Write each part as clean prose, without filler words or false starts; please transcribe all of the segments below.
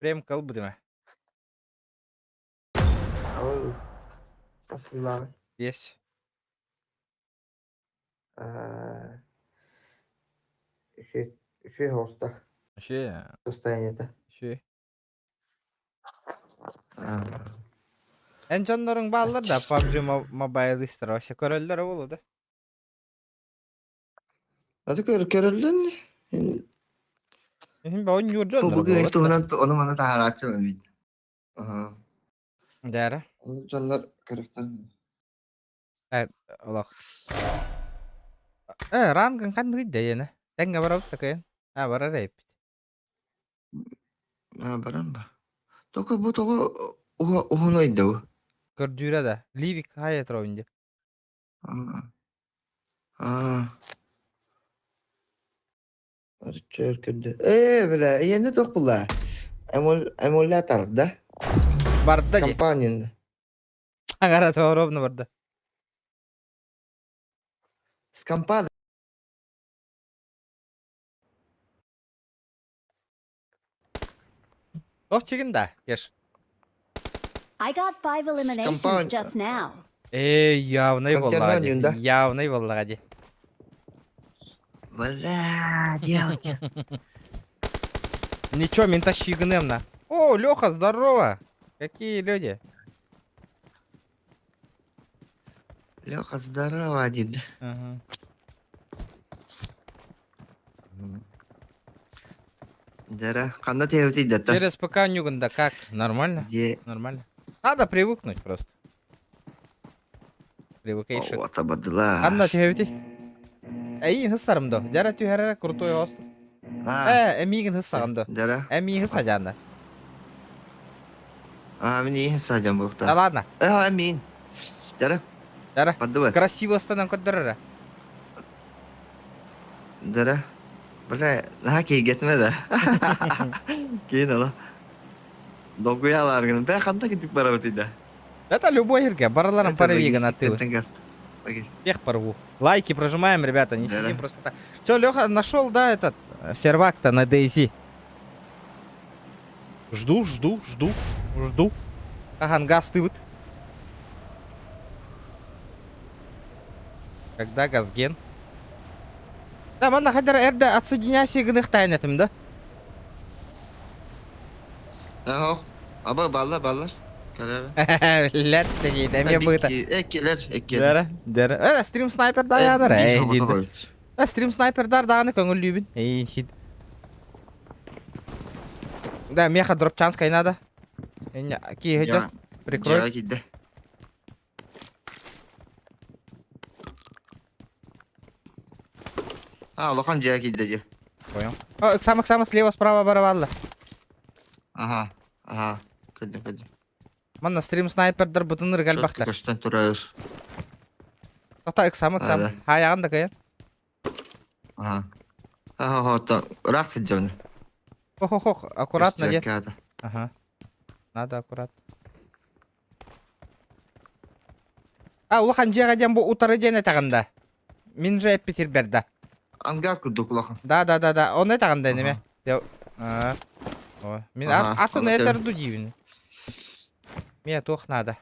Премка ылбытым ээ. Ол асыллааҕый? Биэс. Аа, үчүгэй үчүгэй оҕуста Үчүгэй состояниета. үчүгэй. Аа, Эн дьонноруҥ бааллар да PUBG Mobile истэр вообще көрөллөрө буолуо да? Аты көр көрөллөн Иһин оонньуур дьонноро Бу буолбат да. туһунан ону маны таһарааччы эбит. Аха. Дээрэ. Дьоннор көрөхтөр. Э, олох. Э, рангын ханныгый да Тэҥҥэ барабыт такайын. А, барар эппит. А, баран ба. Только бу тоҕо уһун ойдобу. Көрдүүрэ да. Ливик хай этровинди. Аа. Арчы көрдө. Ээ, бля, ийэнэ туох була? Эмулятор, да? Барда ди. Компания. Агара торовна барда. С компа Туох чигин да, Кеш? I got five eliminations Компания. just now. Ээ, явный Консервная буоллаҕа дии. да? Явный буоллаҕа дии. Бля, девочка. Ничего, мин тащигыныам на. О, Леха, здорово! Какие люди? Леха, здорово, один. Ага. Дара, ханна тиэбитий да Через ПК Нюганда как? Нормально? Где? Нормально. Надо привыкнуть просто. Привыкайши. Вот ободла. Анна түһэбитий? Эйин хыссарым до. Дьара түһэрэрэ крутой хост. А, Э, эмиигин хыссаҕым до. Дара. Эмиигин хыссажаанда. А, мне садям был Да ладно. Э, амин. Дара. Дара. Поддавай. Красиво станан көрдөрөрө. Дара. Бля, наһаа киһиргэтимэ да. Киин ола. Долгуйалар гынан. Бэ ханна китик барабыт да. Это любой ирге. Бараларым Это паровиган логистика аттыбы. тыгар. Логистика. Всех порву. Лайки прожимаем, ребята, не Да-да. сидим просто так. Че, Леха нашел, да, этот сервак-то на DayZ? Жду, жду, жду, жду. Ага, газ ты вот. Когда газген? Да, манна хадара эрдэ отсоединяйся гынах тайын этим, да? Аһо. Аба баллар баллар. Кэлэр. Лет дегейді, эме быта. Эккелер, эккелер. Дәрі, дәрі. Э, стрим снайпер да янар, эй, дейді. Э, стрим снайпердар даҕаны көҥүллүүбүн. Эй, хит. Да, меха дропчанскай надо. Киһи прикрой. киирдэ. А, улахан дьиэ киирдэ дии. Понял. О, ыксама, ыксама, слева, справа барабалла. Ага, ага. Көрдүм, көрдүм. Манна стрим снайпердар бутын ыргалбахтар. Көстөн турар. Тота ыксама, ыксама. Хаяҕын да кыйан. Ага. Ага, ото ыраах сылдьабын. Хо-хо-хо, аккуратно де. Ага. Надо аккуратно. А, улахан дьиэҕэ диэн бу утары диэн этэҕин да. Мин же эппит сирбэр да. Ангар курдук улахан. Да, да, да, да. Ону этэҕин да иниме. Ой. Мин атын этэр ду диибин. Мне туох надо.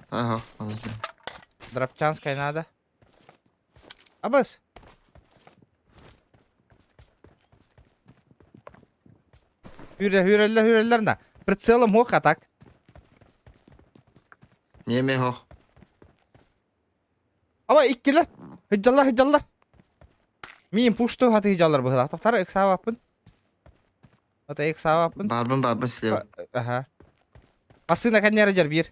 Ага, Дропчанская надо. Абас. Хүрэ, хүрэллэр, хүрэллэр на. Прицелом хох атак. Неме хох. Ама иккилэр. Хыдьаллар, хыдьаллар. Миин пушту хаты хыдьаллар быһылаах. Тахтара ыксаабаппын. Ата ыксаабаппын. Барбын барбын слева. Аха. Массыына кэннere дьэр биир.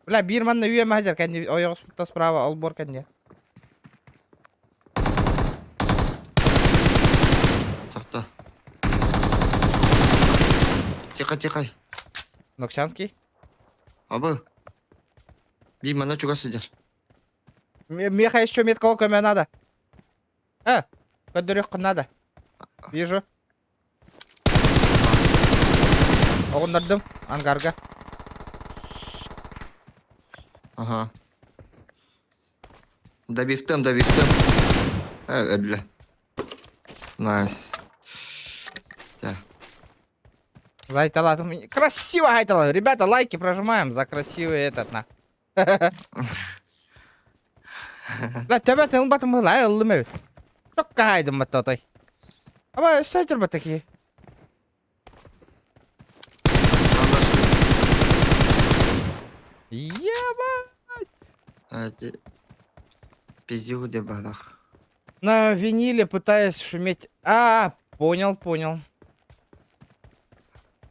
Бля, биир манна үйэм хадьар кэнни ойоҕоспуттан справа олбуор кэнни. Тохто. Тихо, тихо. Нокчанский. Абы. Биир манна чугас сылдьар. Меха еще меткого көмө надо. Э, көрдөрүөххүн надо. Вижу. Оҕуннардым ангарга. Ага. Добивтым, добивтым. Э, өллө. Найс. Так. Зайталатым. Красиво хайтала. Ребята, лайки прожимаем за красивый этот на. Ла төбөт ылбатым быһылаа ыллым эбит. Чокка хайдым баттатай. Аба өссө айтыр баттаки. Еба! Пиздюк де бадах. На виниле пытаясь шуметь. А, понял, понял.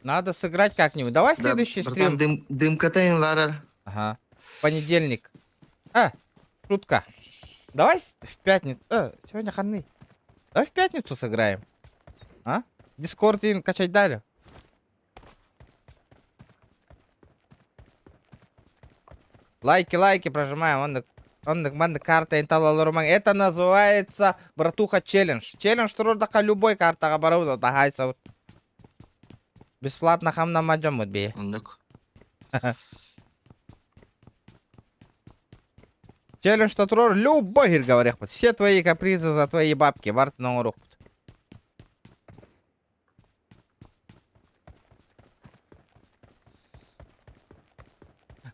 Надо сыграть как-нибудь. Давай следующий Да, стрим. братан, дым, дымката ларар. Ага. Понедельник. А, шутка. Давай в пятницу. Сегодня ханы. Давай в пятницу сыграем. А? Дискорд ин качать дали. Лайки, лайки прожимаем. Он, он, манна карта инталаларуман. Это называется, братуха, челлендж. Челлендж турурдака любой картаҕа барабыт таһаайсабыт. Бесплатно хамнама дьоммут бии. Оннук. Челлендж туруор любой говорят. Все твои капризы за твои бабки. Барытын оҥоруохпут.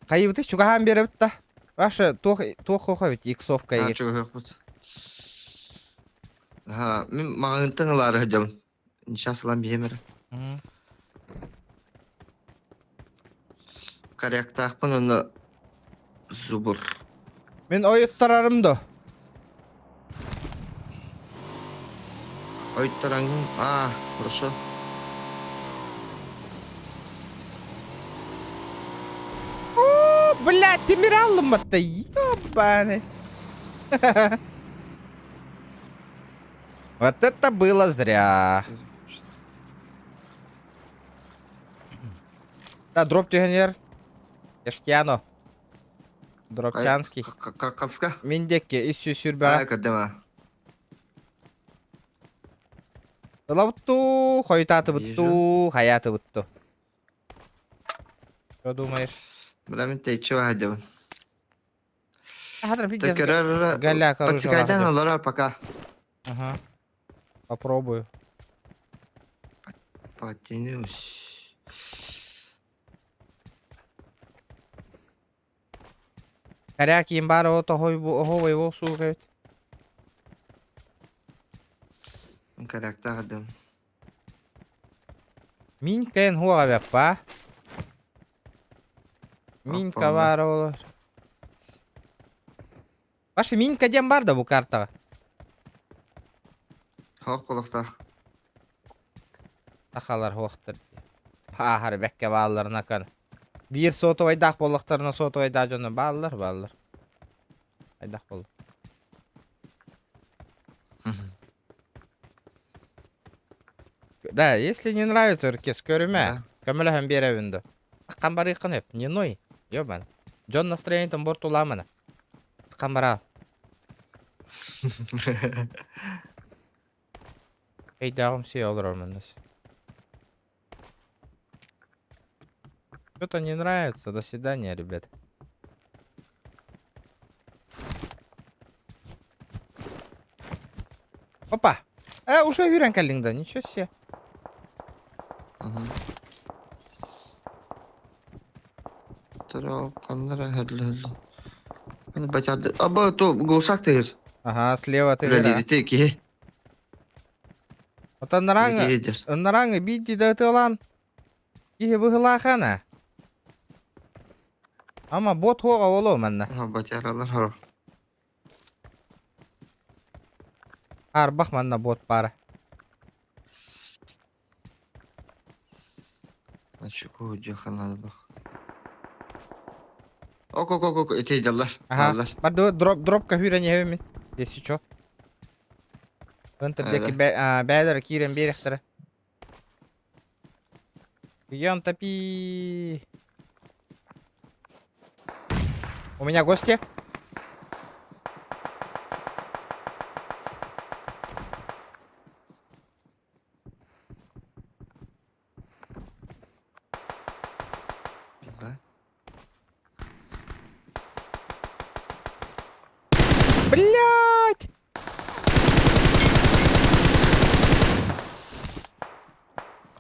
Хайыбыты чугаһаан биэрэбит да. Ваша туох туох ведь иксовка А, чугаһыахпыт. Ха, мин маҕаһыынтан ылаары сылдьабын. Сейчас ылан биһиэм эрэ. Корректаахпын онно зубр. Мин ойуттарарым до. Ойуттараҥҥын, аа, хорошо. О, блядь, тимир аллымматта, ёбаный. Вот это было зря. Да, дроп түһэнер. Эштиано. Дропчанский. Хаска? Мин диэки ис сүүс сүүрбэҕэ. Аа, көрдүм аа. Ылабыттуу, хойутаатыбыттуу, хайаатыбыттуу. Что думаешь? Бля, мин тэйчи баһадьабын. Хатыр пиздец. Көрөр Голяк оружие. Подсекайдан олорор пока. Ага. Попробую. Подтянусь. Коряк имбар ото хой бу сука. Коряктаах дым. Минкэн хуавяппа. Минка баар олор. Ваша Минка диэн бар да бу картаҕа? Хоох кулахтаах. Сахалар хуохтар. Ааһар бэккэ баалларына кан. Биир сотовайдаах буоллахтарына сотовайдаах дьоно бааллар бааллар. Айдах буолла. Да, если не нравится, Өркес, көрүмэ. Көмөлөһөн биэрэбин да. Аккан барыаххын өп, не ной. Ёбан. Дьон настроениетын бортулаамана. Аккан бараал. Өйдөөҕүм сиэ олорор маннас. Что-то не нравится. До свидания, ребят. Опа! Уже үүрэн кэллиҥ да, ничего себе. Тора ханнара хәрле Бачарды. Аба то глушак тыгыр. Ага, слева тыгыр. Үлэлиирити киһи. Оттон нараҥы, нараҥы биирдии да ытыалаан киһи быһылаахана. Ама бот хуоҕа буолуо манна. Батяралар хоро. Арбах манна бот пара. Очку дьаханалах. Ок ок ок ок ити дьаллар. Ага. Барды дроп дропка хүрэн иһэбин мин. Если чё. Ынтыр диэки бээлэр киирэн биэриэхтэрэ. Прием топи. У меня гости. Блять!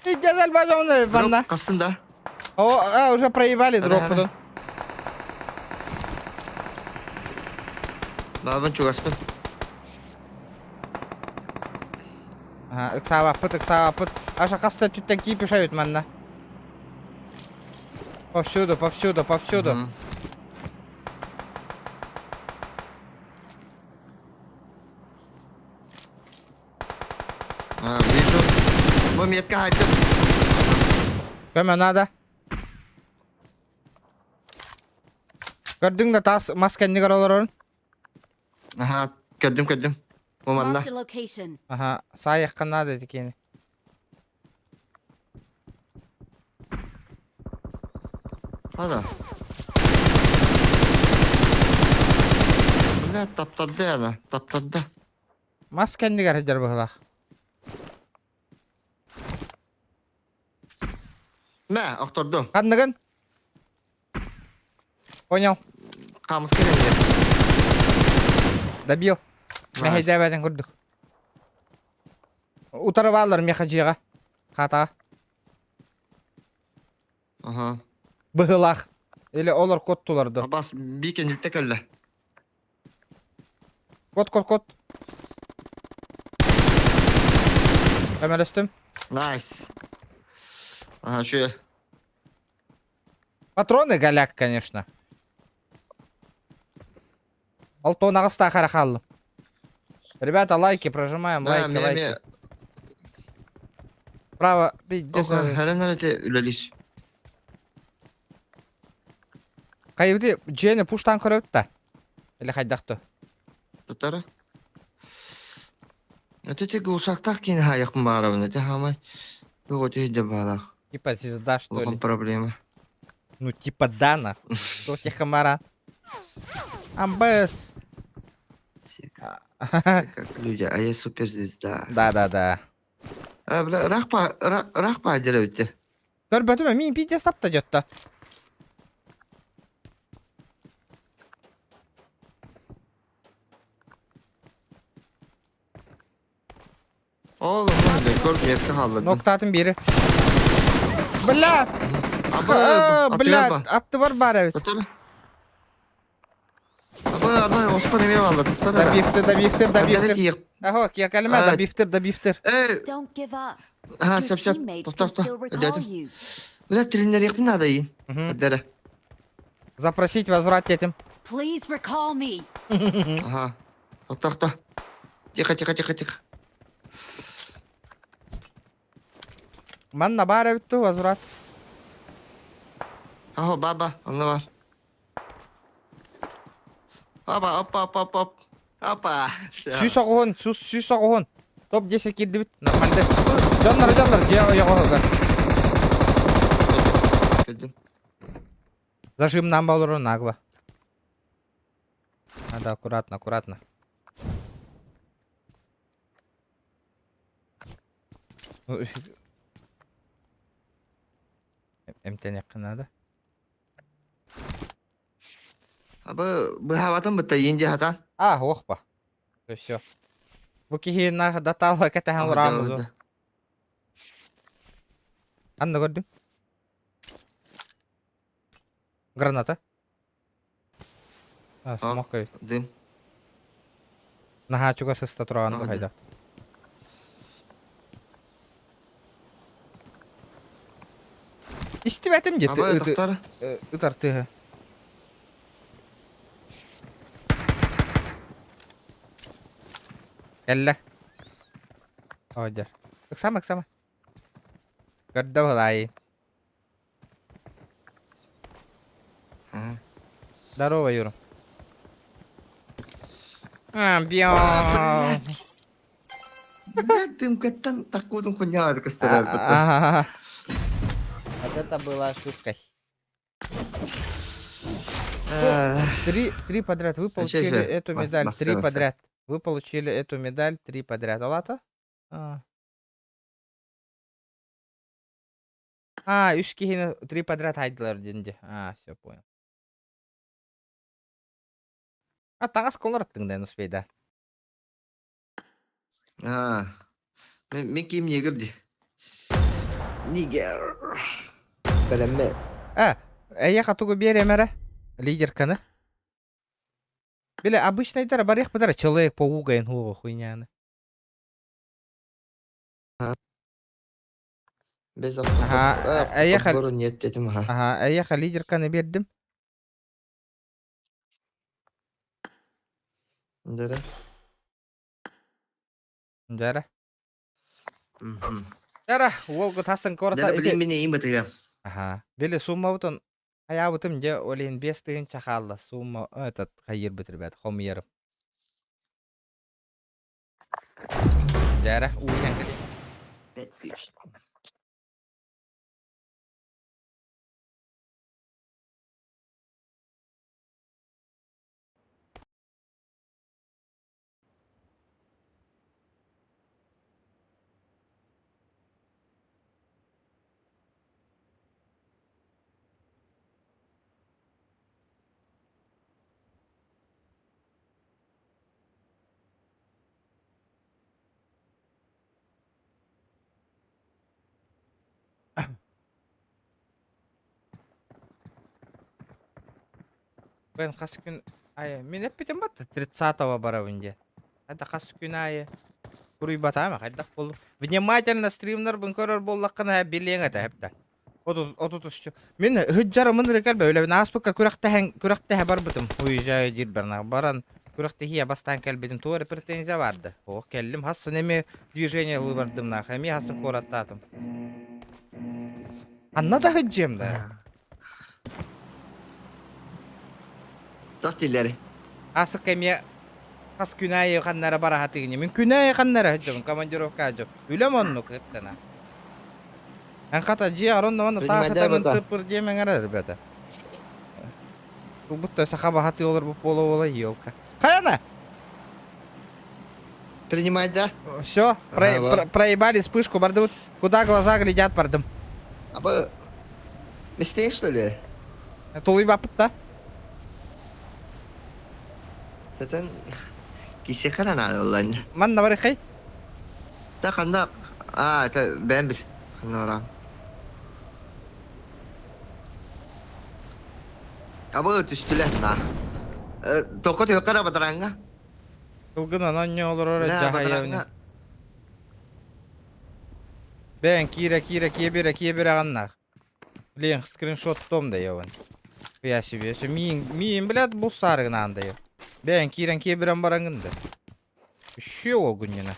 Иди Пиздец, альбазовна, ванна. Хастын да. О, а, уже проебали дроппутун. Баабын чугаспын. Ага, ыксаабаппыт, ыксаабаппыт. Аша хаста өттүттэн киипиш эбит манна. Повсюду, повсюду, повсюду. Мгм. А, вижу. Бу метка хайтым. Көмө надо. Көрдүҥ да таас мас кэннигэр олорорун? Аха, көрдүм көрдүм. Бу манна. Marked a location. Аха, саайахха наада ити киэни. Хада. Бля, таптарды ана, таптарды. Мас кэннигэр сылдьар быһыылаах. Мэ, охтордум. Ханныгын? Понял. Хаамыска кэннигэр. Добил. Мэһэйдээбэтин курдук. Утары бааллар миэхэ дьиэҕэ. Хаатаҕа. Аха. Быһыылаах. Или олор куоттулар дуо? Бас бии кэнниттэ кэллэ. Кот кот кот. Көмөлөстүм. Nice. Ага, үчүгэй. Патроны голяк, конечно. Алтон аҕыстаах эрэ хааллым. Ребята, лайки прожимаем, Да, лайки, эмиэ лайки. эмиэ Право, пиздец. Хэрэн эрэ үлэлиир. Хайыбыты дьиэни пуштаан көрөбүт да. Или хайдах то. Татара. Это те глушактах кини хаайахпын баарабын это хаамай. Туох өтө да баалаах. Типа звезда, что Улахан ли? проблема. Ну, типа да, нахуй. Что тебе хамара? Амбес. Все как люди, а я суперзвезда. Да-да-да. А, бля, рахпа, рахпа деревте. Көрбөтүм, мин пиздец тапта дьотто. Oğlum ne kör метка халладым. Ноктатын бири. Бля! Аба, Бля, аттыбар бар эбит. Татар. Аба, ана Оспан эме алла, татар. Добивтер, добивтер, добивтер. Ахо, киякалма, добивтер, добивтер. Э, Don't give up. ха, Your сөп сөп. teammates Тоқта, can still тоқта. recall Дядя. you. Бля, тренер надо и. Дәрі. Запросить возврат этим. Please recall me. Ага. Тоқта, тоқта. Тихо, тихо, тихо, тихо. Манна бар эбит возврат. Ахо, баба, онно бар. Опа, опа, опа, опа. Опа. Сүүс оҕуһун, сүүс сүүс оҕуһун. Топ 10 киирдибит. Нормально. Дьоннор, дьоннор, дьиэ ойоҕоһугар. Көрдүм. Зажим нам олору нагло. Надо аккуратно, аккуратно. Эмтэниэххэ надо. Абы быһаабатын бытта иин дьаһатан. А, охпа. Все. Бу киһи на даталла кэтэһэн олорамыз. Анна көрдүң? Граната. А, смок эбит. Дым. Наһаа чугас сыста тураҕын Ага, хайдах. Истибэтим дии Абы доктор. ытар тыһы. Кэллэ. Оодьар. Ыксама, ыксама. Көрдө балаайы. Здорово, Юра. А, бьё. Бля, дымкаттан таккуутун кунньаҕа көстөр. Ага. Вот это было ошибкой. Три, три подряд. Вы получили эту медаль. Три подряд. Вы получили эту медаль три подряд. Алата? А, а үс киһини три подряд хайдылар диэн дии. А, все понял. А таҥас колораттыҥ да успейда. Мин ким негр ди. Нигер. Бэлэммэ. А, эйиэхэ тугу биэриэм эрэ? Лидерканы. Бile обычныйдара барыахпытара Человек-паук айын хуоҕа хуйняны. Без Аха, эйиэхэ подбору нет этим аха. Аха, эйиэхэ лидерканы биэрдим. Дэрэ. Дьэрэ. Дьэрэ, уолгут хасын кората Дэрэ билин мин эйим ытыга. Аха. Били суммабытын хайаабытым дьэ ол иһин 5000 хаалла сумма этот хайыырбыт ребят хомуйарым. Дьэрэ, ууйан кэлин. 5000. Бэн хас күн аайы мин эппитим батта 30-го барабын диэн. Хайда хас күн аайы суруйбатаама хайдах буоллум. Внимательно стримнарбын көрөр буоллаххына билиэҥ этэ эптэ. 33 Мин ыһыддьарымын эрэ кэлбэ үлэбин ааспыкка күрэхтэһэн күрэхтэһэ барбытым. Уезжаю диир барна баран күрэхтэһиэ бастаан кэлбитим туох эрэ претензия барды. О кэллим хассын эми движение ылыы бардым наах эми хассын куораттаатым. Анна да ыһыддьыам да. Тох дииллэри? Асык эмиэ хас күн аайы ханнара бара сатыыгын. Мин күн аайы ханнара сылдьабын, командировка сылдьабын. Үлэм оннук ыттана. Эн хата дьиэ онно манна таах ытаҥын тыппыр диэмэҥ эрэ, ребята. Будто саха баһатыы олорбут буола-буола елка. Хайана? Принимай, да? Все, проебали вспышку, бардыбыт. Куда глаза глядят, бардым. Аба, мистейн, что ли? Тулуйбаппыт да? Сэтэн кисе надо буллан. Манна барыхай? Да ханна а это бэм бил. Ханна барам. Аба түстүлэр на. Токо түөккара батаранга. Кылгынан онньо олорор дьаһайабын. Бэйэн киирэ-киирэ киэбирэ-киэбирэ ганнах. Блин, скриншоттом да ебан. Я себе все миин, миин, блядь, бу сарыгынаан да Бэйэн киирэн киэбирэн бараҥын да. Еще ол күнньүнэ.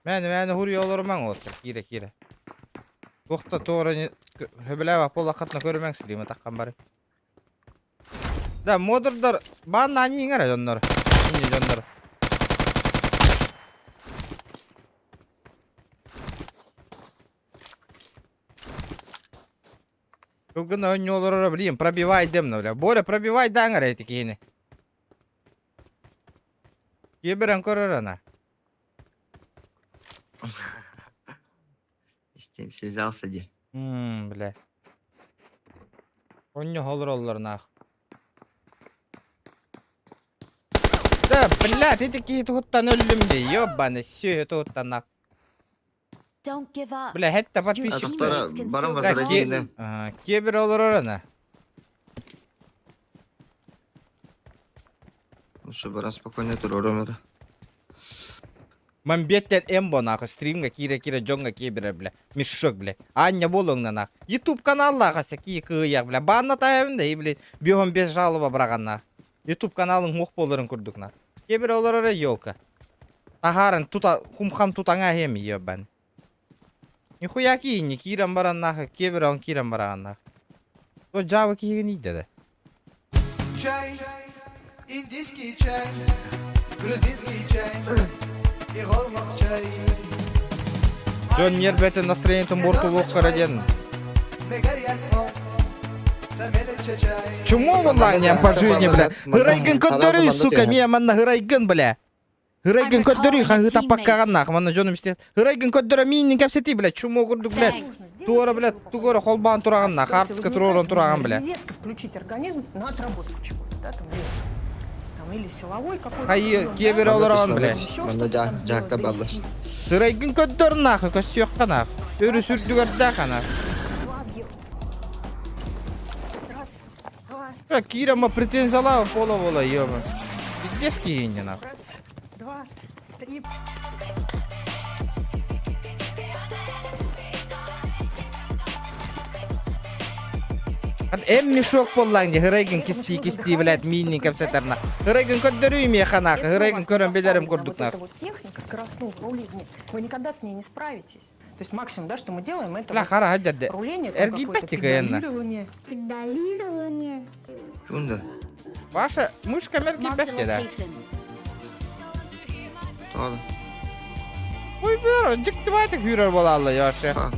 Мээнэ мээнэ хуруйа олорумаҥ уоттар киирэ киирэ. Туохта туора хөбүлээбэт буоллаххытына көрүмэҥ стрима таххан бары. Да, модердар баанна аньыыҥ эрэ дьоннор. Инньэ дьоннор. Кылгын оонньуу олороро блин, пробивай дэмнэ, бля. Боря, пробивай даҥ эрэ ити киһини. Киэбирэн көрөр ана. С связался ди. Мм, бля. Онньо олороллор нах. Да, блядь, ити киһи туһуттан өллүм дии, ёбаный сүөһү туһуттан нах. Don't give up. Бля, хэтте Your подписчик. Доктора, teammates can баран still Да, recall возрождение. you. Кебер олорор ана. Ну что, баран спокойно турором это. Мамбеттен эмбо нахуй стримга киирэ-киирэ дьоҥҥо киэбирэр бля. Мешок бля. Аанньа буолуоҥна нах. Ютуб каналлаах ася кии кыыйах бля. Баанна таайабын да и блин бьёһун без жалоба быраҕаннаах. Ютуб каналын уох буоларын курдук нах. Киэбирэ олорор елка. Таһааран тута кум-хам тутаҥа иһиэм ебан. Нихуя киинни киирэн баран нахуй киэбирэ он киирэн бараҕаннаах. То дьаабы киһигин иийдэ да. Чай, индийский чай, грузинский чай и голмак чай. Дьон ньиэрбэтин настроениетын буортулуохха диэн. Чему онлайн по жизни, бля? Ырайгын көрдөрүй, сука, мия манна ырайгын, бля. Ырайгын көрдөрүй, хаһыытаппаккаҕаннаах, манна дьонум истиэх. Ырайгын көрдөрө миинин кэпсэтии, бля, чумо курдук, бля. Thanks. Туора, бля, тугора холбоон тураҕаннаах, хаартыска туруоран тураҕан, бля. Резко включить организм на отработку чего-то, да, там резко. Там, или силовой какой-то Хайы прием, да? киэбирэ Манна олороҕун түс, бile. манна Еще манна что-то дьаа там сделать, дьаакта баллар. довести. Сырайгын көрдөр нахуй, көссүөххэ нах. Өрүс үрдүгэрдээх анах. Два объекта. Раз, два, Кирама претензиялаах буола-буола, ёба. Пиздец киһини нах. раз, два, три. Эм мешок буоллаҥ дии, хырайгын При этом очень кистии нужно кистии, дыхание блядь, мииннин подключать. кэпсэтэр Хырайгын көрдөрүү миэхэ нахуй, Если у хырайгын вас не көрөн билэрим поставлена курдук вот нах. эта вот техника скоростного руления, вы никогда с ней не справитесь. То есть максимум, да, что мы делаем, это Бля, вот хара хаддерде. руление, там Эргийбэт какое-то тикайынна. педалирование. Педалирование. Кунда. Ваша мышка Marked a эргийбэт да. location. Тоҕо. Ой, бер, дьиктибайтык үүрэр буолаалла, ёше. А.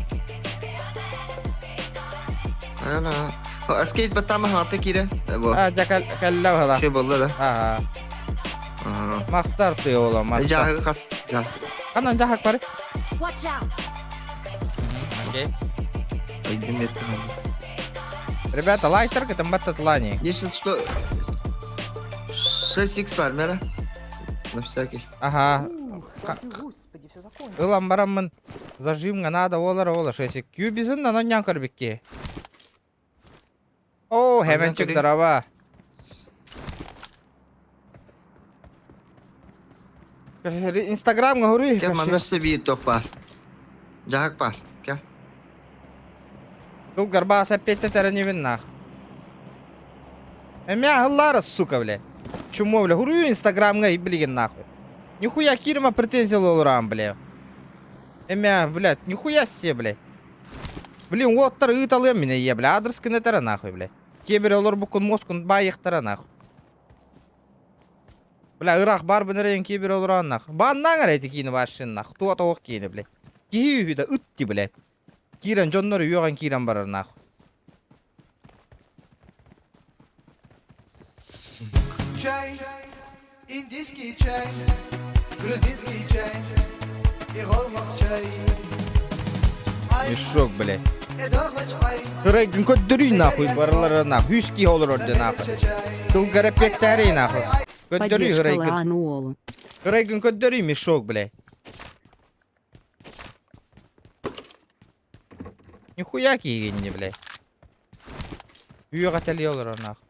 Ана. Скейт баттама хаата киирэ. Бу. А, дьэ, кэллэ быһыла. Şey болла да. Аа, Аа. махтар тыа ола, махтар. Жааһы хас. Жаа. Ханан жахак бары? Watch out! Окей. Айдым етті. Ребята, лайктар кытым баттатлани. Если что 6x бар мера. На всякий. Ага. Ух, слава Господи, все закончилось. Ылан бараммын зажимга надо олар ола шесик. Кюбизин на нон көрбикки. О, Аннан хеменчик көрей. дарава. Инстаграмга хуруй. Кел манна себе тоқ бар. Жаһак бар. Кел. Кыл гарба сәппетте тәрәнебин нах. Эмя хыллара, сука, бля. Чумо, бля, хурую инстаграмга и блин нахуй. Нихуя кирма претензия лолурам, бля. Эмя, блядь, нихуя себе, бля. Блин, уоттар ыыталыам мине е, бля, адрес кынетара нахуй, бля. Кебер олор букун москун байыктара нахуй. Бля, ыраах бар бынырайын кебер олоран нахуй. Баннаң эти киини башын нахуй. Туа тоох киини, бля. Киһи үһү да ытти, бля. Киирэн дьоннор үөҕэн киирэн барар нахуй. Чай, индийский чай, грузинский чай и чай. Мешок, бля. Ай, Сырайгын көддөрүй нахуй барылара нахуй. Үс киһи олорор де нахуй. Тылгара пектәрей нахуй. Көддөрүй Поддержка ырайгын. Лаануолу. Ырайгын көддөрүй мешок, бля. Нихуя киигинни, бля. Үйөҕө тэлий олорор нахуй.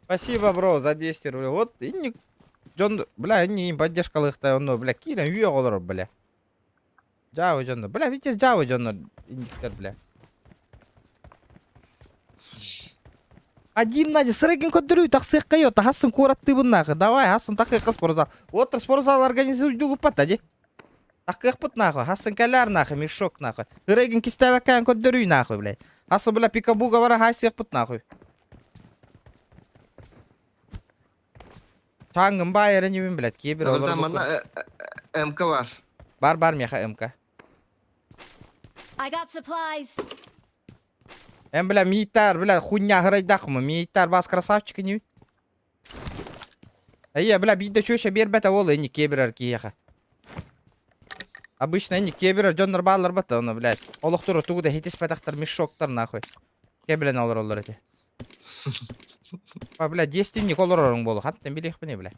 Спасибо, бро, за 200 рублей. Вот, и не... Дьон, бля, не поддержкалыхта, онно, бля, киирэн үйөҕө олорор, бля. Дьаабы дьонно. Бля, видите, дьаабы дьонно, индиктер, бля. Один Надя, сырайгын көддөрүү тахсыахха йо, тахасын куораттыыбын нахуй. Давай, хасын такыахха спортзал. Вот спортзал организуйдугуппат, ади. Такыахпыт нахуй, хасын кэлээр нахуй, мешок нахуй. Сырайгын кистээбэккээн көддөрүү нахуй, блядь. Хасын, бля, пикабуга бара хайсыахпыт нахуй. Чаңгын бай эренибин, блядь, киэбир олор Манна МК бар. Бар бар меха МК. I got supplies. Эм, бля, миитар, бля, хуйня хырайдахмы, миитар бас красавчик не. Әйе, бля, биирдэ чүөчэ биэрбэтэ ол эни киэбирэр киһиэхэ. Обычно эни киэбирэр дьоннор бааллар бата, оны, блядь. Олохтору тугу да хитиспэтахтар мешоктар нахуй. Кэбилэн олороллор эти. А, бля, девственник олорорун болу, хаттан билиэхпиний, бля.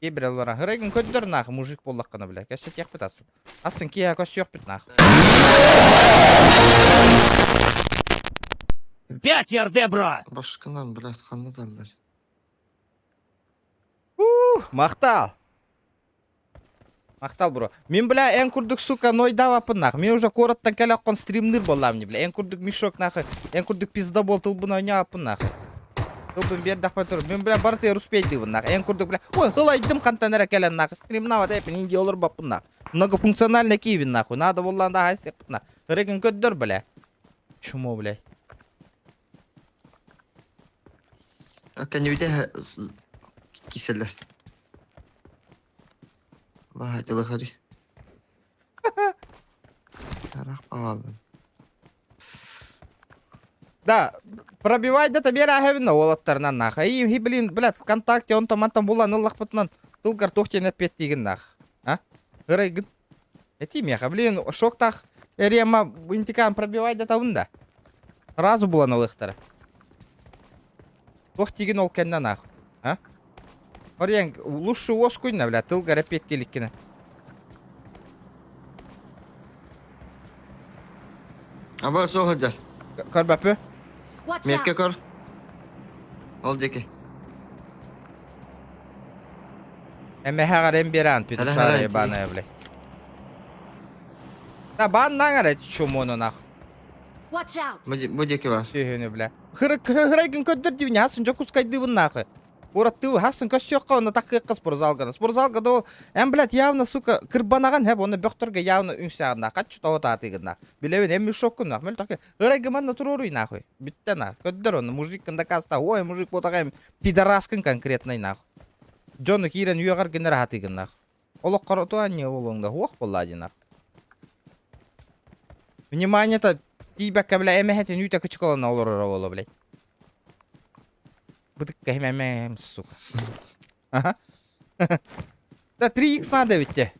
Киэбирэ олорор. Хырайгын көддөр нахуй, мужик буоллаххына, бля. Кэпсэтиэхпит ас. Асын киһиэхэ көссүөхпүт нахуй. 5 РД, бро! Башкынан, блядь, ханна Ух, махтал. Махтал, бро. Мин, бля, эн курдук, сука, нойдаваппын, нахуй. Мин уже куораттан кэлэ стримныр буоллаҕым дии, бля. Эн курдук мешок, нахуй. Эн курдук пиздобол тылбын оонньообоппун, нахуй. Тылбын биэрдэхпэ тур. Мин, бля, барыта успейдыыбын, нахуй. Эн курдук, бля. Ой, ылайдым хантан эрэ кэлэн, нахуй. Стримнаабат эпин, инди олорбоппун, нахуй. Многофункциональный киһибин, нахуй. Надо буоллаҕына да хайсыахпыт, нахуй. Ырыгын көддөр, бля. Чмо, блядь. Кэннибитэ киселлер. Баһа Тарах паалын. Да, пробивай да биэрэ уолаттарынан нах. И, и, блин, блядь, ВКонтакте он там там булан ыллахпытынан тылгар туох диэн эппиэттиигин нах. А? Ырайгын. Эти меха, блин, шоктах эрема интикан пробивай да табын да. Сразу булан ылыхтара. Туох тигин ол кэннэ нах. А? Орен, лучше уоскуйна, бля, тылга репеттиликкина. Аба суох сылдьар. Көрбөппү? Watch Метка out! көр. Ол диэки. Эмэһэҕэр эм биэрээн петушара Хара-хара, ебаная, блядь. Да бааннаан эрэ чумону нах. Watch out! Бу ди- бу диэки бар. Түһүнү, бля. Хырайгын көрдөр дибини хасын Дьокуускайдыыбын нахы. Куораттыы хасын көссүөххэ онно такыахха спортзалга. Спортзалга да эн, блядь, явно, сука, кырбанаҕын хэп, онно бөхтөргө явно үҥсэҕин нах. Хаччы тоҕо таатыгын нах. Билэбин, эн мешоккун нах. Мөл таки ырайгы манна туруоруй нахуй. Бүттэ нах. Көрдөр онно мужиккын дакаста. Ой, мужик ботаҕа эм пидораскын конкретный нах. Дьону киирэн үөҕэр гыннар аһатыгын нах. Олоххор отуанньы буолуоҥ да хуох буоллаа дии нах. Внимание-то тиийбэккэ, бля, эмэһэтин үүтэ кычыкалана олороро буолуо, блядь. Бытыкка эмэм, сука. Ага. Да 3х надо ведь те.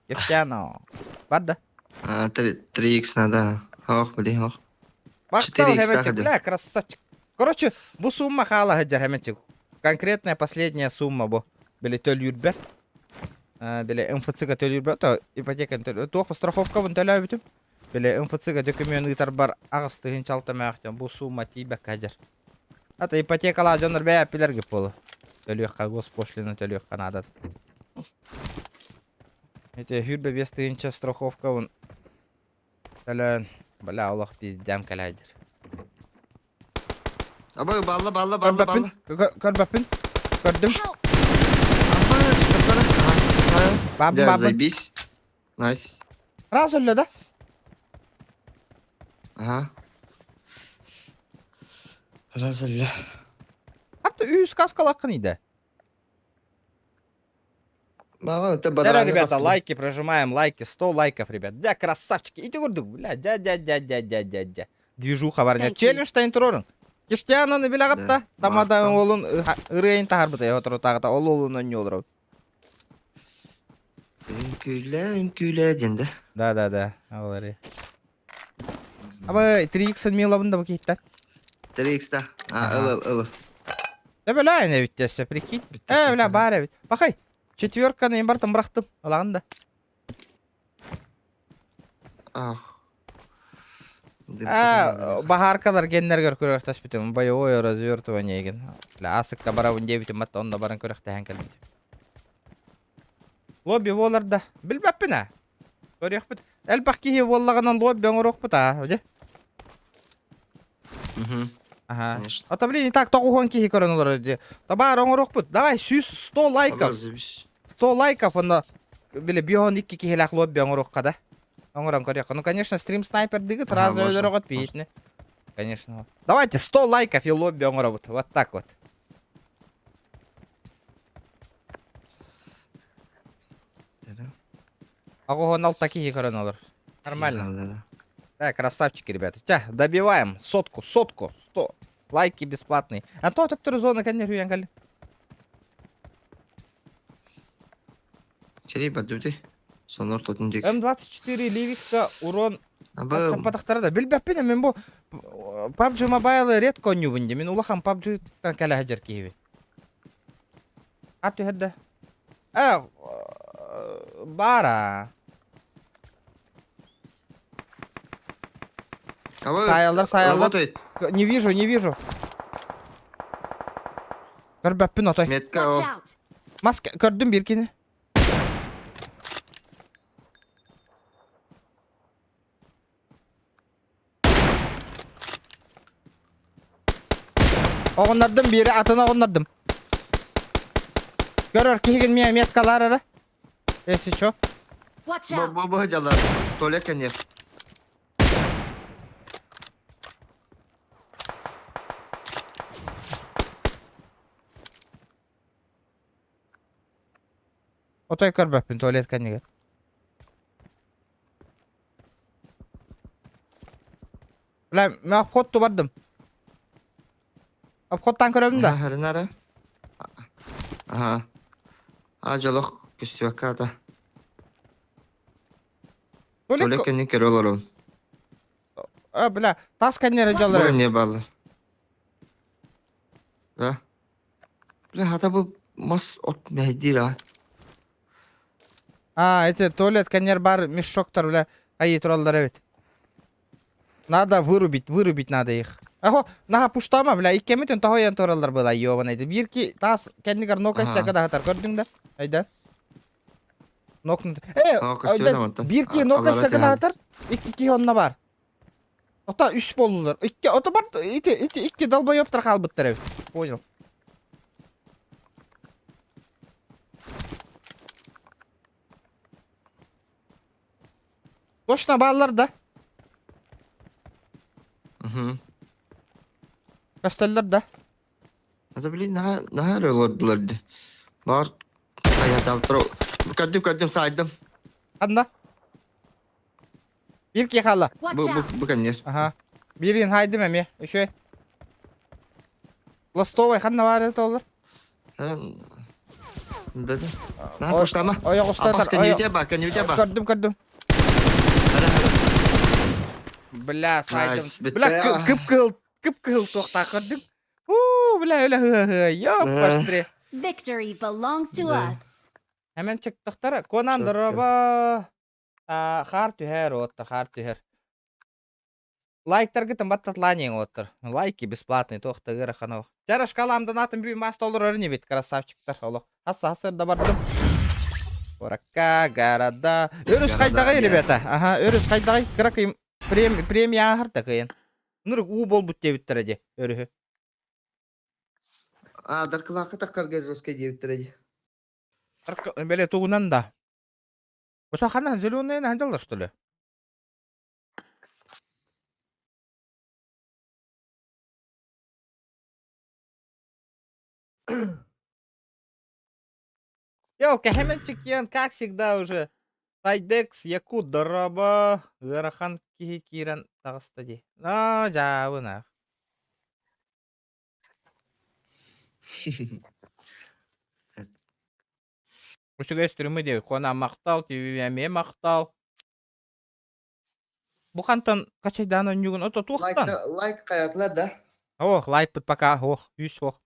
Кештяно. Бар да. А, 3х надо. Ох, блин, ох. Махтал, 4X Хэмэнчик, ходил. бля, красавчик. Короче, бу сумма хаала сылдьар Хэмэнчик. Конкретная последняя сумма бу. Били төлүүрбэр. Били МФЦ-га төлүүрбэр. То ипотеканы төлүү. Туох страховкабын төлөөбүтүм. Били МФЦ-га документ ыытарбар 8 тыһыынча мэхтен бу сумма тиийбэккэ сылдьар. Ата ипотекалаах дьоннор бэйэппилэр буолу. Төлүөххэ госпошлина төлүөххэ наада. Ити 25 тыһыынча страховкабын төлөөн. Бля, олох пиздям кэлээдир. Аба балла балла балла Көрбөппүн. балла. Көрбөппүн. Көрдүм. Help! Аба, шкафара. Ага. Бабын Да, бабын. заебись. Найс. Раз өллө да. Ага. Раз өллө. Hatta үс каскалаккын иде. Баба, это Да, бадараны ребята, басты. лайки прожимаем, лайки, 100 лайков, ребят. Дя, красавчики. Ити курдук, бля, дя, дя, дя, дя, дя, дя, дя. Движуха бар. Thank you. Челлендж тайын турорун. Кештиананы билягатта. Да, Тамада мактал. олун ырыйын тахарбыта отуру тагыта ол олун өннө олору. Үҥкүүлэ, үҥкүүлэ диэн да. Да, да, да. Олары. Аба 3x милабын да бу кейттен. 3x да. А, Ага. ыл ыл ыл. Да бля, не ведь прикинь. Э, бля, бар эбит. Бахай. Четверканы бартым бырахтым. Алагын да. Ах. А, баһааркалар геннергер көрөхтөспүтүм. Боевое развертывание ген. Бля, асыкка барабын диэбитим, матта онно баран көрөхтөһөн кэлбитим. Лобби буолар да. Билбэппин а. Көрүөхпүт. Элбэх киһи буоллаҕынан лобби оҥоруохпут а, дьэ. Мгм, Ага. конечно. А то, блин, и так тоҕуһуон киһи көрөн олорор дии. Табаар оҥоруохпут. Давай, сүүс 100 лайков. Аба, заебись. 100 лайков онно били бион икки киһилээх лобби оҥоруохха да. Оҥорон көрүөххэ. Ну, конечно, стрим снайпер дыгыт Ага, сразу можно, өлөрөҕөт можно. биитини. Конечно. Давайте 100 лайков и лобби оҥоробут. Вот так вот. 86 киһи көрөн олорор. Нормально. Да, да, да. Да, красавчики, ребята. Тя, добиваем. Сотку, сотку, 100. Лайки бесплатные. А то төптөрү зона кэннер хүян кэлли. Чери бадүти. Сонор тотун диэки. М24 Ливикка урон Аба, Чаппатахтара да. Билбэппин мен бу PUBG Mobile редко оонньуубун дии. Мин улахан PUBG тан кэлэ сылдьар киһибин. Ат түһэрдэ. Э, бара. аба, Саайаллар, саайаллар. работает. Не вижу, не вижу. Көрбөппүн отой. Метка Watch о. out! Маска көрдүм биир киһини. Оҕуннардым биири атын оҕуннардым. Көрөр киһигин миэ меткалар эрэ. Если чё. Watch Бу out! бу бу дьалар. Туалет кэннигэр. Отой көрбөппүн туалет кэннигэр. Бля, мен обход бардым. Обходтан көрөбүн да. Ага, нара. Ага. А жолох көстүбэккэ ата. Туалет Туалет кэннигэр көрө олоробун. А, бля, тас кэннигэр Бу дьаллар. не баллар. Да. Бля, хата бу мас от мэһэйдиир аа. А, эти туалет кэннигэр баар мешоктар, бля, айыы тураллар эбит. Надо вырубить, вырубить надо их. Ахо, наха пуштама, бля, иккемитин тоһойон тураллар была, ёбаный. Биир ки таас кэннигэр нока Аха. сяка даһатар, көрдүҥ да? Айда. Нокнут. Э, Aa, айда, көстүбэт онтон. биир ки нока Аллара сяка түһэн. даһатар, икки киһи онно бар. Ото үс буоллулар. Икки, ото бар, ити, ити, икки долбоёбтар хаалбыттар эбит. Понял. Точно бааллар да? Мгм. Көстөллөр да? Это, блин, наһаа наһаа эрэ олордулар дии. Баар хайатаабыттар. Көрдүм, көрдүм, саайдым. Ханна? Биир киһи хаалла. Watch Бу, бу, out! бу кэннир. Аха. Биирин хайдым эмиэ. Үчүгэй. Ластовай ханна баар этэ олор? Бөтө. Наһаа пуштама. Ойоҕостотор. Апас кэннибитэ ба, кэннибитэ ба. Көрдүм, көрдүм. Хара, хара. Бля, сайдым. Найс, бүттэ. Бля, кып-кыһыл, кып-кыһыл туохтаах көрдүм. Уу, бля, өлө хыа-хыа. Ёппастре. Victory belongs to Да. us. Hemen çıktıkları. Konan Çok дороба. Хаар түһэр уоттар, хаар түһэр. Лайктаргытын баттатланиеҥ уоттар. Лайки бесплатный, туох да ыарахан ох. Дьэ, шкаламдан атын бүгүн маас толорор инибит, красавчиктар. Олох. Хасса хасыр да бардым. Куоракка, города. Өрүс Города, хайдаҕай, иә. ребята. Аха, өрүс хайдаҕай. Кыра кыйым прем, премия ааһар да кыйын. Нур уу болбут диэбиттэрэ дии, өрүһү. А, Даркылаахха таххарга жестко диэбиттэрэ дии. Бэлэ тугунан да. Оса ханан зеленые наһандаллар что ли? Елка, Хеменчикьян, как всегда уже. Сайдекс, Якут, дороба, ыарахан киһи киирэн таҕыста дии. Но, дьаабы Үчүгэй стримы диэбит. Куона махтал, эмиэ махтал. Бу хантан качайдаан оонньуугун ото туохтан? Лайк, лайк хайатылар да. Ох, лайкпыт пока, ох, үс ох.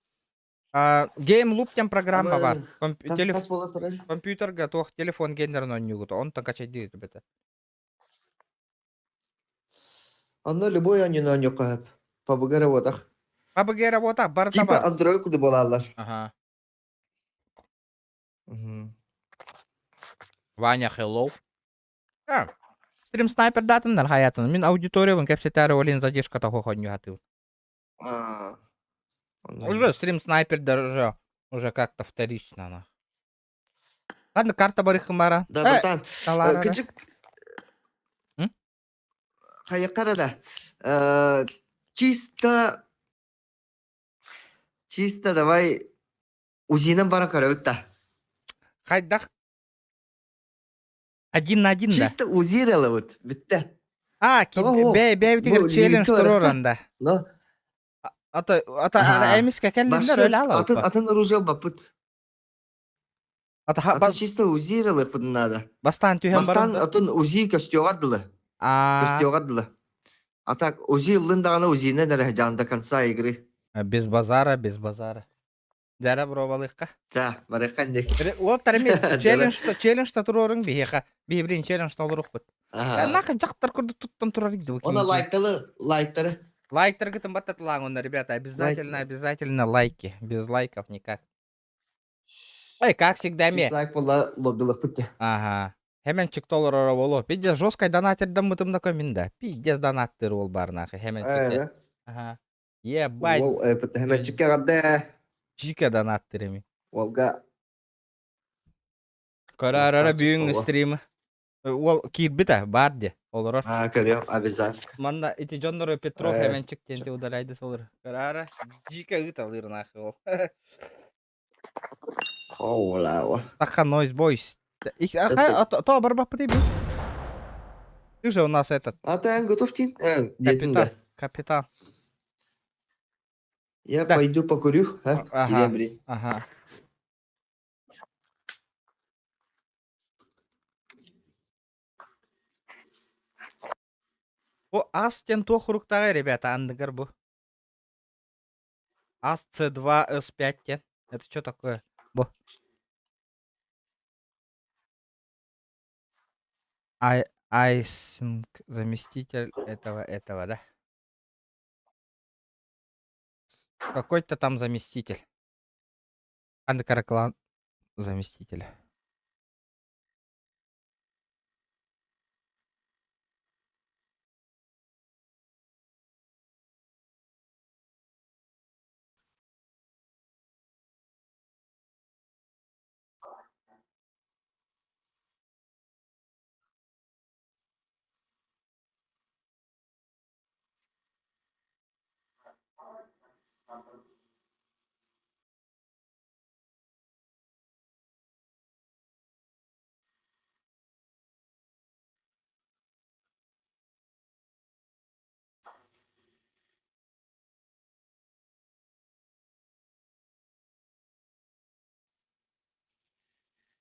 Game Loop диэн программа бар. Тас буола турар. Компьютерга туох телефон генерин оонньуугут, онтон качайдыы бэтэ. Онно любой оонньууну оонньуохха сөп. PUBG работах. PUBG работах, барыта Типа бар. Android курдук буолаллар. Ага. Мгм. Ваня, hello. А, стрим снайпер датыннар хаятын. Мин аудиториябын кэпсэтээри олин задержката хохонньуһатыбын. А, онно. Уже стрим снайпер даже уже как-то вторично. нах. Ладно, карта барыхымара. Да, Э, братан, талаарара. кыдьык М? хайаккара да э, чисто чисто давай УЗИнан баран көрөбүт да. Хайдах один на один да. Чисто УЗИ вот бүттэ. А, Того, бэй бэйбитигэр бу челлендж лирика барыта. туроран да. Но Ата ата Аха. эмискэ кэллиннэр башы өлө атын алабыппа. атын оружие баппыт. Ата Атын бас чисто УЗИ ылыахпытын надо. бастаан түһэн Бастаан баран. атын УЗИ көстүөҕэр дылы. А Көстүөҕэр дылы. А так УЗИ ыллын даҕаны УЗИнан эрэ дьаан до конца игры. без базара, без базара. Дьара бробалыхха. Ча, барыахха инник. Уолтар эми челлендж челлендж туруорун биһиэхэ. Биһи билин челлендж толоруохпут. Аха. Нахын дьахтар курдук туттан турар идди бу Она киһи. лайктары, лайктары. Лайктаргытын баттатылаң онно, ребята, обязательно, обязательно лайки. Без лайков никак. Ой, как всегда ме. Лайк буолла лоббилахпыт. Ага. Хеменчик толорор боло. Пиздец, жесткой донатерден мытым да көмин да. Пиздец донаттыр ол бар нахы. Хеменчик. Э, Ага. Ебать, Ол хеменчикке карды. жика донаттыр эми. Олга Көрөр Красавчик бүгүн буолла. стрим. Ол киирбит бар де. Олорор. А, көрөм, обязательно. Манна ити дьоннору Петров Э, Хеменчик диэн удаляйды солор. Көрөөрө жика ыталыр нахы ол. Ола. Таха Noise Boys. Их, Это- аха, а то барбаппыт эби. Ты же у нас этот А ты готов тин? Э, капитан. да. Капитан. Я Да. пойду покурю, а? Ага. Ага. Ага. Бу ас диэн туох уруктааҕый, ребята, анныгар бу? Ас С2 С5 диэн. Это что такое? Бу. Ай Айсинг заместитель этого этого, да? Какой-то там заместитель. Анкараклан заместителя.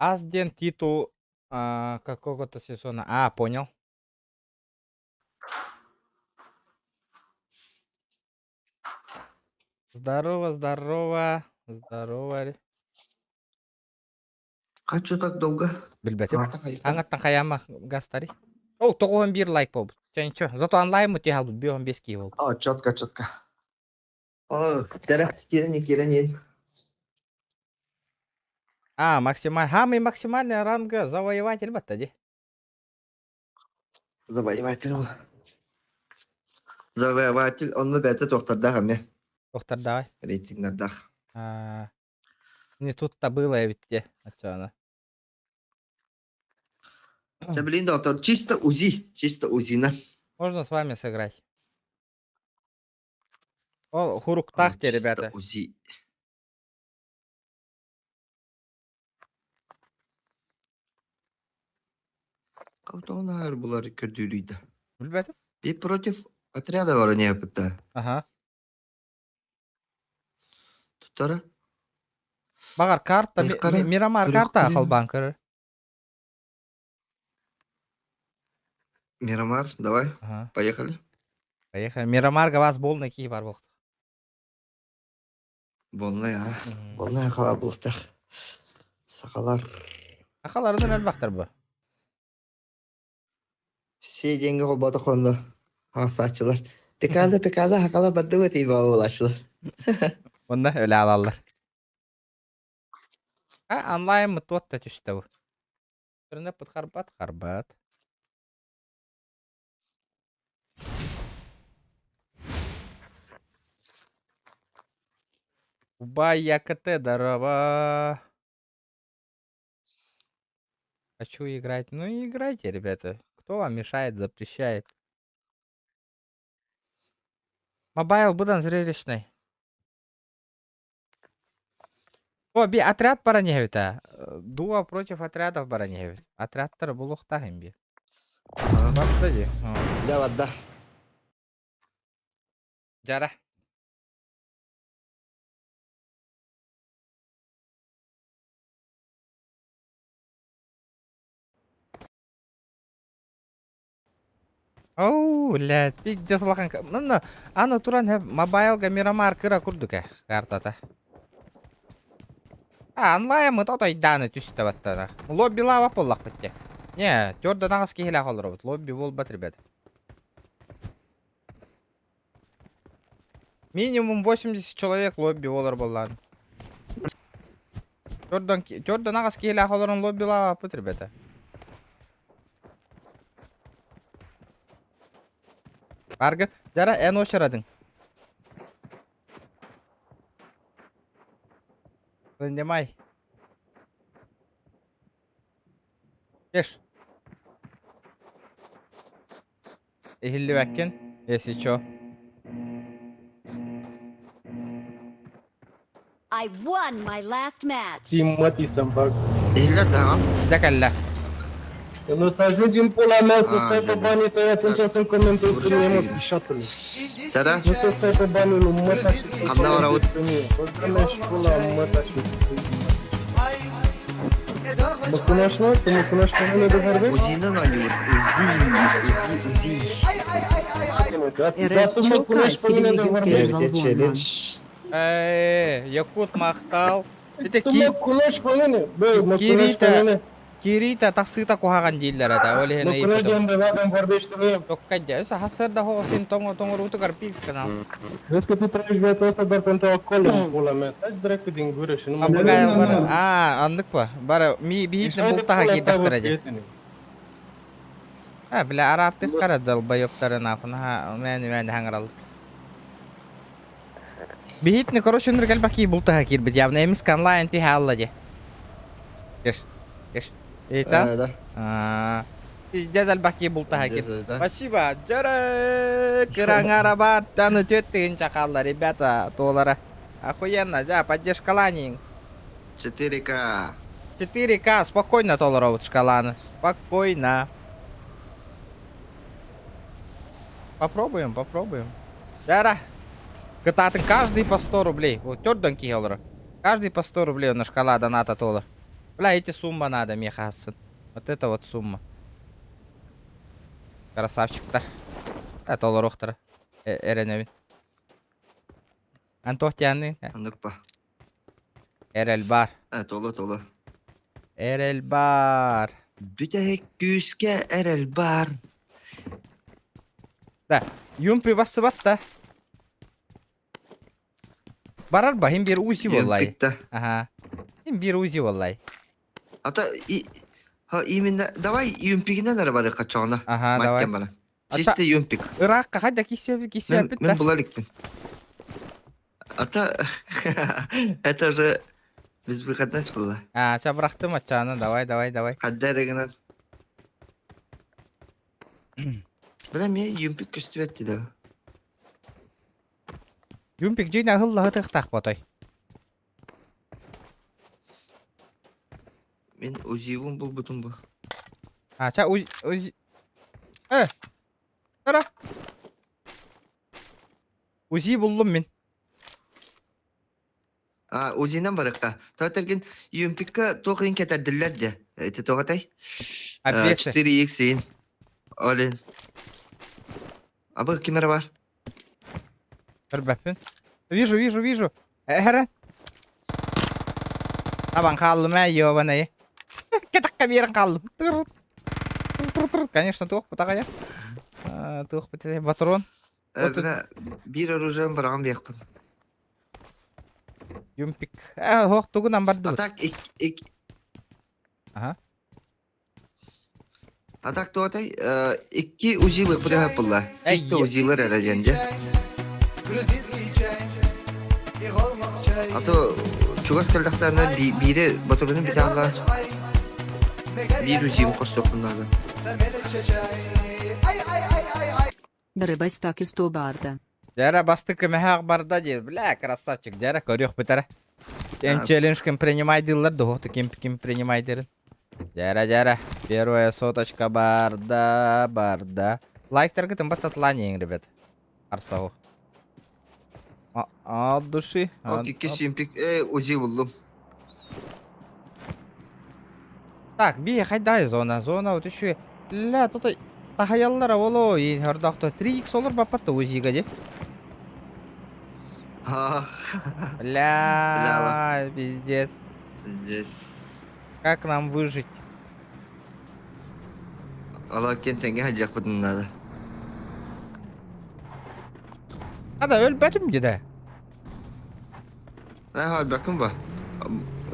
Ас диэн титул а, какого-то сезона. А, понял. Здорово, здорово. Здорово. Хочу так долго. Билбэтим. Аҥаттан хайаама гастари. О, 91 лайк буолбут. Чэ, ничего. Зато онлайн мы түһэ албыт, 55 киһи буолбут. О, четко, четко. О, кэрэ, киирэн, киирэн. А, максималь... Самый максимальный ранга завоеватель батта ди. Завоеватель ол. Завоеватель, онно бэйэтэ туохтардаах эмиэ. Туохтардаҕай? Рейтиннардаах. А, не тут-то было эбит дии. Оччоҕуна. Чэ, блин, доктор, чисто УЗИ, чисто УЗИна. Можно с вами сыграть. Ол хуруктаах те, Чисто ребята. УЗИ. Кавтонаар булар көрдүүлүйдэ. Билбэтим. Би против отряда бар не опытта. Аха. Тутара. Баҕар карта, Айкара, Мирамар карта холбаан көрөр. Мирамар, давай, Ага. поехали. Поехали. Мирамарга вас болна кии бар буолта. Болнай, а. Болнай хала бултах. Сахалар. Сахаларынан элбэхтэр бу. Все деньги холбото хонно. Хасачылар. Пекада, пекада, хакала бардыга тиба олачылар. Онно өлө алаллар. А онлайн мы туотта түстэ бу. Интернет харбат, харбат. Убай ЯКТ, здорово. Хочу играть. Ну и играйте, ребята. Кто вам мешает, запрещает? Мобайл быдан зрелищный. О, би отряд бараневит, Дуо против отрядов бараневит. Отрядтар булуохтаах би. Барда дии. Да, барда. Жара. Оу, блядь, пиздец улахан. Ну, аны туран мобайлга Мирамар кыра курдук э, картата. А, онлайн тотойдааны түстэ баттана. Лобби лава буоллахпыт дии. Не, төрдөн аҕыс киһилээх олоробут. Лобби буолбат, ребят. Минимум 80 человек лобби буолар буоллаан. Төрдөн аҕыс киһилээх олорон лобби лаваппыт, ребята. Баргы, жара эн очарадың. Принимай. Кеш. Иһиллибэккин, если чё. I won my last match. Timothy să-mi Иһиллэр даҕан. Дьэ кэллэ. Eu nu să ajungi în pula mea să Ah, stai da, pe da. banii tăi atunci să-mi comentezi pe mine, mă, pișatule. Da, da. Nu să stai pe banii lui măta și să Am dat ora comentezi pe mine. Bă, mea și pula măta și Mă cunoști, mă? Tu mă cunoști pe mine de vorbești? УЗИнан оонньуур. УЗИ, УЗИ, УЗИ. Da, Эрес tu mă Чукай cunoști pe mine de сибилигин vorbești? кэлэн Девять болбуоннан. челлендж. Ээ, Якут махтал. Ити Tu ки mă cunoști pe mine? Bă, mă cunoști pe Кириитэ mine? киириитэ тахсыыта куһаҕан дииллэр этэ, ол иһин Mă cunoști de ыйыппытым. undeva când vorbești cu mine? Токкайдя, саһасыр да хоҕусин тоҥо тоҥоруутугар пип канал. Vezi că tu trăiești viața asta doar pentru acolo, în pula mea. Taci dracu din gură și nu mă Абыгай băga în бар, seamă. аа, аннык па. Бара ми Ești биһитне mai de бултаһа pula ta, bă, киирдэхтэрэ дии. prietene. А, бля, араартык хара долбоёбтарын ахунаха мэни мэни хаҥарал. Биһитне, короче, ынырык элбэх киһи бултаһа киирбит, явно эмис онлайн түһэ алла дии. Кеш, кеш, ыйта? Да. Аа, пиздец элбэх киһи бултаһа киир. Да. Спасибо, дьөрө, кыраҥара баартан түөттүгүн чакалла, ребята, туолара. Охуенно, да, поддержкаланиң. 4К. 4К, спокойно толоробут шкаланы. Спокойно. Попробуем, попробуем. Дара. Кытаатын каждый по 100 рублей. Вот төрдөн киһи олоро. Каждый по 100 рублей на шкала доната тола. Бля, эти сумма надо, меха Вот это вот сумма. Красавчиктар. Э, толорохтара. Эренебин. Антох тианны. Оннук па. Эрэл бар. Э, толо толо. Эрэл бар. Бүтэһик күүскэ эрэл бар. Да, Юмпи бассыбат да. Барар ба, хим бир узи боллай. Юмпикта. Ага. Хим бир узи боллай. А то и Ха, именно давай юмпигинен эрэ барыахха чоҕуна. Ага, давай. Маттан баран. А Чисто юмпик. Ыраахха хайда кисе кисе Мен, мен була иликпин. А то это же безвыходность была. А, ча бырахтым ачааны, давай, давай, давай. Хадда эрэ гынан. Бля, мне юмпик көстүбэт да. Юмпик дьиҥ аһыллаһытыахтаах ботой. Мин УЗИбын булбутум бу. А, ча узи... узи... Э! Тара! УЗИ буллум мин. А, УЗИнан барыкка. Тоҕо Юмпикка туох иһин кэтэрдиллэр дии. Ити тоҕо этэй? Обвесы. 4X иһин. Олин. Абы ким эрэ бар? Көрбөппүн. Вижу, вижу, вижу. Эһэрэ. Табан хааллым ээ, ёбаный. Кэтэххэ биэрэн хааллым. Конечно, туох бутаҕайа. Туох бутаҕай патрон. Биир оружием быраҕан биэхпин. Юмпик. Э, ох, тугунан бардыбыт. А так, ик... Ага. А так туотай, икки УЗИлы пытыһа булла. Чисто УЗИлар эрэ диэн дьэ. А то чугас кэллэхтэринэ биири батурунун бүтэ биир УЗИм хостуохпун наада. Дырыбай сто барда. Дьэрэ бастакы мэһээх барда диир. Бля, красавчик, дьэрэ көрүөх бүтэрэ. Эн челлендж ким принимай диллар, дуһуохту ким ким принимай дирин. Дьэрэ, дьэрэ. Первая соточка барда, барда. Лайктаргытын баттатланиең, ребят. Арсау. От души. Ок, икки симпик, э, УЗИ буллум. Так, би хайдай зона, зона вот еще. Ля, тут тахаяллара оло, и хордохто 3x олор баппатта УЗИга ди. Бля, пиздец. Здесь. Как нам выжить? Ала кентенге хадьяхпытын надо. Ада өлбөтүм дии Ха, өлбөккүн ба.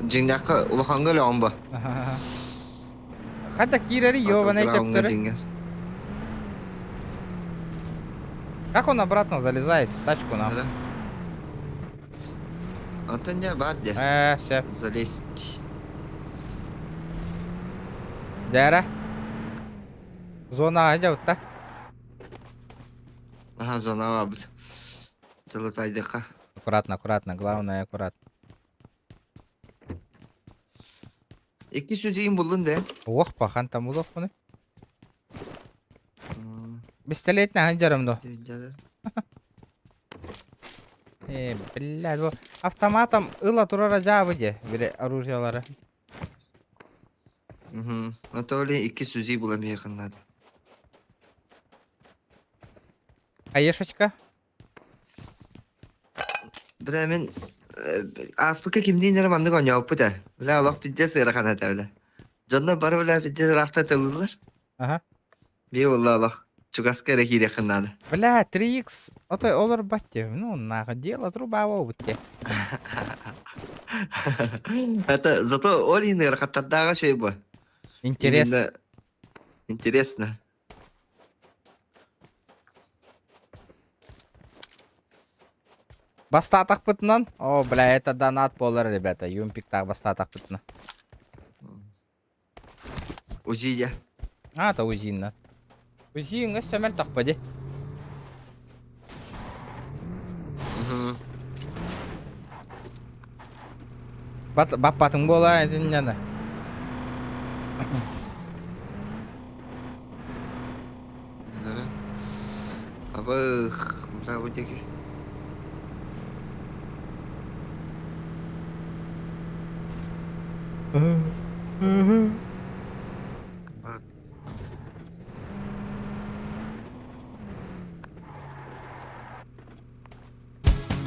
Дьиҥнээххэ улахаҥҥа өлөҕүн ба. Хата киирэри ёбаный төптөрү. Как он обратно залезает в тачку нам? Антон не бар де. Э, все. Залезть. Дяра. Зона идет, так? Ага, зона бабыт. Залатайдыха. Аккуратно, аккуратно, главное аккуратно. Икки сүзиин буллун де. Ох, пахан там улох муну. Пистолет на ханжарым до. Э, блядь, бу автоматом ыла турара жаабы де, биле оружиялары. Угу. Анатолий икки сүзии була миэхин надо. Хаешечка. Бля мин ааспыкка кимниин эрэ маннык оонньообуппут ээ. Бля олох пиздец ыарахан этэ бля. Дьоннор бары бля пиздец ыраахтан тыллыыллар. Аха. Биир буолла олох чугаска эрэ киириэххин наада. Бля, 3x отой олорбат те. Ну, нахуй, дело труба обут те. Это зато ол иһин ыарахаттардааҕа үчүгэй буо. Интерес. Именно интересно. Бастаатахпытынан, о, бля, это донат буолар, ребята, юмпиктаах бастаатахпытына. Узия. А, это УЗИнна. УЗИҥҥа сөмөл тахпа ди. Бат баппатыҥ буолаа итиннэни. Абых, бля, бу диэки. Бак.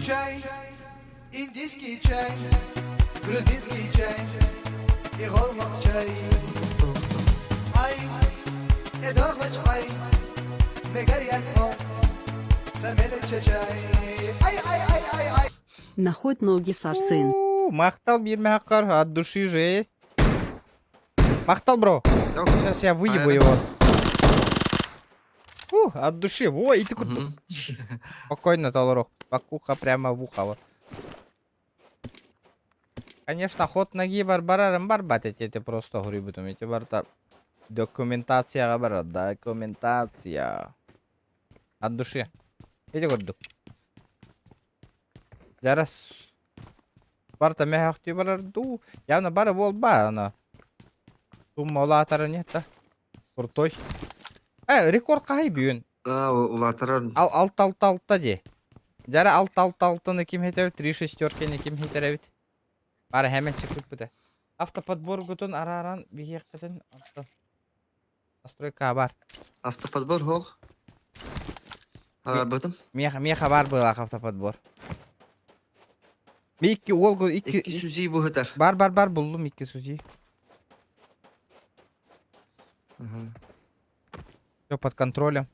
Чай, индийский чай, грузинский чай и голмак чай. Ай, эдорвач ай, мегарьяцмо, самелече чай. Ай, ай, ай, ай, ай. Находь ноги сарсын. У, Махтал бирмәхкар, от души жесть. Махтал, бро. Сейчас я выебу его. Фу, от души. Ой, и ты куда? Спокойно, Толорох. Покуха прямо в ухо. Вот. Конечно, ход ноги бар барарым бар бат эти просто грибутум. Эти барта документация бар, документация. От души. Эти көрдүк. Жарас барта мехахти барар ду. Явно бары болба ана. Сумма улаатара нет да. Крутой. Э, рекорд кахай бүгүн? А, улаатарар. Ал алта алта алта ди. Жара алта алта алтаны ким хетеребит? Три шестеркени ким хетеребит? Бары хэмэн чыкпыт Автоподбор гутун арааран биһиэххитин авто настройка бар. Автоподбор хоох. Араарбытым. Миэхэ миэхэ бар быылаах автоподбор. Икки уол икки Икки сүзии быһытар. бар бар бар буллум икки сузи. Все под контролем.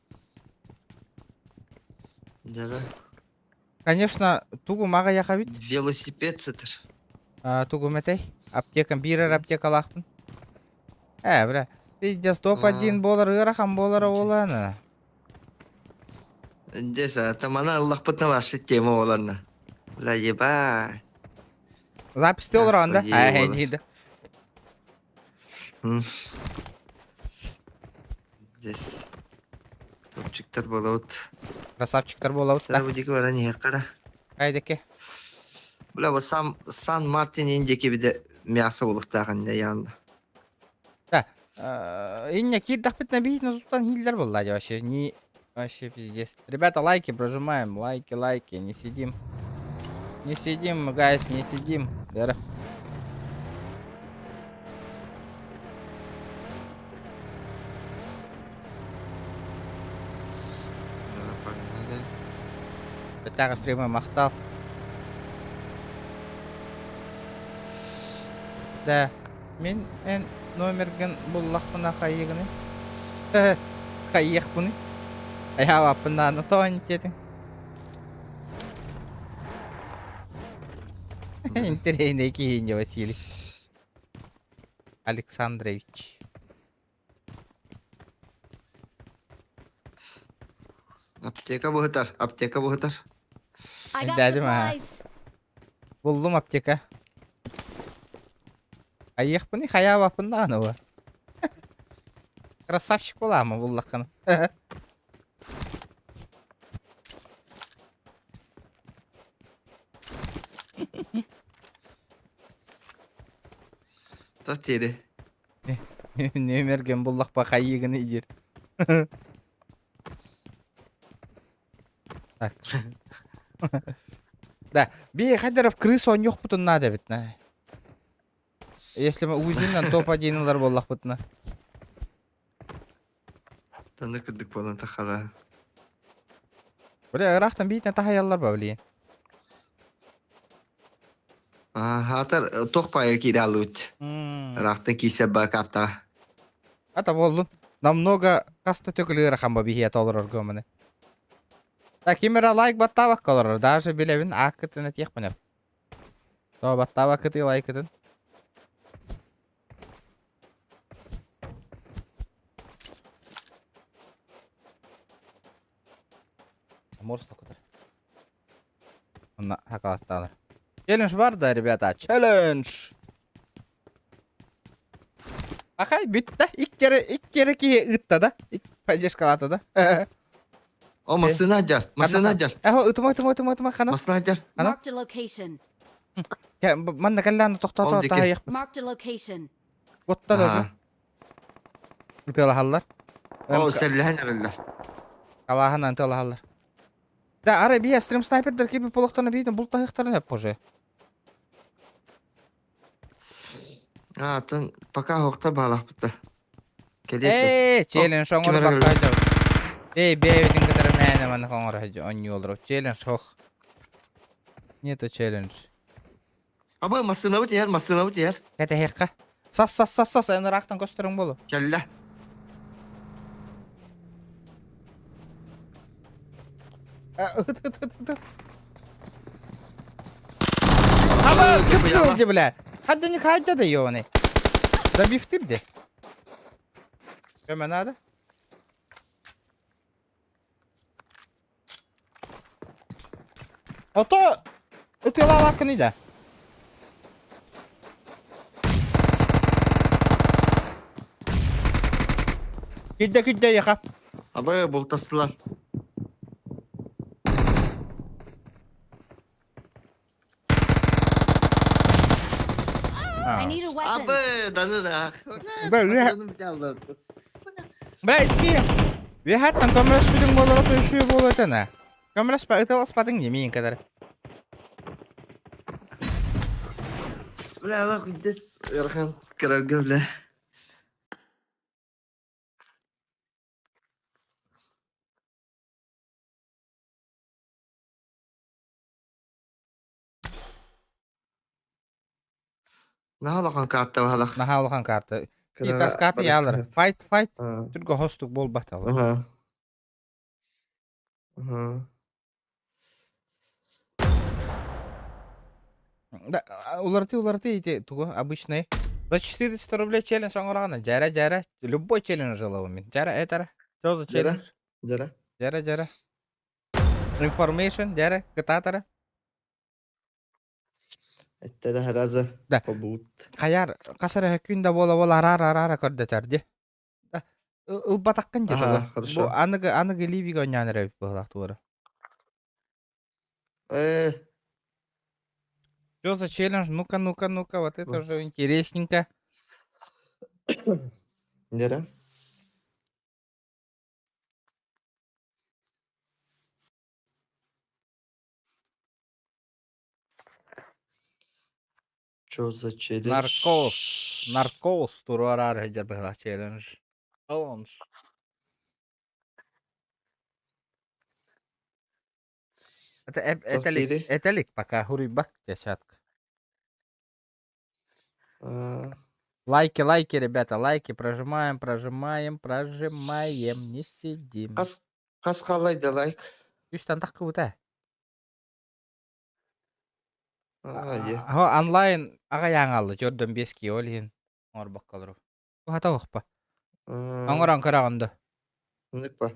Дара. Конечно, тугу мага яхабит. Велосипед сытар. Тугу метей. Аптека бирер аптекалаахпын. Э, бля. Пиздец, топ-1 буолар ыарахан буолара буолаана. Десе, тамана ыллахпытна вообще тема буоларна. Бля, ебать. Записьте олорон да? Э, диде. Здесь топчиктар буолабыт. Красавчиктар буолабыт да. Бу диэки баран иһиэххэ Кайдеке. Бля, бу Сан, Сан Мартин индиэки биде мясо булуктаах инне яанна. Да. Инне киирдэхпитинэ биһитинэ туттан хиллер буолла дии вообще. Не вообще пиздец. Ребята, лайки прожимаем, лайки, лайки, не сидим. Не сидим, guys, не сидим. Дара. Погнали. Бэтээҕи стримы махтал. Да, мин эн номергын буллахпына хайыгыный? Хайыахпыный? Айаабаппын тоон диэтиҥ. Интэриэһинэй киһи Василий Александрович. Аптека быһытар, аптека быһытар. I got Дядя моя. supplies. Буллум аптека. Айыахпыный хайаабаппын даҕаны бу. Красавчик буолаама буллаххына. Тох диэри. Нүмерген буллахпа хайыгын диир. Так. Да, би хайдаров крыс оонньуохпутун наада эбит на. Если мы УЗИнан топ-1 ылар буоллахпытына. Таны кырдык буолан тахара. Бля, ыраахтан биитин таһайаллар ба, блин. Хаатар туох паайа киирэ алыбыт. Ыраахтан киирсэр баа картаҕа. Ата буоллун. Намного хаста төгүл ыарахан ба биһиэ толорорго маны. Так ким эрэ лайк баттаабакка олорор. Даже билэбин ааккытын этиэхпин өп. То баттаабаккытый лайкытын. Морс токутар. Онно хакалаттаалар. Челлендж бар да, ребята, челлендж! Ахай бүттэ. Икки икки киһи ыытта да. Поддержкалаата да. О, массыына дьар, массыына дьар. Эхо, ытыма, ытыма, ытыма, ытыма, хана. Массыына дьар. Хана. Marked a location. Манна кэллээн тохтоото таһайыахпыт. Marked a location. Отта даже. Ытыалаһаллар. О, сэллэһэн эрэллэр. Алааһынан ытыалаһаллар. Да, арай бия стрим снайпердер киирбит буолуохтарына биитин бултаһыахтарын өп уже. А, атын пока хоқтар баалахпыт да. Ээ, челлендж оҥор бакка Эй, бэйбитин кытары мээнэ маннык оҥоро онньуу олорор. Челлендж ох. Нету челлендж. Абы массыынабыт иһэр, массыынабыт иһэр. Кэтэһиэххэ. Сас сас сас сас эн ыраахтан көстөрүҥ буолу. Кэллэ. Ыт ыт ыт ыт. Аба кыптыл бля. Хадда не хайда да ёны. Забифтырды. Көмө надо? Ото ытыалаабаккыный да? Кидде кидде яха. Абы бултастылар. I need a weapon. Абы даны да. Бля, Бля, ити. Вехаттан көмөлөспүтүҥ буолара сөйсүү буолуо этэ Көмөлөспө ытыласпатыҥ дии миин кытары. Бля, нахуй здесь ыарахан көрөргө бля. Наһаа улахан карта баһалах. Наһаа улахан карта. И таскаты ялар. Файт, файт. Түргө хостук буолбат ал. Аха. Аха. Да, уларты, уларты эти тугу обычный. За 400 рублей челлендж оҥороҕуна дьэрэ дьэрэ любой челлендж ылабын мин. Дьэрэ этэрэ. Что за челлендж? Дьэрэ. Дьэрэ дьэрэ. Information дьэрэ кытаатара. Эттэ да раза Да. побут. Хайар хас эрэ күн да буола буола араара араара көрдөтөр дии. Да. Ылбатаххын дии Аха, тугу. Бу хорошо. аныгы аныгы Ливига оонньоон эрэ эбит быһыылаах туора. Э, Что за челлендж? Ну-ка, ну-ка, ну-ка, вот это уже интересненько. Нера? Что за челлендж? Наркоз. Наркоз туруораар сылдьар быһыылаах челлендж. Челлендж. Это, это, ли, это ли пока хуруйбак десятка. Лайки, лайки, ребята, лайки. Прожимаем, прожимаем, прожимаем. Не сидим. Хас, хас халайда лайк. Үстэн таххыбыта. Аа, е. Аһо онлайн аҕайаан алла төрдөн биэс киһи ол иһин оҥорбокко олорор. Уһата уһпа. Оҥорон көрөҕүн дуо? Ныкпа.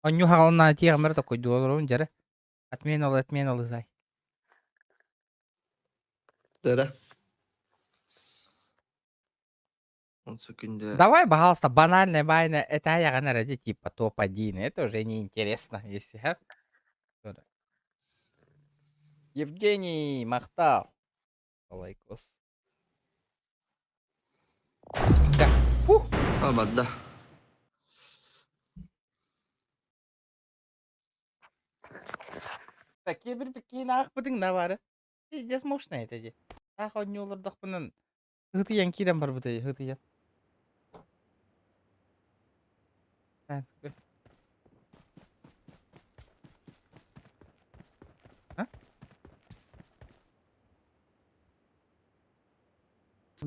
Онньу хаҕалына тиэҕимэр токуйдуу олоробун дьэрэ. Отмена отмена лызай. Дара. Он секунде. Давай, пожалуйста, банальное байное, это я ради типа топ-1, это уже неинтересно, если ха. Евгений Махтал. Лайкос. Да. Фух. Абадда. Так, кебір киин аахпытыҥ да бары. Пиздец мощно это дии. Аах оонньуу олордохпунан ытыйан киирэн барбыта дии, ытыйан. А?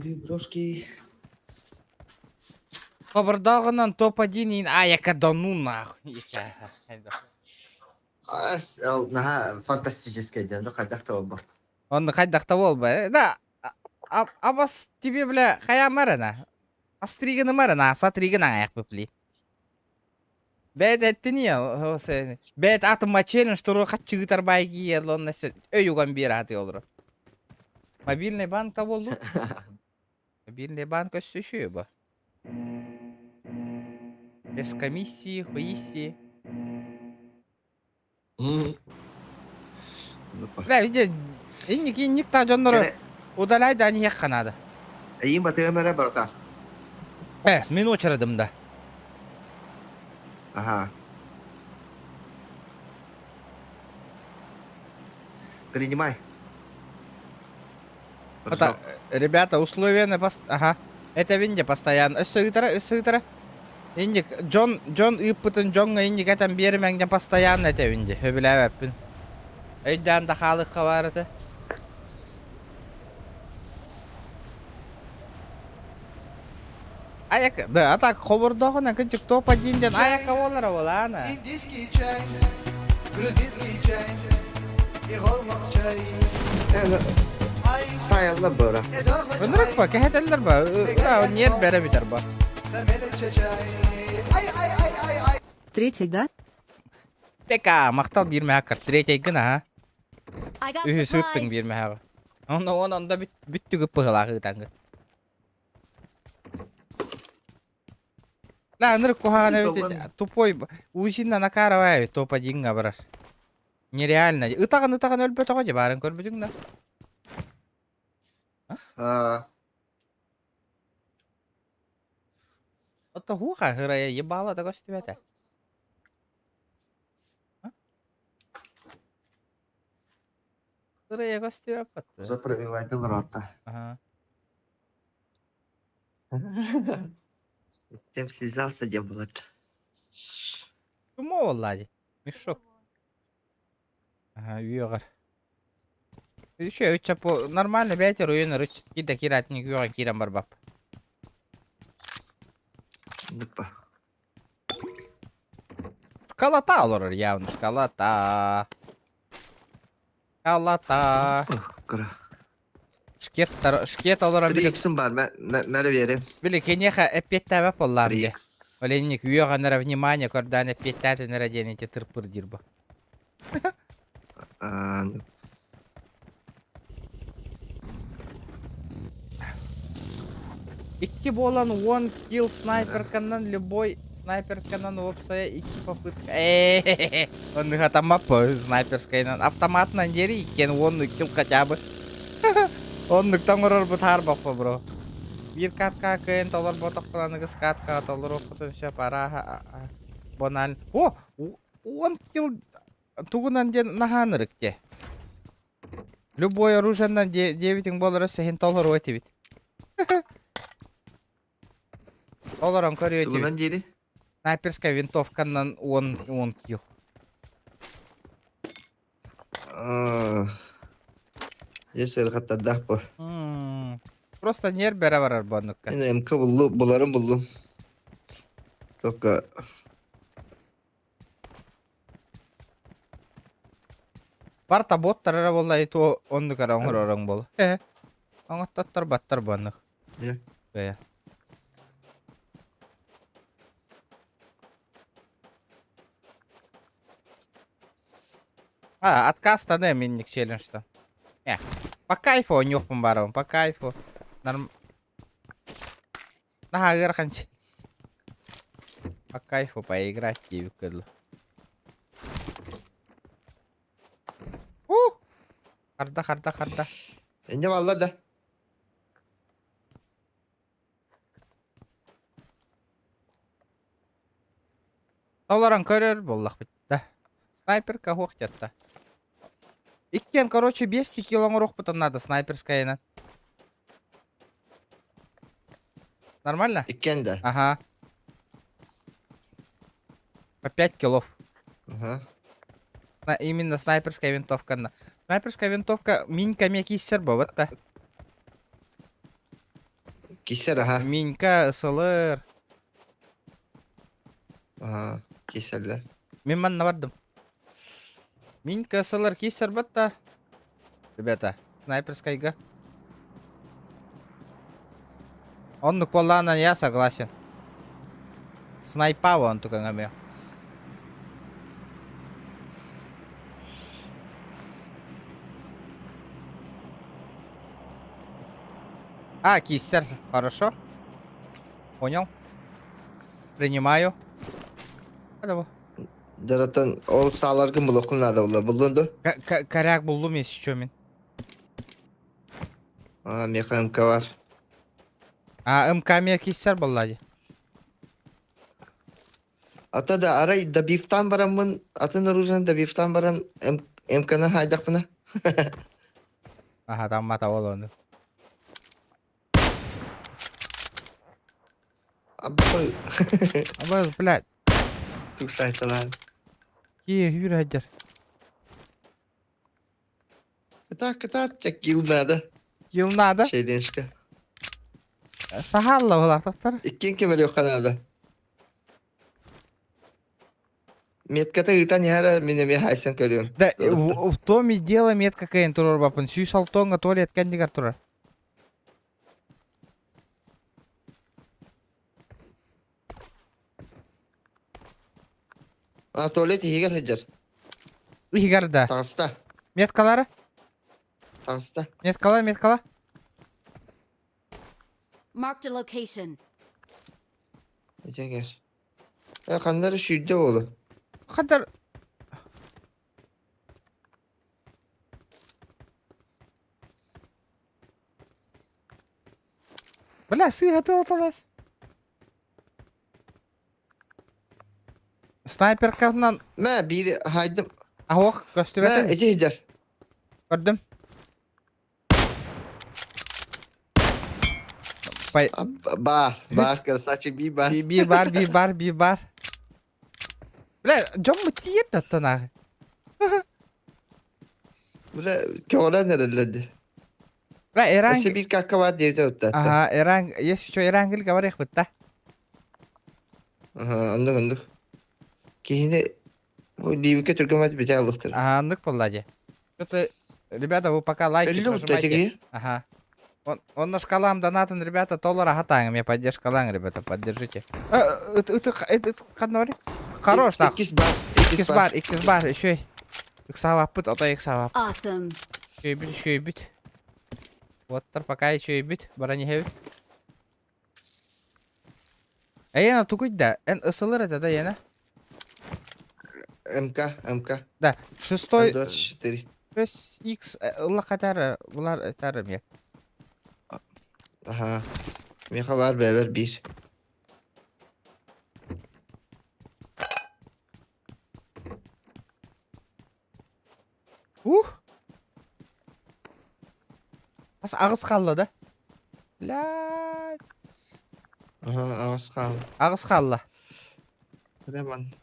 Брошки. Хобордооҕунан топ-1 иин аайака да ну нахуй. Ас, ол наһаа фантастическай диэн, хайдах да буолбат. Онно хайдах да буолба. Да, абас тебе, бля, хайаамар Астриганы марана, сатригын аҥайахпыпли. Бэйт эттини бэйт атыма челлендж туру хаччыгытар байги онно өй уган биэр ааты олорор. Мобильный банк та болду. Мобильный банк өссө үшүө бу. Без комиссии, хуиси. Бля, види, инник инник та дьоннору удаляй да не надо. Эйин батыам эрэ барыта. Э, мин очередым да. Ага. Принимай. Это, ребята, условия на пост... Ага. Это винде постоянно. Өссө ыытара, өссө ыытара. Инник, Джон, Джон ыыппытын дьоҥҥо инник этэн биэримэҥ постоянно этэбин дии. Сөбүлээбэппин. Өйдөөн да хаалыахха баар этэ. Аяк, да, а так хобордооҕун кынчык топ-1 диэн аяка буолара буолаана. Индийский чай, грузинский чай и голмак чай. Сайылла быра. Ынырык ба, кэһэтэллэр ба, ниэт бэрэ бүтэр ба. Третий, да? Пека, махтал биир мэһэ третий гына ha. I got Үһү сыттың биир supplies. мэһэҕэ. Онно он онда бүттүгүп быһылаах ыытаҥгыт. Да, ынырык куһаҕан эбит тупой Узина Накарова эбит топ-1 барар. Нереально. Ытаҕын ытаҕын өлбөтөҕө дьэ баарын көрбүтүҥ да. А, Ото хуха хырая ебала да көстүбэтэ. Хырая көстүбэт Запровивайте рота. Ага. Тем связался, где было. Кумо болла Мешок. Ага, үөҕэр. Еще үччэ по нормально бэйтер уйун рыч кида киратник үөҕэн киирэн барбап. Дупа. Школота олорор явно, школота. Школота. Кыра. Шкет, шкет олорон били 3 бар, мәрі берем. били кинеха эппиэттээбэт буоллаам дии. 3 Оленник үөҕэн эрэ внимание көрдөөн эппиэттээтин эрэ диэн ити тырпыр диир бу. Икки буолан 10 килл снайперканан любой снайперканан уопсайа икки попытка. Э-э-э, оннук снайперскайынан автоматынан диэри иккиэн уон килл хотя бы. Оннуктан оҥорорбут хаарбахпа бро. Биир катка кыайан толорботохпун аныгыс каткаҕа толоруохпутун сөп арааһа банально. О, 10 килл тугунан диэн наһаан ырык дии. Любой оружиеннан диэбитиҥ буолара сиһин толоруо этибит. Олорон көрүө этибит. Тугунан диэри? Снайперская винтовканан 10 килл. Если хаттардаах бу. Просто ньиэр бэрэ барар бу оннукка. Мен МК буллу, буларым буллум. Только Барта боттар эрэ буолла то оннук эрэ оҥоророн буол. Э, оҥоттоттор баттар бу оннук. Бэйэ. А, отказ-то минник челлендж-то. Э, по кайфу онньуохпун барабын, по кайфу. Норм... Наһаа ыарахан По кайфу поиграть диэбиккэ дылы. Ух! Харда, харда, харда. Инде балла да. Олорон көрөр буоллахпыт да. Снайперка суох дьатта. Иккиэн, короче, 5 кило оҥоруохпутун надо снайперскайынан. Нормально? Иккиэн да. Ага. По 5 килов. Ага. На, именно снайперская винтовка. Снайперская винтовка минька мекиссер вот да. Кисер аха. Минька ысылыр. Аха, кисерлер. Мин манна бардым. Минька ысылыр кисер батта. Ребята, снайперскайга. Оннук буоллаҕына я согласен. Снайпа он тукаҥа А, киссер. Хорошо. Понял. Принимаю. Давай. Дьараттан ол сааларгын булуоххун наада буолла. Буллун дуо? Коряк буллум если что мин. А, миэхэ МК бар. А, МК эмиэ киссер буолла дии. Ата да арай добивтаан бараммын, атын оружиены добивтаан баран МК-ны хаайдахпына. Аха, таммата ол ону. Абы. Абы, блядь. Туксайталаан. Кие хүүр хадьар. Кытаат, кытаат, кил надо. Кил надо. Шейденшка. Сахалла булаахтахтар. Иккиэн кемериэххэ наада. Метката ыытан иһэр мин эмиэ хайсан көрүөм. Да, в, в том и дело метка кэйин турар бапын. Сүүс алтоҥҥа туалет кэннигэр турар. А туалет иһигэр сылдьар. Иһигэр да. Таҕыста. Меткалары? Таҕыста. Меткала, меткала. Marked a location. Итингэр. Э, ханна эрэ сүүрдэ буолу. Хандар... Бля, сыыһа тылаталас. Снайперканан Мэ, биир хайдым. Аһох Мэ, көстүбэтин. ити сылдьар. Көрдүм. Пай... Баар, баар, красавчик, биир баар. Биир баар, биир баар, биир баар. Бля, дьоммут тиийэр да оттон ааҕы. Бля, көҕүлээн эрэллэр дии. Бля, Иран... Өссө биир какка баар диэбитэ уттаатта. Ага, Иран... Если что, Ирангель говорих бытта. Ага, оннук оннук. Киһини бу лиибикэ түргэн битэ алыхтар. Ага, оннук буолла дии. Что-то, ребята, вы пока лайки Өллө утта прожимайте. тигии. Ага. Он, он на шкалам донатын, ребята, доллар ага мне поддержка ребята, поддержите. Хорош, нах. Иккис бар. Иккис бар, иккис бар, еще. Иксаваппыт, ото иксавап. Awesome. Еще еще бит. Вот пока еще бит, барани хебит. Эйена тугуй да, эн ысылыр это да, Ена? МК, МК. Да, шестой... 24. 6X, ылла булар этары мне. Аха. Миэхэ баар бэйэбэр биир. Ух! Ас аҕыс хаалла да? Блядь. Аха, аҕыс хаалла. Аҕыс хаалла. Ремон.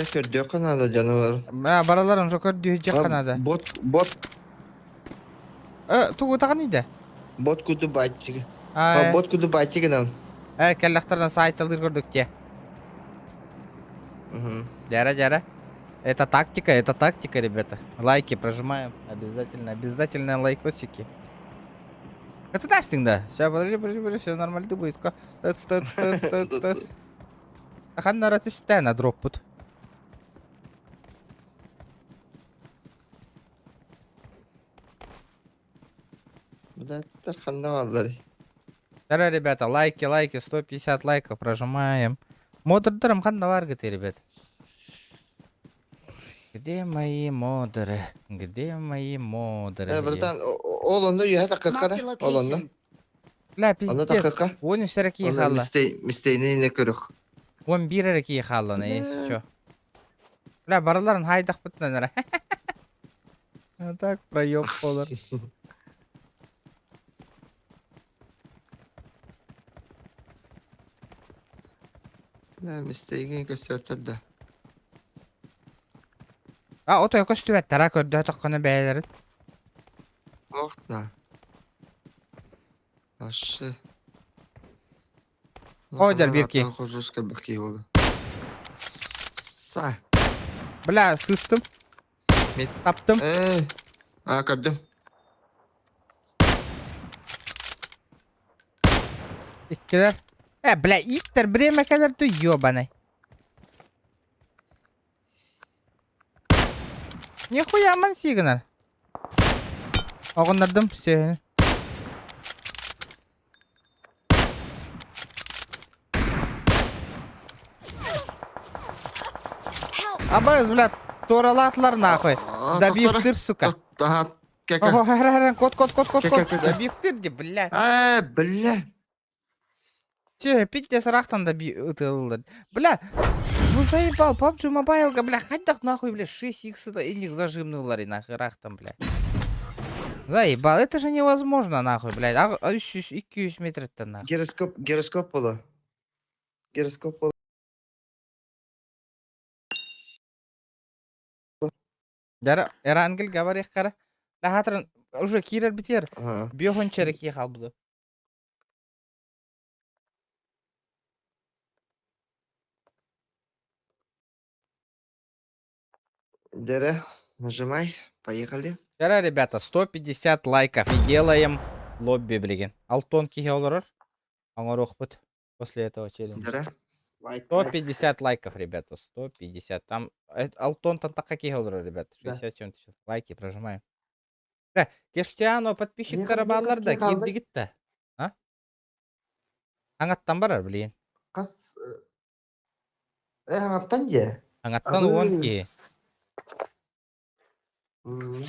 Дьэ көрдүөххэ наада дьону Бараларын жо көрдүөххэ наада. Бот, бот. Э, тугу таҕан иде? Бот куду байтига. Бот куду байтига Э, кэллэхтэринэ саайталыыр курдук дии. Дьара, дьара. Это тактика, это тактика, ребята. Лайки прожимаем. Обязательно, обязательно лайкосики. Это Настин, да. Сейчас, подожди, подожди, подожди, все нормально будет. Тыц, тыц, тыц, тыц, тыц. Ханнара түстэ на дроппут. Быдааттар ханна баалларый? Давай, ребята, лайки, лайки, 150 лайков прожимаем. Модердарым ханна бааргыт, ребят. Где мои модеры? Где мои модеры? Э, братан, ол онно үөһэ таккаккара. Marked a Ол онно. location. Бля, Онно пиздец. таккакка. Уон үс эрэ киһи Онно хаалла. мистей мистейни не көрөх. 11 эрэ киһи хааллана, если чё. Бля, барыларын хайдахпытынан эрэ. А так проеб болар. Бля, мистейги көстөөттөр да. А, ото көстүбэттэр, а көрдөөтөххүнэ бэйэлэрин. Ох да. Ашы. О, дьэр биир киһи. Хожус кэлбэх киһи буолла. Са. Бля, сыстым. Мин. Таптым. Э. А, көрдүм. Иккилэр. Э, бля, ииттэр время кэлэр дуу, ёбаный. Нихуя ман сигнал. Оҕуннардым сүөһүнү. Абайыз, блядь, туоралаатылар нахуй. Добивтыр, сука. Ага, кека. Ого, хара, кот, кот, кот, кот, кот. Кека, кека. Добивтыр, ди, блядь. Э, бля. Че, пиздец, рахтан да би ытыллар. Бля, ну заебал, PUBG Mobile, бля, хайдах нахуй, бля, 6 х это иних зажимнулар и нахуй рахтан, бля. Заебал, это же невозможно, нахуй, блядь. А, 300, 200 метр-то нахуй. Гироскоп, гироскоп буолла. Гироскоп буолла. Дара, Эрангел говори хара. Да хатран, уже кирер битер. Ага. Биохон черек ехал буду. Дere, нажимай, поехали. Вчера, ребята, 150 лайков и делаем лобби, блин. Алтон киһи олорор. Оҥоруохпут после этого челленджа. Дere. Лайк. лайк. 150 лайков, ребята, 150. Там Алтон там так какие олорор, ребят. Да. 60 чем-то сейчас. Лайки прожимаем. Да, Кештиано подписчиктара Нехай баалар да, нехай хааллай. киирдигит да. А? Аҥаттан барар, блин. Хас э аҥаттан дьэ. Аҥаттан уон Абы. киһи. М.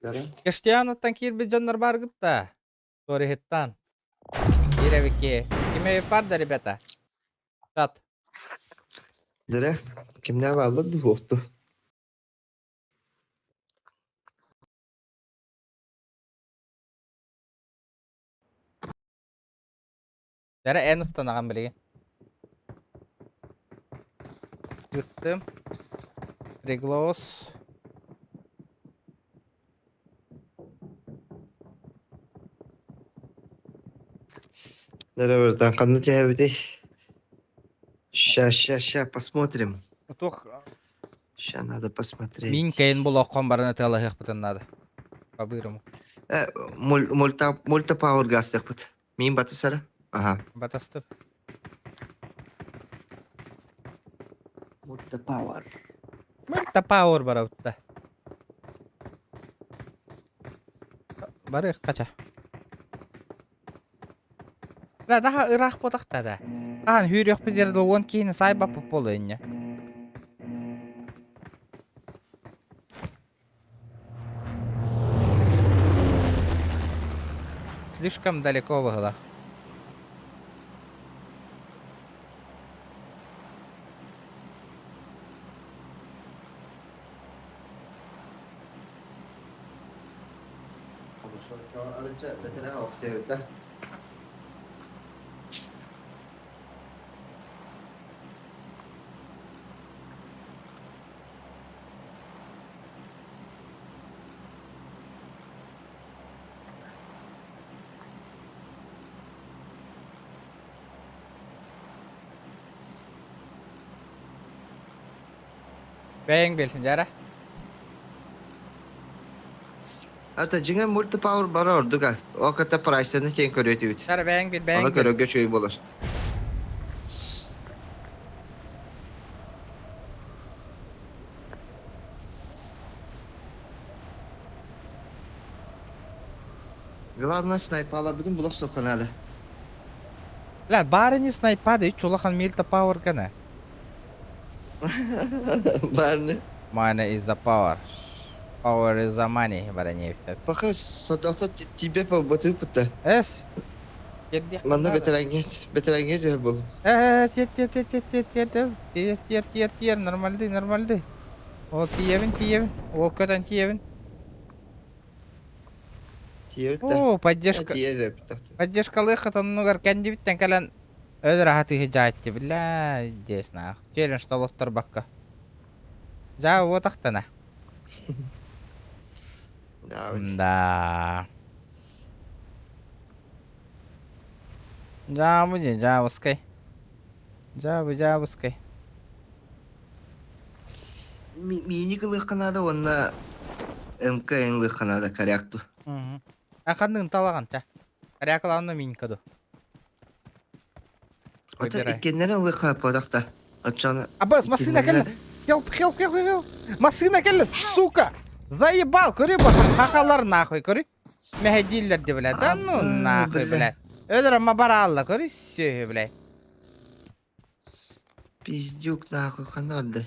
Дere. Кештианоттан киирбит дьоннор бааргыт да. Ториһыттан. Киирэбикки. Киме бар да, ребята? Чат. Дere. Кимнээх бааллар дуу Дәрә эн ыстанаҕын билигин. Ыттым. Реглос. Дere братан, ханна түһэбитий? Ща, ща, ща, посмотрим. Туох Ща надо посмотреть. мин кэйин булуоххун баран ытыалаһыахпытын наада. По-бырому. Э, муль, мульта, мульта пауэр гастыхпыт. Мин батысара. Ага. Батастым. Мульта пауэр. Мульта пауэр барабытта. Барыах кача. Да, daha ыраах буотахта да. Аан хүүрүөхпүт эрэ уон киһини саайбаппыт буолуо инньэ. Слишком далеко быһыылаах. Бэйэҥ билсин дьара. Ата дьиҥэ мультипауэр бара ордук а. Ол кытта прайсаны киэн көрүөтүбүт. Дьара бэйэҥ бил, бэйэҥ Аны бил. көрөргө үчүгэй буолар. Главное снайпаларбытын була охсуохха наада. Бля, барыни снайпады, чулахан мильта пауэр гына. Барыны. Money is a power. Power is a money, баранеевтэр. Пока сотохто тебе побытыппыт Эс. Манна бэтэрэҥҥэ бэтэрэҥҥэ түһэр буоллум. Э, тиэр тиэр тиэр тиэр тиэр тиэр тиэр тиэр тиэр тиэр нормальный нормальный. Ол тиийэбин тиийэбин. Ол көтөн тиийэбин. Тиийэбит да. Оо, поддержка. Тиийэр Поддержкалыаххыт оннугар кэннибиттэн кэлэн өлөр аһатыыһы дьаайтты бля здесь нах. Челлендж толотторбакка. Дьаа уотахтана. Да. Дьаабы дии, дьаабыскай. Дьаабы, дьаабыскай. Мииник ылыахха наада уонна МК ылыахха наада коряк ду. А ханныгын талаҕын тэ? Коряк ылаҕын минька ду? Ото иккиэннэрин ылыахха подахта. Оччону Абас, массыына кэллэ! Help, help, help, help! Массыына кэллэ, сука! Заебал, көрү хахалар нахуй, көрү. Мэһэйдииллэр де, бля. Да ну нахуй, бля. Өлөр ама бараалла, көрү, сүөһү, бля. Пиздюк нахуй, ханна барда?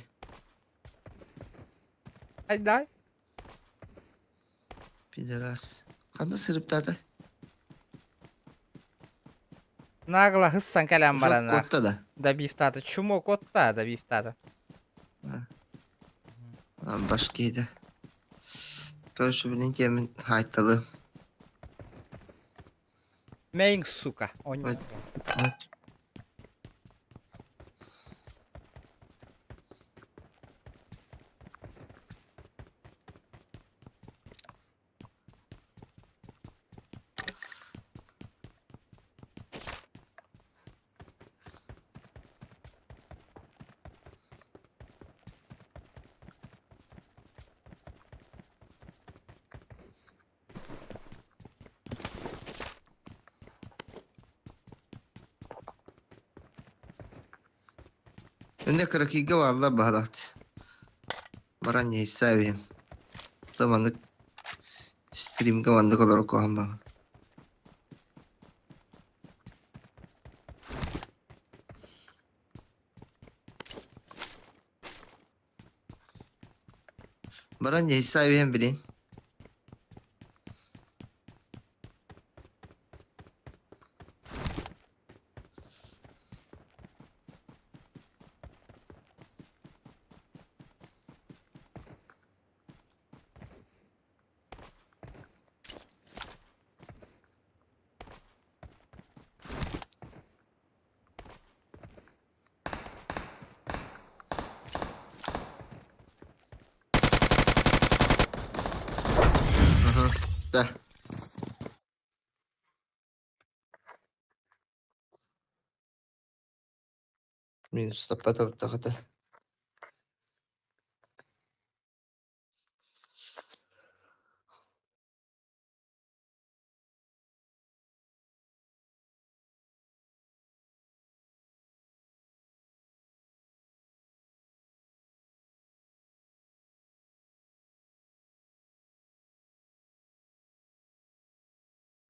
Айдай. Пидорас. Ханна сырыптаата? Нагло хыссан кэлэн баран. Котта да. Добивтаата. Чумо котта, добивтаата. Баш киһитэ. Короче, билин кэмин хаайталы. Мэйиҥ, сука. Вот. Инде кыракыйга бааллар баһылаат. Баран иһиссээбиһим. То маннык стримга маннык олорор куһаҕан баҕа. Баран иһиссээбиһим билин. Да. Минус таппатабыттахата.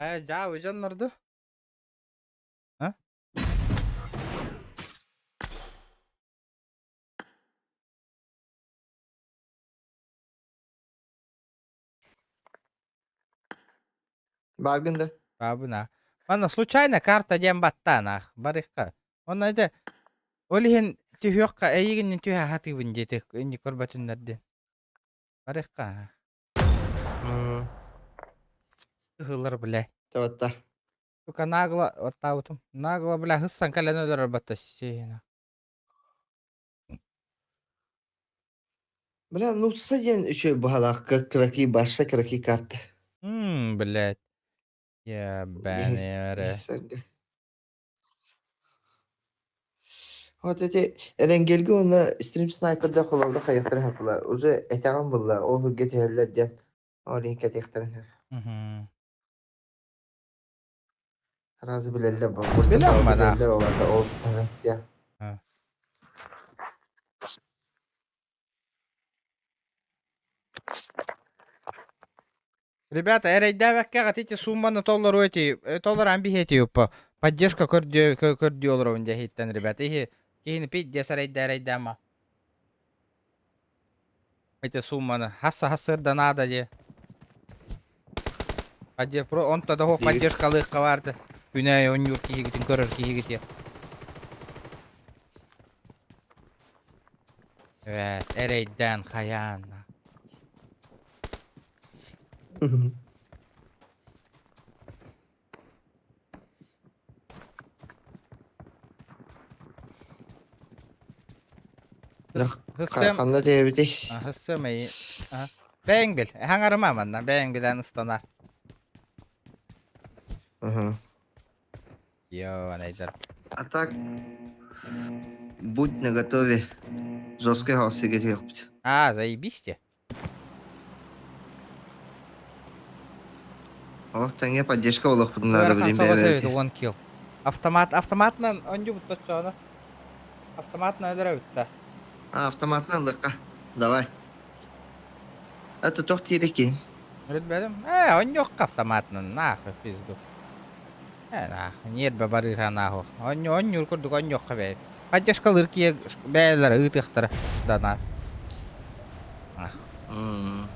Э, дьаа, дьоннорду. А? Бааргын да? Баабына. Манна случайно карта диэн баттаан аах барыахха. Онно ити ол иһин түһүөххэ эйигиннин түһэ сатыыбын диэтик инник көрбөтүннэр диэн. Барыахха. Ыһыллар бля. Таватта. Сука нагло оттаабытым. Нагло бля хыссан кэлэн өлөрөр батта сиэһина. Бля, нуца диэн үчүгэй быһалаах кыракый барса кыракый карта. Мм, блядь. Ебаный эрэ. Вот эти Эренгелгэ уонна стрим снайперда холобура хайыахтара хапыла. Уже этэҕин булла, ол үргэ түһэллэр диэн. Ол иһин кэтиэхтэрин. Сразу билэллэр Билэн бана. билэллэр олорда ол диэн. Ребята, эрэйдээбэккэ ити сумманы толору эти толоран биһиэти уппа. Поддержка көрдүү көрдүү олоробун дьэһиттэн, ребята. Иһи киһини пиздец эрэйдээ эрэйдээма. Эти сумманы хасса хассырда надо де. Онто да поддержкалыахха баарда. Күнэ оонньуур киһигитин көрөр киһигит. Evet, эрэйдээн хайаан. Хыссыам Ханна диэбитий? Хыссыам. Бэйэҥ бил. Хаҥарыма манна. Бэйэҥ билэн ыстанар. Ага. Йоо, А так, будь наготове. Жесткий хаос сигетиэхпит. А, заебись те. Олох тэҥҥэ поддержка олохпутун надо Ыарахан блин соҕус эбит бэйэбит. 10 килл. Автомат, автоматынан оонньуубут точчоҕуна. Автоматынан өлөрөбүт да. А, автоматынан ылыахха. Давай. Это туох диир киһин? Билбэтим. Ээ, оонньуохха автоматынан, нахуй в пизду. Ээ, нахуй, ньиэрбэ барыыра нахуй. Оонньуу, оонньуур курдук оонньуохха бэйэ. Поддержкалыыр киһи бэйэлэрэ ыытыахтара да на. М.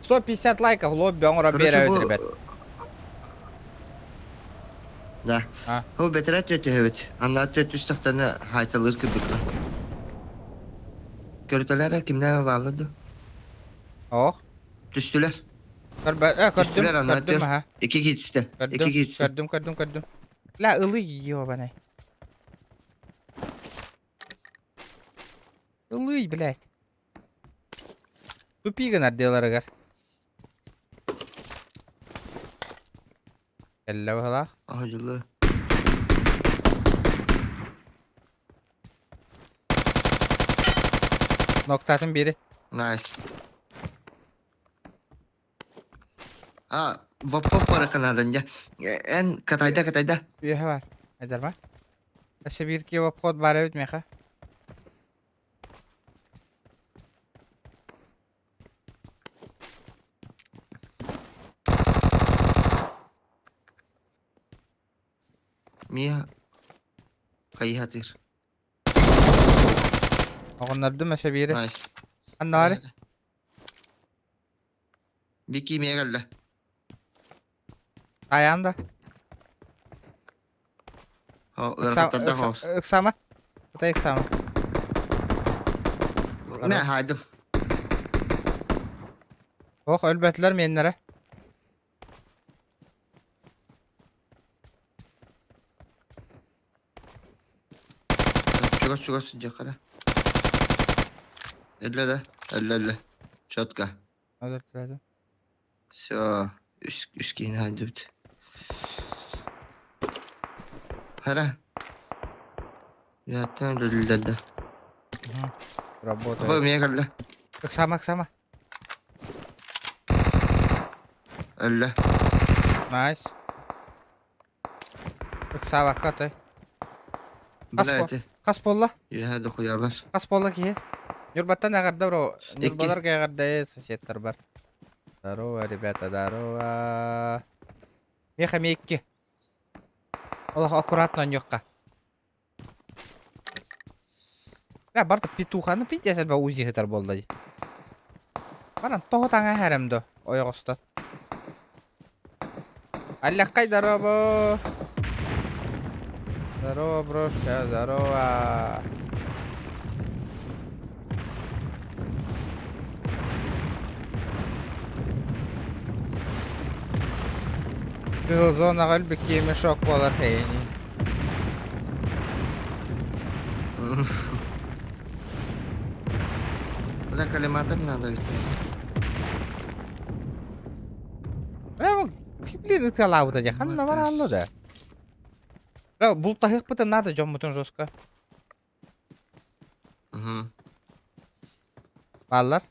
150 лайков лобби оҥоро Короче, биэрэбит, бу... ребят. Да. А. Ол бэтэрээ түөтүһэбит. Аннаа түөтүстэхтэринэ хаайталыыр курдук. Көрүтэлэр кимнээх бааллар дуу? Ох. Түстүлэр. Көрбө, э, көрдүм, Түстүлэр аннаа көрдүм, түөр. аха. Икки киһи түстэ. Икки Көрдүм, киһи түстэ. көрдүм, көрдүм, көрдүм. Ла, ылый, ёбаный. Ылый, блядь. Тупи гынар деларыгар. Кэллэ быһылаах. Аһдьылы. Ноктатын бири. Nice. А, вопрос бара Канадан дьэ. Эн Катайда, Катайда. Үөһэ бар. Айдарма. Өссө биир киһи обход баар эбит миэхэ. Мия хайыһатыр. Оҕоннордум өссө биири. Nice. Аннаары. Бики мия кэллэ. Айаан да. О, ыарахаттардаах оҕус. Ыксама. Кытай ыксама. Мэ хаайдым. Ох, өлбөтүлэр миэннэрэ. Чугас чугас сылдьыахха Өллө да, өллө өллө. Четко. Өлөртүлэр. Все, үс үс киһини хаайдыбыт. Хара. Яттан өлөллөр да. Работает. Бу эмиэ кэллэ. Ыксама, ыксама. Өллө. Найс. Ыксаабакка той. Хас Бля бо эти. хас буолла? Үөһэ дохуялар. Хас буолла киһи? Ньурбаттан эҕэрдэ бро. Икки. Ньурбаларга эҕэрдэ соседтар бар. Здорово, ребята, здорово. Миэхэ эмиэ икки. Олох аккуратно оонньуохха. Бля, барда петуханы пиздец элбэх УЗИ сытар буолла дии. Баран тоҕо таҥа иһэрим дуо ойоҕостон. Алляккай здорово! Здорово, брошка, здорово! Кыһыл зонаҕа өлбүт киһи мешок буолар эйини. Бля, коллиматор надо ведь. Прямо блин ытыалаабыта дии ханна бараалла да. Бля, бултаһыахпытын наада дьоммутун жестко. Угу. Бааллар.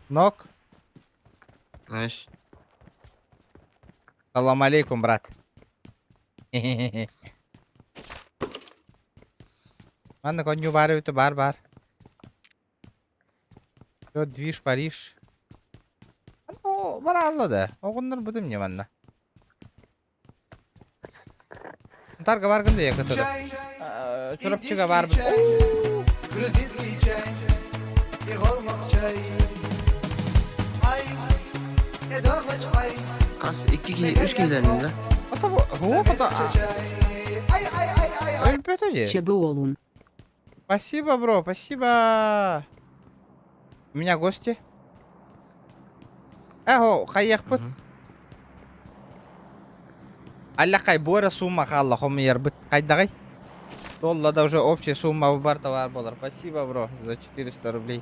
Нок. Знаешь. Салам алейкум, брат. Манна конню баар эбитэ баар баар. Всё, движ Париж. О, бараалла да. Оҕоннор бутум не манна. Тарга баргын да якытыда. Чай, Чурапчыга индийский барбыт. чай, грузинский чай и голмак чай. Ай, эдорвач ай, Хас икки киһи, үс киһилэннин да? Ата бу, хоп, ата, чай. Ай, ай, ай, ай, ай. өлбөтө дии. Чебы Спасибо, бро, спасибо. У меня гости. Эхо, хайыахпыт. Мгм. Аллахай, буора сумма хаалла хомуйарбыт. Хайдаҕай? Туолла да уже общая сумма бар товар болар. Спасибо, бро, за 400 рублей.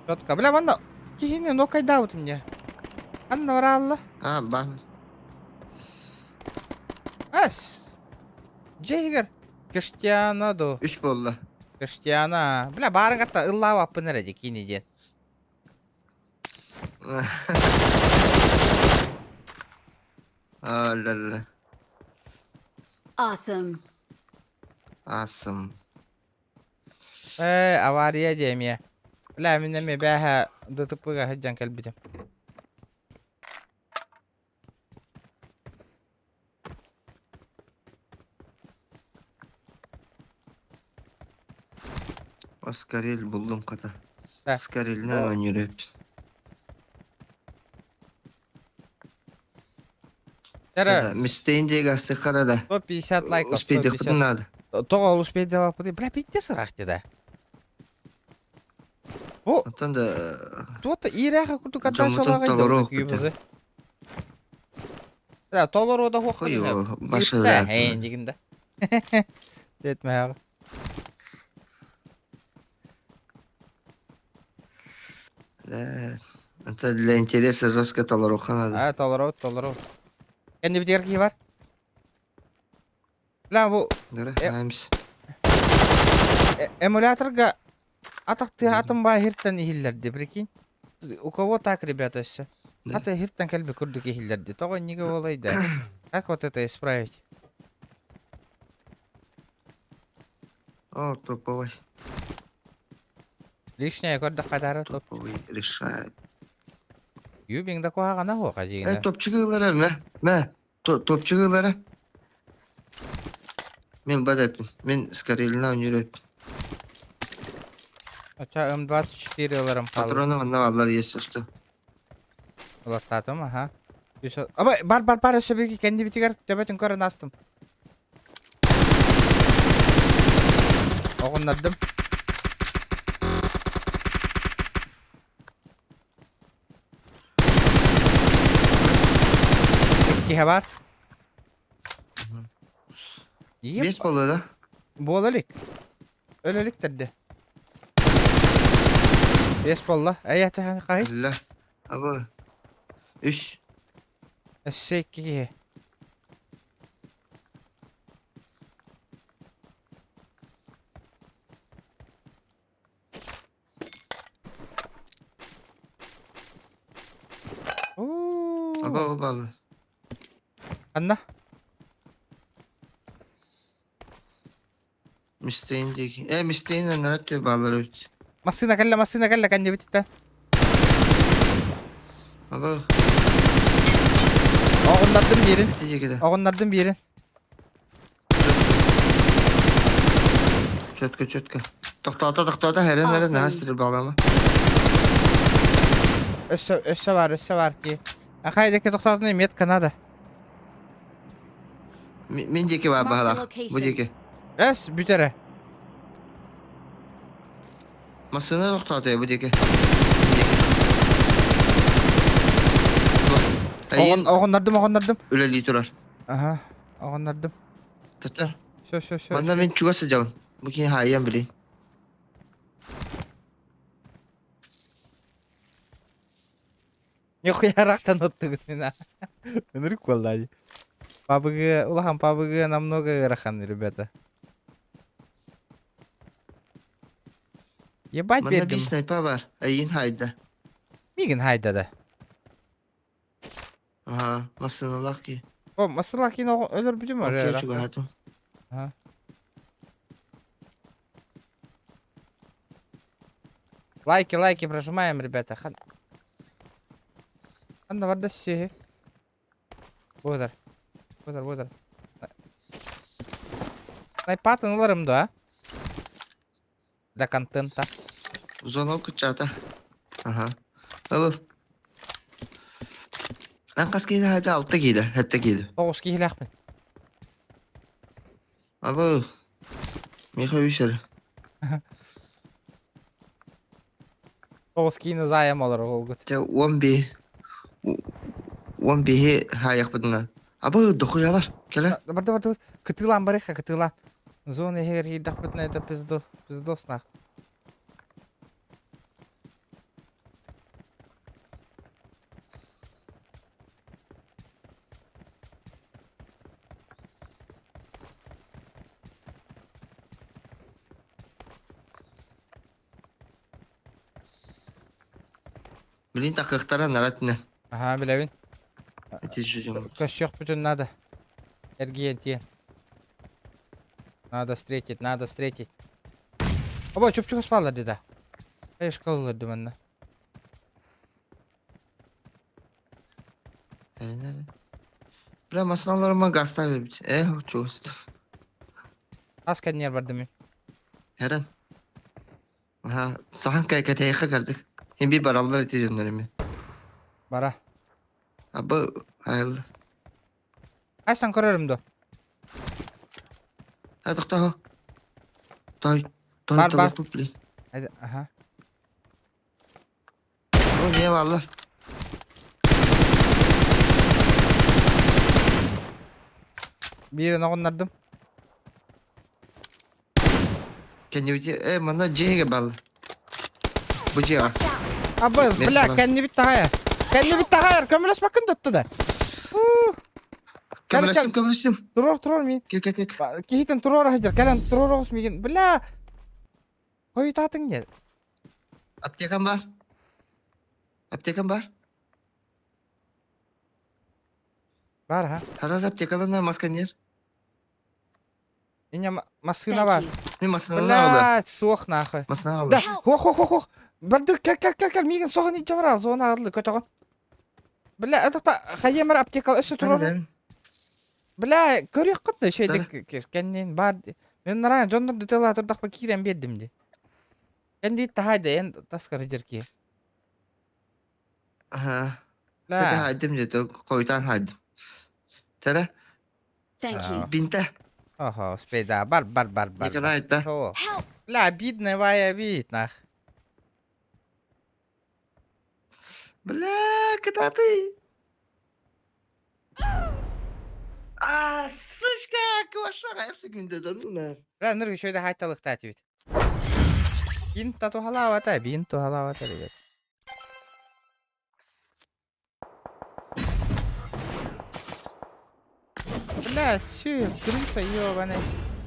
Четко. Бля, манна киһини нокайдаабыт мне. Анна бараалла. А, бан. Ас. Дьиэгэр Криштиана ду. Үс буолла. Криштиана. Бля, баарын катта ыллаабаппын эрэ дии кини диэн. А, ла-ла. Awesome. Awesome. Ээ, авария диэ эмиэ. Бля, мин эмиэ бээһэ ДТП-га сылдьан кэлбитим. Оскарель буллум хата. Да. Скарельнан оонньуур эбит. Тара, Мистейн диэги астыххара да. 150 лайков, Успейдехпитин 150. надо. Тоҕо успейдеваппытый? Бля, питте сырах да. Бу Оттон да туота иирээхэ курдук аттаа Дьоммутун шалаҕай да толоруох күйбүзэ. Да, толоруо да хуох Хойу, башы Да, эйн дигин да. Тетмэҕэ. Да, это для интереса жестко толоруха надо. А, толору, толору. Кэннибитигэр киһи бар. Бля, бу Дара, Э- аймс. эмуляторга атах тыа атын баа иһиртэн иһиллэрди, прикинь. У кого так, ребята, өссө? Да. Ата иһиртэн кэлби курдук иһиллэрди. Тоҕо иннигэ буолай да? Как вот это исправить? О, топовый. Лишнее көрдөххө таара топ. Топовый решает. Юбиҥ да куһаҕана суох Э, дьиҥинэ. топчугылара, мэ, мэ, топчугылара. Мен бадаппин. Мен Скорелина оонньуур Оча М24 ыларым хаалла. Патроны манна бааллар, если что. Ылаттаатым, аха. Аба, бар бар бар өссө биир кэннибитигэр төбөтүн көрөн астым. Оҕуннардым. Иккиһэ бар. Бес буолла да? Буола илик. Өлө иликтэрдэ. Бес буолла. Эйэтэхэн хаһый? Өллө. Аба. Үс. Өссө икки киһи. Аба ол Анна? Мистейн диэки. Э, Мистейн анара түө баалар эбит. Массыына кэллэ, массыына кэллэ кэннибититтэн. Аба. Оҕуннардым биэрин. Ити диэки да. Оҕуннардым биэрин. Четко, четко. Тохтоото, тохтоото, хэрэн эрэ наһаа Awesome. стрельбалама. Өссө, өссө бар, өссө бар ки. Ахай диэки тохтоотуна метка надо. Мин диэки баар Marked a баһалаах. Бу location. диэки. Эс, бүт эрэ. Массыына тохтоото бу диэки. Оҕон, оҕоннордум, оҕоннордум. Үлэлии турар. Аха, оҕоннордум. Татар. Все, все, все. Манна мин чугас сылдьабын. Бу киһи хаайыам билин. Нихуя рактан оттугутина. Ынырык буолла дии. Пабыгы, улахан пабыгы намного ыарахан, ребята. Ебать Манна биэрдим. биир снайпа бар. Эйигин хаайда. Миигин хайда да. Аха, массыыналаах киһи. О, массыылаах киин өлөрбүтүм Окей, уже. чугаһатым. Ага. Лайки, лайки прожимаем, ребята. Хан... Ханна барда сиһи. Буодар. Буодар, буодар. Снайпатын ыларым да. Для контента. Звонок кыччаата. Аха. Ылыр. Эн хас киилэ хата алта киилэ, сэттэ киилэ. Тоҕус киһилээхпин. Абы. Миэхэ үс эрэ. Тоҕус киини заайам олорор уолгут. Дьэ уон биэһи уон биэһи хаайахпытына. Абы дохуйалар кэлэ. Барда барда кытыылаан барыахха кытыылаан. Зона иһигэр киирдэхпитинэ это пиздос, пиздос нах. Билин такыахтара нарат ine. Аха, билэбин. Эти ждем. Көссүөхпүтүн надо. Эргийэн тиэн. Надо встретить, надо встретить. Оба, чупчугас бааллар дии да. Эшкалылар дии манна. Бля, масыналарыма гастар бербит. Э, чугас. Ас кэнниэр бардым мин. Herен. Аха, сахан кэкэтэйхэ кэрдик. Хин би бараллар ити дьоннор эми. Бара. Абы айылла. Айсан көрөрүм до. Ha тохтоо. Той той Бар, бар. толку блин. Аха. О, не баллар. Биирин оҕуннардым. Кэннибити э манна дьиэгэ баллар. Бу дьиэҕэ. Абы, бля, кэннибит таһайар. Кэннибит таһайар, көмөлөспөккүн да да. Көмөлөстүм, көмөлөстүм. Турор, турор мин. Кел, кел, кел. Киһитин туруора сылдьар, кэлэн туруора оҕус миигин. Бля, хойутаатыҥ не? Аптекам бар. Аптекам бар. Бар ha. Харас аптекалана масканер. Иня массыына бар. Мин массыынаны алды. Блядь, суох нахуй. Массыына алды. Да, хох хох хох хох. Барды кел кел кел кел миигин соһон илдьэ барал, зона аҕаллы көтөҕүн. Бля, это хайемар аптека өссө турар. Бля, көрүөххүт да үчүгэйдик кэннин бар. Мен нараа дьоннор дутелаа турдахпа киирэн биэрдим дии. Кэнди таһай да эн таскары дьэркиэ. Аха. Бля. Сэтэ хайдым дьэ хойутаан хайдым. Тэра Thank you. бинтэ Ого, успей, да, бар, бар, бар, бар. Николай да. О. Бля, обидно, вай, обидно. Бля, кытаатый. А, сучка, квашаға секунда да ну на. Бля, ныр еще да хайталыктаат эбит. Бин татухалаавата, бин туһалаавата, ребят. Бля, сю, крыса ёбаная.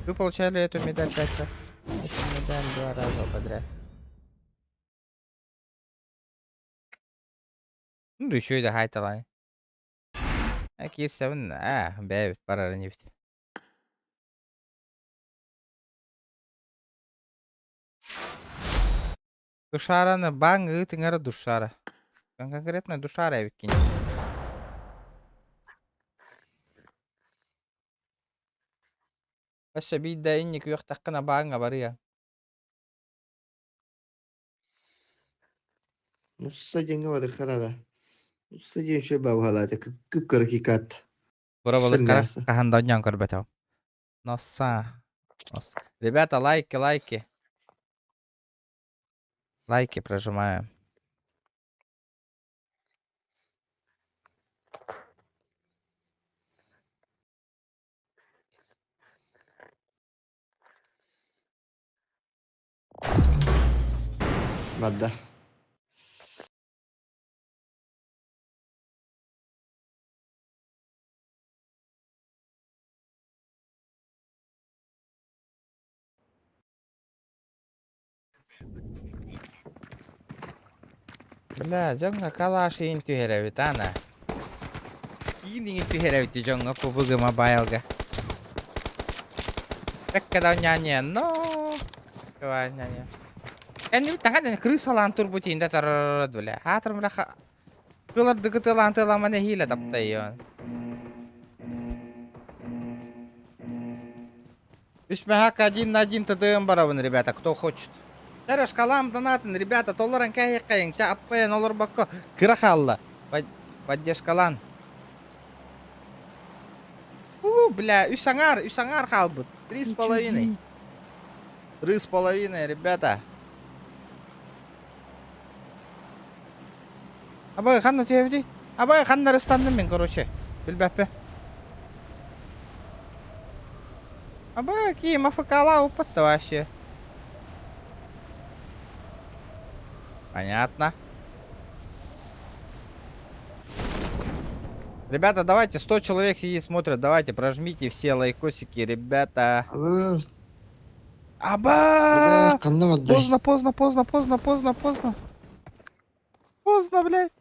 Вы получали эту медаль пять раз. Эту медаль два раза подряд. Ну, еще и да хайталай. Киирсэбин, аа, бэйэбит барар инибит. Душараны баҥ ыытыҥара душара. Конкретно душара эбиккин. Өссө биирдэ инник үөхтэххинэ бааҥҥа барыа. Нусса диэҥҥэ барыахха да. Нусса диэн үчүгэй бабыһалаата кып-кыра кикаат. Бырабылык хаһан да онньоон көрбөтөҕүм. Носса. Ребята, лайки, лайки. Лайки прожимаем. Барда. Бля, дьоҥҥо калаш иһин түһэрэбит ана. Скин иһин түһэрэбит дьоҥҥо PUBG Mobile-га. Тэккэ да няня, но... Няня. Кэннибит таҥа крысалаан турбут иһин да тарарарат бля. Хаатыр бля Кылардыгы тылаан тыламан эһиилэ таптайыан. Үс мэһэк один на один ТДМ барабын, ребята, кто хочет. Тэрэш калам донатын, ребята, толорон кэһиэххэйиҥ, ча аппайан олорбокко кыра хаалла. Поддержкалаан. У, бля, үс аҥаар, үс аҥаар хаалбыт. Три с половиной. Три с половиной, ребята. Абай ханна түһэбитий? Абай ханна ыстанным мин, короче. Билбэппэ. Аба киим АФК-лаа уппат вообще. Понятно. Ребята, давайте, 100 человек сидит, смотрят. Давайте, прожмите все лайкосики, ребята. Аба! Поздно, поздно, поздно, поздно, поздно, поздно. Поздно, блядь.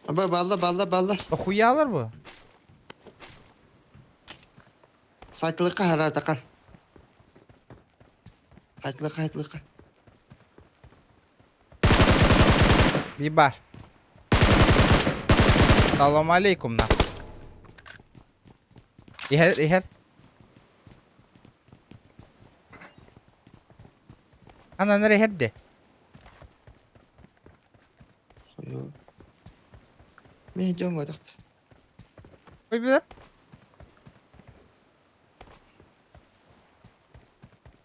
Аба балла балла балла. Охуялар бу? Сайтлыкка харатака. Сайтлыкка сайтлыкка. Бибар. Салам алейкум на. Иһэр, иһэр. Анан эрэ иһэрди. Хойу. Мен идем батахта. Ой, билэр.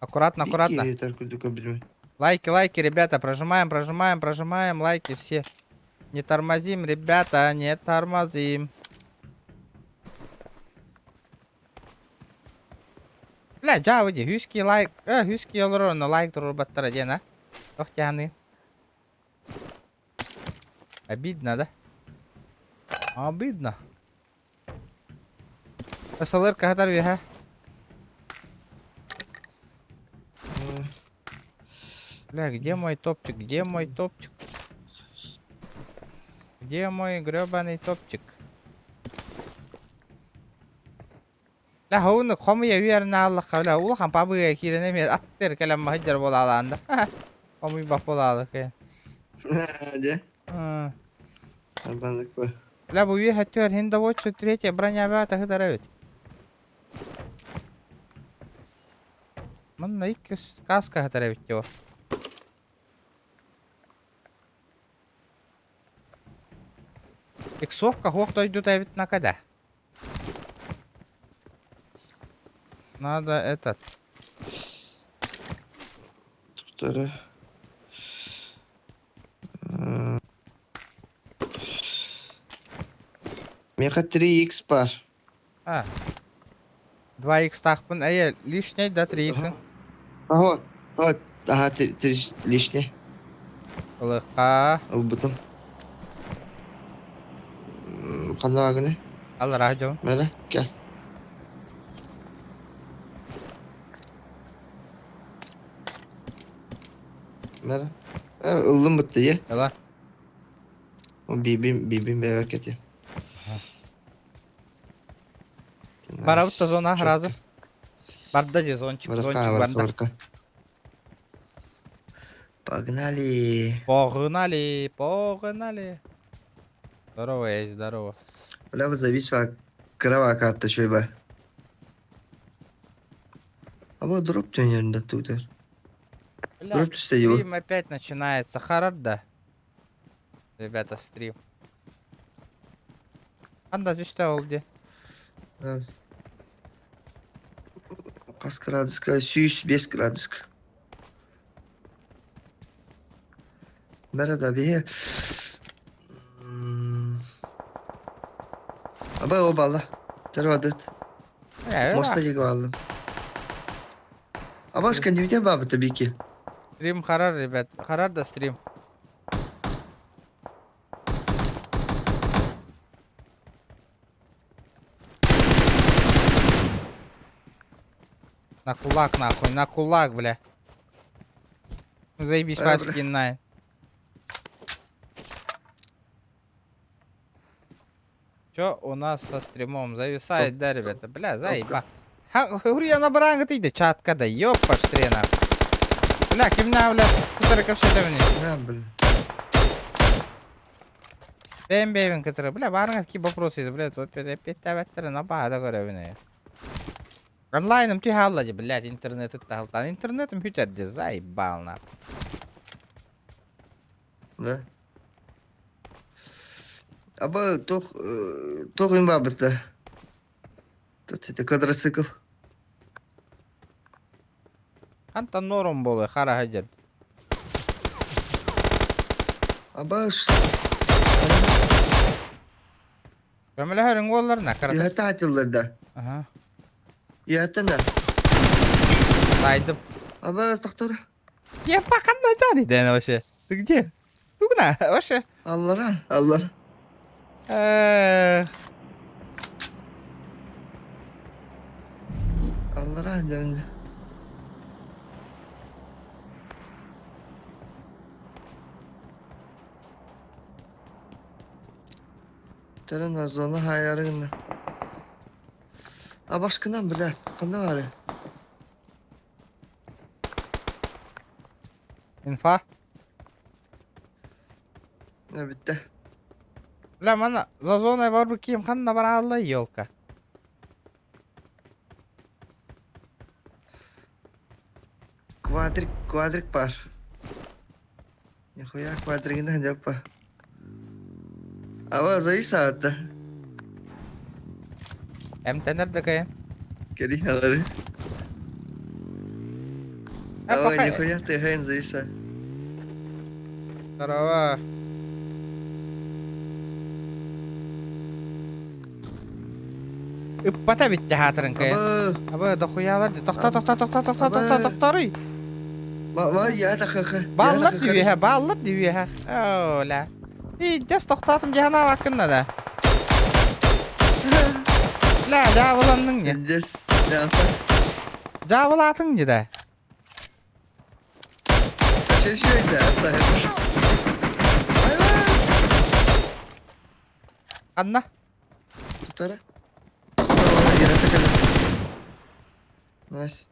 Аккуратно, аккуратно. Лайки, лайки, ребята, прожимаем, прожимаем, прожимаем, лайки все. Не тормозим, ребята, не тормозим. Бля, дьаа дии, үс киһи лайк, үс киһи олорор, онно лайк туруорбаттара диэн, а? Ох, тяны. Обидно, да? Обидно. СЛР каһатар үөһэ. Бля, где мой топчик? Где мой топчик? Где мой гребаный топчик? Бля, хоуну хомуйа үөрэнэ ааллахха, бля, улахан пабыга киирэн эмиэ аттыр кэлэн маһыдьар буолаалаан да. Хомуйбах буолаалы кыйан. Дьэ. Арбаннык бу. Бля, бу үөһэ өттүгэр иһин да буоччу третья броня баата сытар эбит. Манна иккис каска сытар эбит дии. Иксовка хуох дойдута эбит накада. Надо этот. Туктары. Миэхэ 3x бар. А. 2x таахпын эйэ лишний да 3x Аһо, вот, аха, 3 лишний. Ылыхха. Ылбытым. Ханна баагыны? Аллараа дьон. Мэлэ, кэл. Мэлэ. Ыллым бытты дии. Ыла. Бибим, бибим бэбэр кэти. Барабыт да зона сразу. Барда дии зончик, зончик барда. Погнали. Погнали, погнали. Здорово, есть, здорово. Бля, завис кыра карта шөйбэ. Аба дроп төнерінде тугдар. Дроп түсте его. Стрим опять начинается. Харарда. Ребята, стрим. Анда түстэ ол дии. Хас градуска? 105 градуска. Бара биһи Аба о балла. Тарвадыт. Моста диги баллым. Абашка не видя баба табики. Стрим харар, ребят. Харар да стрим. На кулак, нахуй, на кулак, бля. Заебись, Васькин на. Чё у нас со стримом? Зависает, да, ребята? Бля, заеба. Ха, я набрал, ты иди, чатка, да, ёпа, штрена. Бля, кимна, бля, который капсетовни. Да, бля. Бэм бэйбин который, бля, барыңа какие вопросы, бля, тут опять опять на бада көрөбүнэ. Онлайном түһэ дии, блядь, интернет тахалтан. Интернетым бүтэрди, заебал на. Да. Аба тох тох им бабыта. Тут это квадроцикл. Хантан норм болы, хара хаджар. Абаш. Көмөлөһөрүҥ буоллар накарата. Үөһэттэн атыллар да. Аха. Үөһэттэн да. Тайдым. Аба тохтор. Я пока на жан иден вообще. Ты где? Тугна вообще. Аллара, аллар. Э, Аллара дьэ. Терен зона хаяры гына. А башкынан, блядь, ханна бары? Инфа. Не битте. Бля, мана за зоной бар ким ханна баралла елка. Квадрик, квадрик бар. Нихуя квадригинен жаппа. Аба заисаатта. Эмтэнэр да кайын. Кэри алары. Аба нихуя тыһын заиса. Здорово. Ыппата битте хаатырын кайын. Аба дохуялар тохто тохто тохто тохто тохто тохторуй. Ма я тахаха. Бааллар дивиэхэ, бааллар дивиэхэ. Оля. Ииддэс тохтоотум дьаһана аккынна да. Ля, дьаабыланныҥ не. Индес. Дьаабылаатыҥ не да. Анна. Тутара. Nice.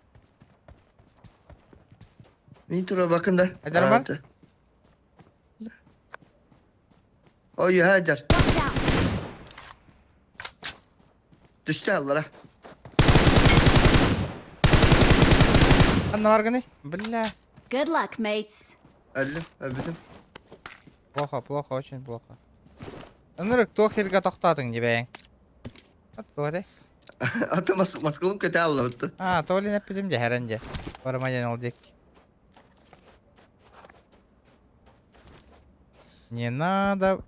Мин тура бакын да. Айдарым бар? Ой, Хайдар. Watch out! Түстэ аллара. Анна баргыный? Бля. Good luck, mates. Өллүм, өлбүтүм. Плохо, плохо, очень плохо. Ынырык туох сиргэ тохтоотуҥ дии бэйэҥ? От туох этэй? Аты маскалым көтө аллабытты. А, то ли эппитим дьэһэрэн дьэ. Барыма диэн ол диэки. Не надо...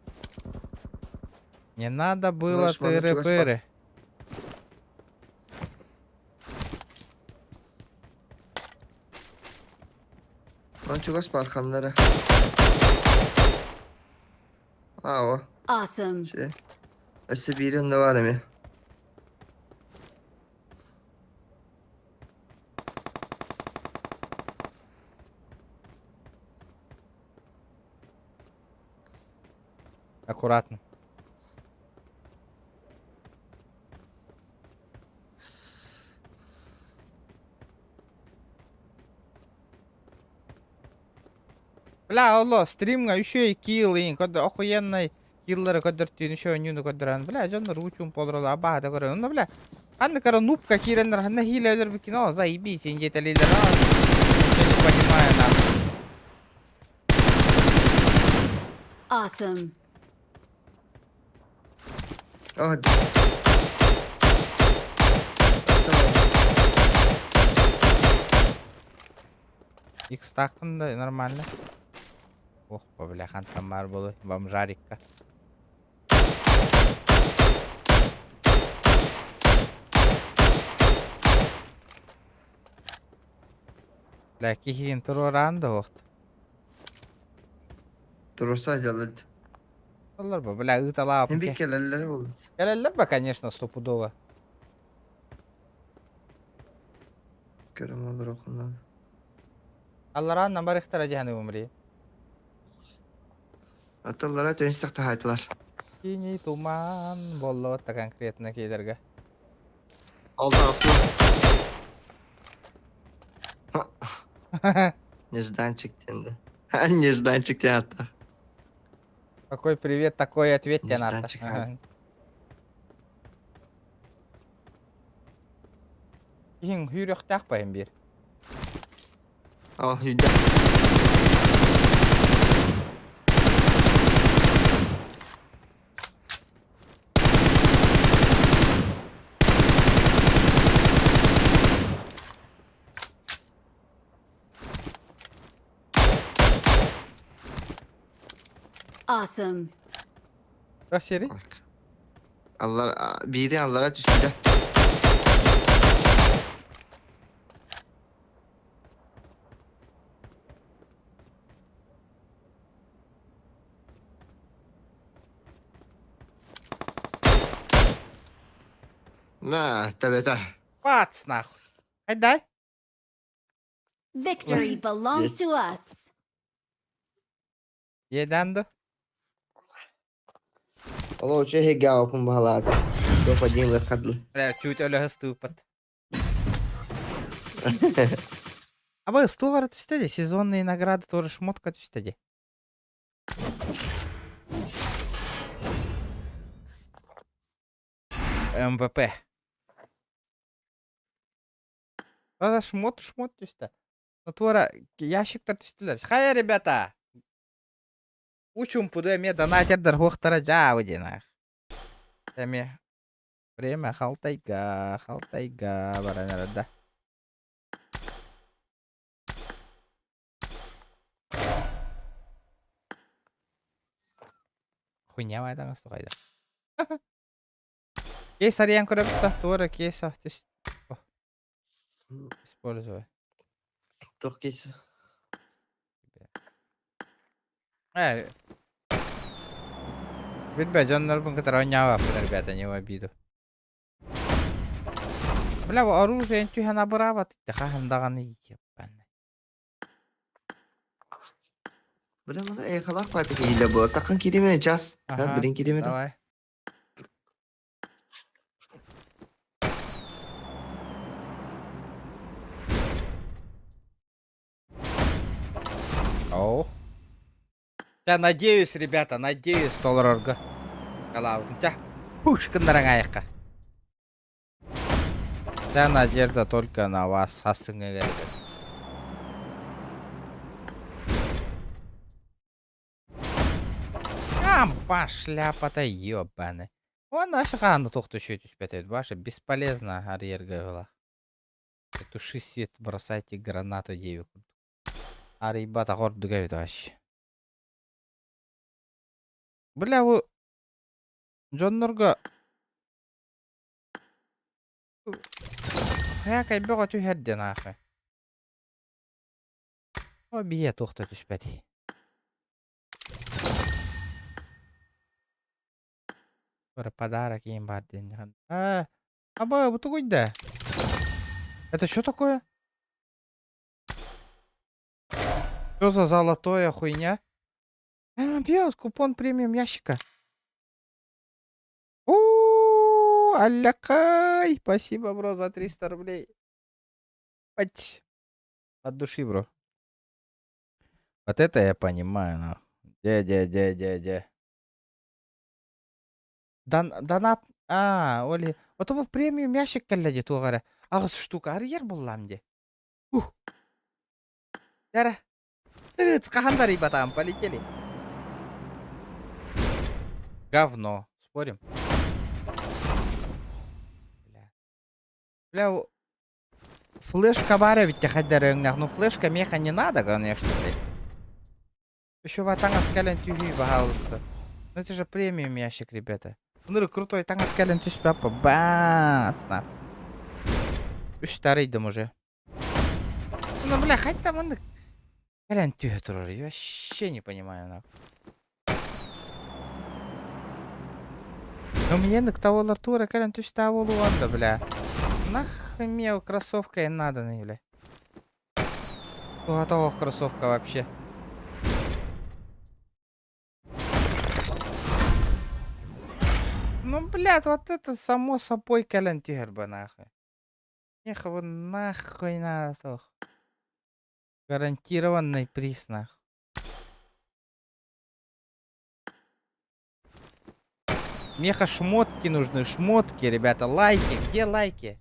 Не надо было Знаешь, манна чугас бар. тыры-пыры. Манна чугас бар ханнара. Аа, о. Awesome. Şey. Өссө биир онно бар эми. Аккуратно. Бля, алло, стримҥа үчүгэй килл иин көрдөр охуеннай киллары көрдөртүүн үчүгэй оонньууну көрдөрөн бля дьоннор уу-чуумпу олороллор абааһыта көрөн онно бля ханнык эрэ нубка киирэннэр ханна хиилэ өлөрбүккүн оо заебись иин диэтэлииллэр аа ничего не понимаю нахуй. Awesome. Oh. Икстаахпын да нормально. Ох, бля, хантан баар буолуой, бомжарикка. Бля, киһигин туруораан да уохт. Туруорса дьалыт. Оллор бу, бля, ыыталаабыт Эми кэлэллэр буоллун. Кэлэллэр ба, конечно, стопудово. Көрөм олоруоххун Аллараан барыхтара дьаһаны умри. Аталлара төнсөх таһаатылар. Синий туман буолла конкретно киилэргэ. Ол таҕысла. Нежданчик диэн да. Нежданчик диэн ааттаах. Какой привет, такой ответ тебе надо. Нежданчик, ага. Киһиҥ сүүрүөхтээх байым биир. О, үйдэ. Awesome. Туох сиэрий? Аллар биири аллара түстэ. На, тэбэтэ. Бац нахуй. Хайдай. Victory belongs to us. Иэдээн да? Ол очо эһиги баһылаата. Топ один лесхадлы. Бля, чуть өлөһө ыстыыппат. Аба ыстуу түстэ дии, сезонные награды тоже шмотка түстэ дии. МВП. Ада шмот, шмот түстэ. Натура ящиктар түстүлэр. Хайа, ребята! Учумпуду эмиэ донатердар хуохтара дьаабы диэн аах. Эмиэ время халтайга, халтайга баран эрэр да. Хуйня вайдаҥас тухайда. Кейс арыйан көрөбүт да, туора кейс түс. Использовай. Туох кейс? Э, билбэ дьоннорбун кытары оонньообоппун, ребята, не в обиду. Бля, оружие түһэн абыраабат хаһан даҕаны ебаный. Бля, маны эйхалаах папик иилэ була. Такын кириме час. Ага, Билин кириме. давай. Оу. Я надеюсь, ребята, надеюсь, толорорго. Калаабытын ча. Пуш гыннараҥаайахха. Вся надежда только на вас, сассыҥҥа ребят. Ампа шляпа-то ебаный. Он наша хааны туох түшүө түспэт эбит. Ваше бесполезно арыйарга ыла. Туши свет, бросайте гранату диэбит курдук. Арыйбатах ордук эбит вообще. Бля, бу дьоннорго хайа кайбөҕө түһэр диэн аахай. О, бие туох да түспэтий. Бары подарок им бар диэн. А, аба, бу тугуй да? Это что такое? Что за золотое хуйня? А, биос, купон премиум ящика. У, алякай! Спасибо, бро, за 300 рублей. Ать. От души, бро. Вот это я понимаю, нахуй. Де, де, де, де, де. Дан, донат... А, Оли. Вот бу премиум ящик кэллэ дии туох эрэ. Аҕыс штука арыйар буоллаам дии. Ух. Дара. Хаһан да арыйбатаҕым, полетели. Говно. Спорим? Бля. Бля, флешка баар эбит хайдар өҥнөөх. Ну флешка меха не надо, конечно, блядь. Еще таҥас кэлэн түһүү, пожалуйста. Ну это же премиум ящик, ребята. Ну крутой таҥас кэлэн түспэ, бас, на. Үс арыйдым уже. Ну, бля, хоть там он кэлэн түһэ турар. Я вообще не понимаю, нахуй. Ну мне на того Артура кэлэн түстэ буолуон да, бля. Нахуй мне кроссовка и надо, бля. Готова кроссовка вообще. Ну, блядь, вот это само собой кэлэн түһэр бы нахуй. Нехуй нахуй надо. Гарантированный приз нахуй. Меха шмотки нужны, шмотки, ребята, лайки. Где лайки?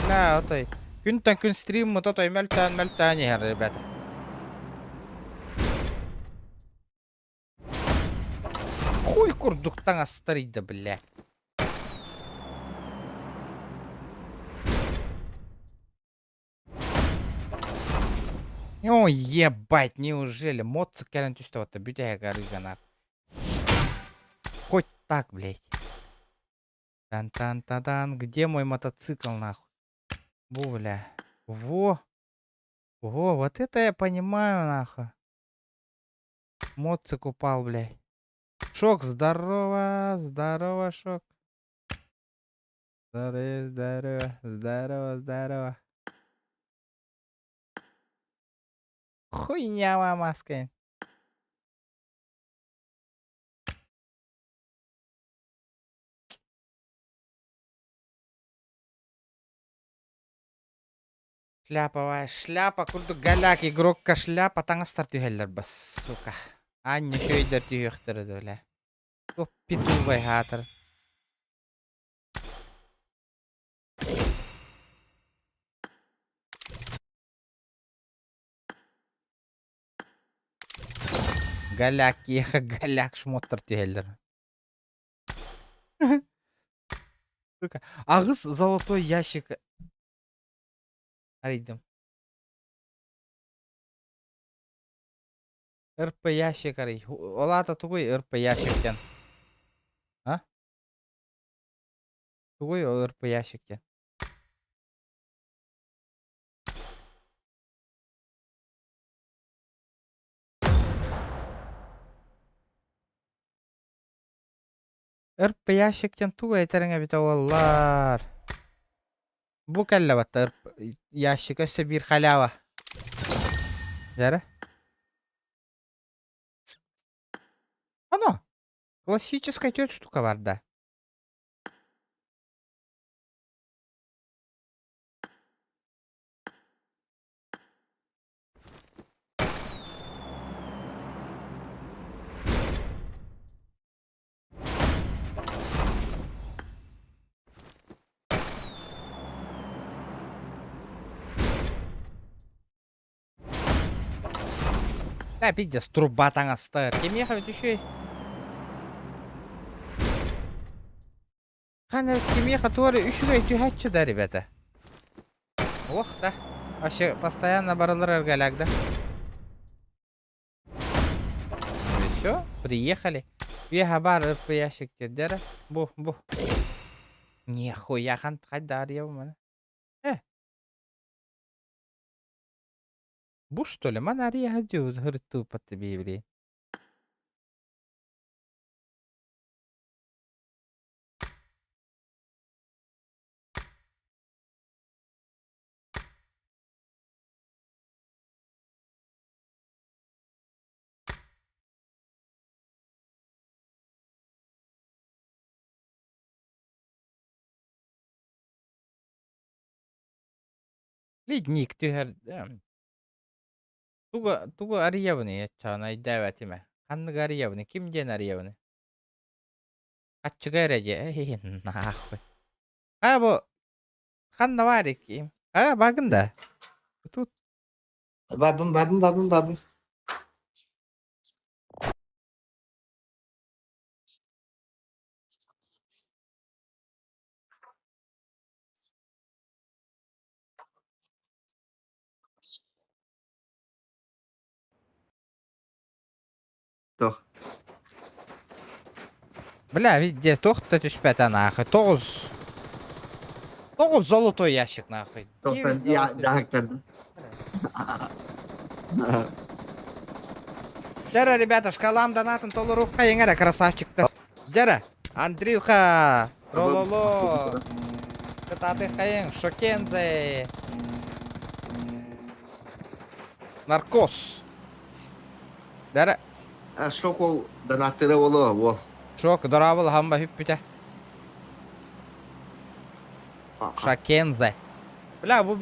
Бля, отой. Күнтэн күн стрим отой мөлтөөн мөлтөөн иһэр, ребята. Хуй курдук таҥастарыйда, бля. Ой, ебать, неужели? Моцик кэлэн түстэ отто бүтэһик арыгана. Хоть так, блядь. Тан-тан-та-дан. Где мой мотоцикл, нахуй? Бу, бля. Во. Во, вот это я понимаю, нахуй. Моцик упал, блядь. Шок, здорово, здорово, Шок. Здорово, здорово, здорово, здорово. Хуйня мамаская. Шляповая шляпа курдук голяк игрокка шляпа таҥастар түһэллэр бас сука. Аанньа үчүгэйдэр түһүөхтэрэ да бля. Туох петубай хаатар. Голяк киэхэ голяк шмоттар түһэллэр. Сука. Аҕыс золотой ящик арыйдым. РП ящик арый. Ол аата тугуй РП ящик диэн? А? Тугуй ол РП ящик диэн? РП ящик диэн тугу этэриҥ эбитэ буоллар? Бу кэллэ батта РП ящик өссө биир халява. Дьэрэ. Оно. Классическая түөрт штука бар да. Да, пиздец, труба таҥастар. Кимиэхэ эбит үчүгэй? Хана кимиэхэ туора үчүгэй түһээччи да, ребята. Ох да. Вообще постоянно барылар эргэлэк да. Все, приехали. Веха бар РП ящик дердері. Бу, бу. Нихуя хан хайда арыйабын маны. Э. Бу что ли? Маны арыйа хадю хырыттуу патты бейбили. Ледник түһэр Тугу тугу арыйабыный оччоҕуна өйдөөбөтүм ээ. Ханныгы арыйабыный? Ким диэн арыйабыный? Аччыга эрэ дии. Нахуй. А бу ханна баар икки? А багын да. Тут Бабым, бабым, бабым, бабым. Туох? Бля, везде туох да түспэтэ нахуй. Тоҕус. Тоҕус золотой ящик нахуй. Тоқтан дьаһыктарды. Дьэрэ, ребята, шкалам донатын толоруохха эҥэрэ, красавчиктар. Дьэрэ, Андрюха, Рололо, Кытаатыхайыҥ, Шокензе, Наркоз. Дьэрэ. Шок ол донаттыра боло, уол. Шок, дорообол, хамба хүппүтэ. Шакензе. Бля, бу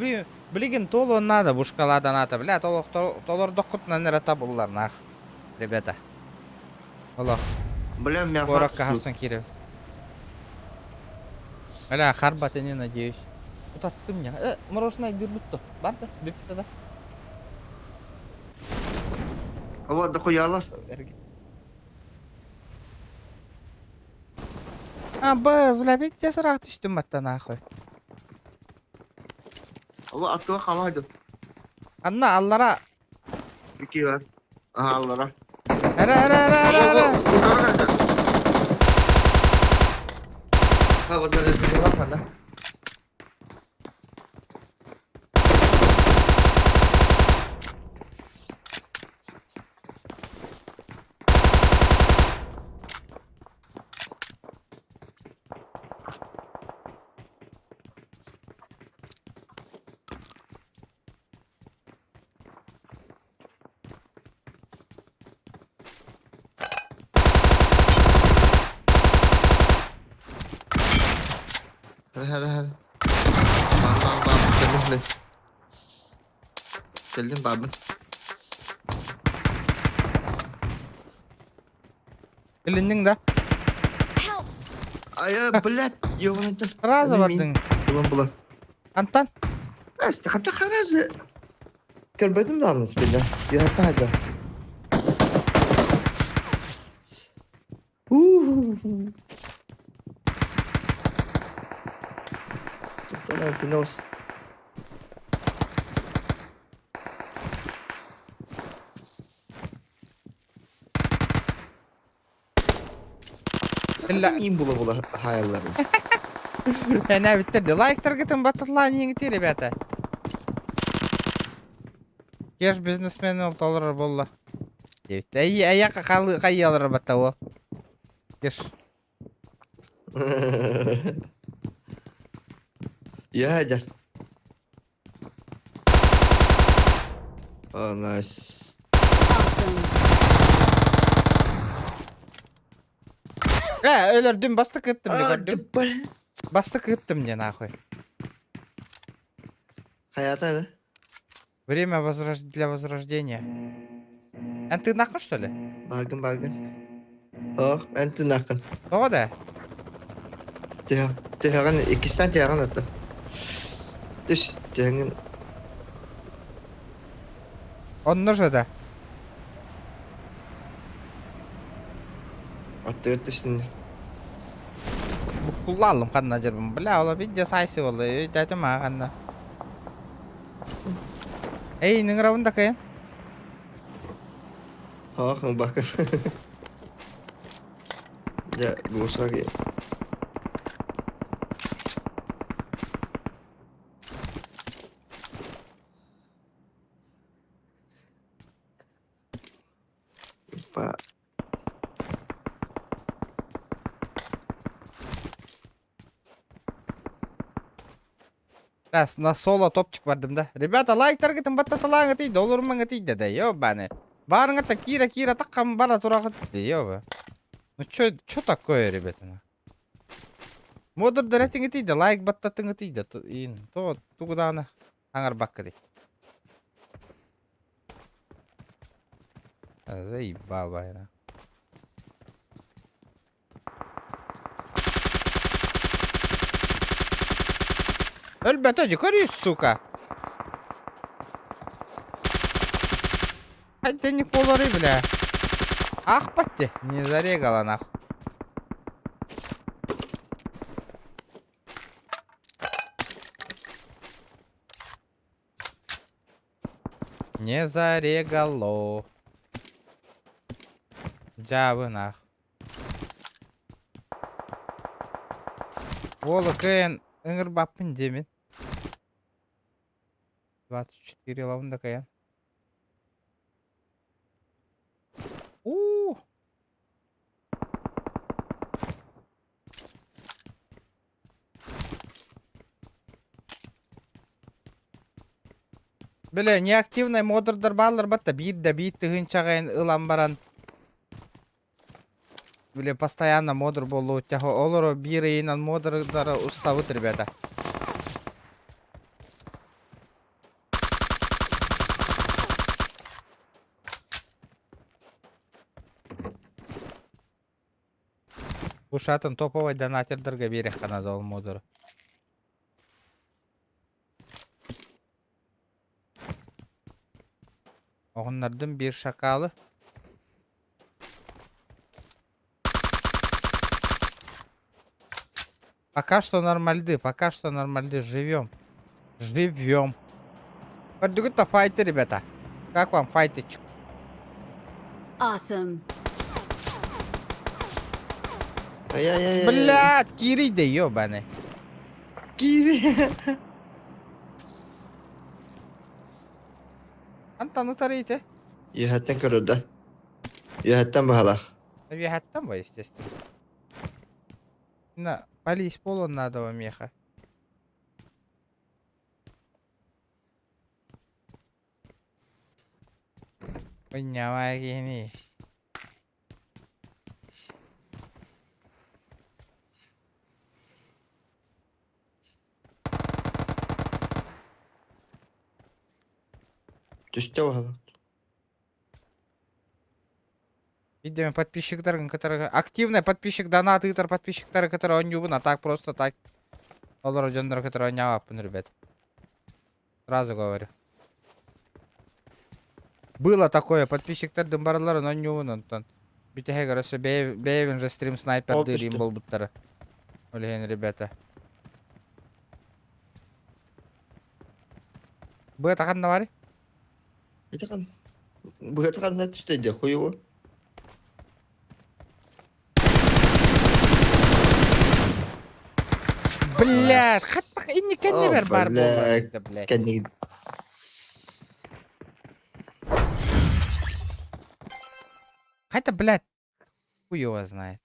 билигин туолуон наада бу шкала доната. Бля, толордоххутунан эрэ табыллар нах. Ребята. Олох. Бля, мясо. Куоракка хассан киирэр. Бля, харбат не надеюсь. Утаттым я. Э, мороженое бирбутто. Бар да, бүптэ да. Вот, дохуялар. А, быз, бля, битте сыраах түстүм батта нахуй. Ола аттыга хамайды. Анна аллара. Ики бар. Ага, аллара. Эре, эре, эре, эре, эре. Хабазарызылах мана. Hadi hadi hadi. Bam bam bam. Кэллим блядь. Кэллим бабын. Билинниҥ да? Help! Ай, блядь, ёбаный Сразу бардыҥ. Булан булан. Антон? Хата харазы. Көрбөтүм даҕаны спида. Үөһэттэн хайда. Туттан Тинос. Illa Мин була-була хаалларым. Эна бүттэр лайктаргытын баттатлаан иҥити, ребята. Кеш бизнесмен ол толорор буолла. Диэбит. Эй, эйэхэ хайыалар батта уол. Кеш. Я дьэ. Oh, nice. Awesome. Э, өлөрдүм, бастык ыттым А, көрдүм. типа. Бастык ыттым не нахуй. Хаята да? Время возрож... для возрождения. Эн ты нахуй что ли? Багын багын. Ох, эн тынахын. Тоҕо да? Түһэ, түһэҕин, иккистэн түһэҕин ата. Түс, түһэҥин. Онно же да. Аттыгар түстүн. Буккуллааллым ханна дьарбын. Бля, ола бидде сайсы болла. Өйдәтим аа ханна. Эй, ныҥырабын да кыйын. Ох, бакын. Дьэ, глушак. Па. Раз, на соло топчик бардым да. Ребята, лайктаргытын баттаталааҥытый, доллармаҥытый да да, ёбаны. Баарыҥа кира кира таккам бара турагыт, ёба. Ну чё, чё такое, ребята? Модер дэрэтиҥитий да, лайк баттатыҥытый да, ин, то тугудаана аҥарбакка Заебал война. Өлбөтө дии, көрүй, сука. Хайда не полары, бля. Ах, патте, не зарегала нахуй. Не зарегало. Дьаабы нах. Уолу кыайан ыҥырбаппын диэмин. 24 ылабын да кыайан. Уу! Бile неактивный модердар бааллар батта биир да биир тыһыынчаҕайын ылан баран бile постоянно модер буолуут олору биир ыйынан модердары устабыт ребята. Ушатын топовый донатердарга биэриэххэ наада ол модеру. Оҕуннардым биир шакалы. Пока что нормальды, пока что нормальды, живем. Живем. Көрдүгүт да файты, ребята. Как вам файтычик? Awesome. Ай ай ай ай. Блядь, киирий да ёбаный. Киири. Антон ытарыйте. Үөһэттэн көрөр да. Үөһэттэн баһалаах. Үөһэттэн ба, естественно. На, полис полон надо вам меха. Ынньамай киһини. Түстэ баһылык. Видимо, подписчиктаргын кытары активный подписчик донат ыытар подписчиктары кытары оонньуубун, а так просто так олорор дьоннору кытары оонньообаппын, ребят. Сразу говорю. Было такое, подписчиктар бараларын оонньуубун, онтон бүтэһигэр өссө бэйэбин же стрим снайпер Ол дыырим түстэ. буолбуттара. Ол иһин, ребята. Быата ханна барый? Ити хан. Быата ханна түстэ дии хуйуо. Блядь, хаттах инни О, кэннибэр баар блядь. буолла блядь. Кэннигин. Хотя, блядь, хуй его знает.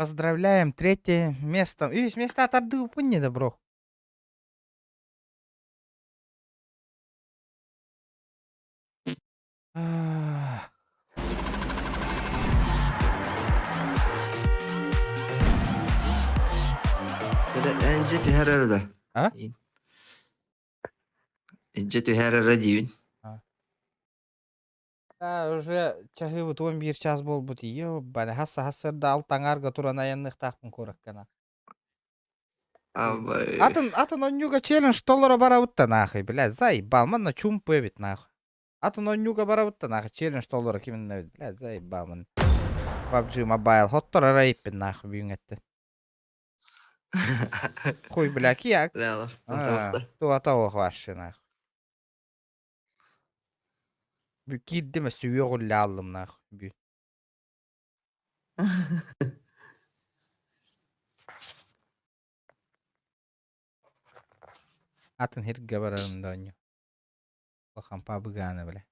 Поздравляем, третье место. Үс место атардыы не добро. Энже түһэр эрэ да. А? Энже түһэр эрэ диибин. Да, уже чаһыыбыт 11 час буолбут. Ёбаный, хасса хассырда алта аҥаарга туран айанныахтаахпын куораккана. Абай. Атын, атын онньууга челлендж толоро барабыт нахуй, блядь, заебал, манна чумпу эбит нахуй. Атын онньууга барабыт нахуй, челлендж толоро киминна эбит, блядь, заебал ман. PUBG Mobile, хоттор арайыппин нахуй бүгүн Хуй, бля, кияк. Бля, Туата ох вообще нахуй. Бу киирдим өссө аллым нахуй. Бу. Атын хирге барарым да онньу. Улахан пабыгааны бля.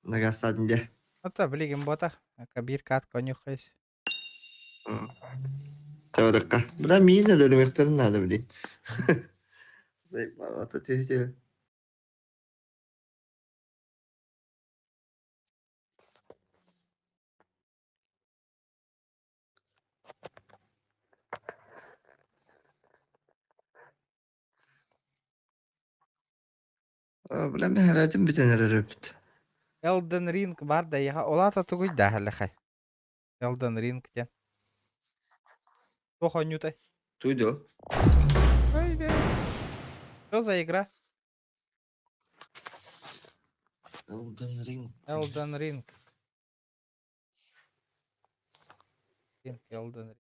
Нагастадын дьэ. Ата билигин буотах. Кабир катка онньуххайс. Теорикка. Бля, миин өлөрүмүөхтэрин наада билин. Ата түһ Бля, мэһэрэтин бүтэн эрэр эбит. Elden Ring бар да яха олата тугуй да халахай. Elden Ring диэн. Туох оонньуутай? Туйду. Ой, бля. Что за игра? Elden Ring. Elden Ring. Ring, Elden Ring.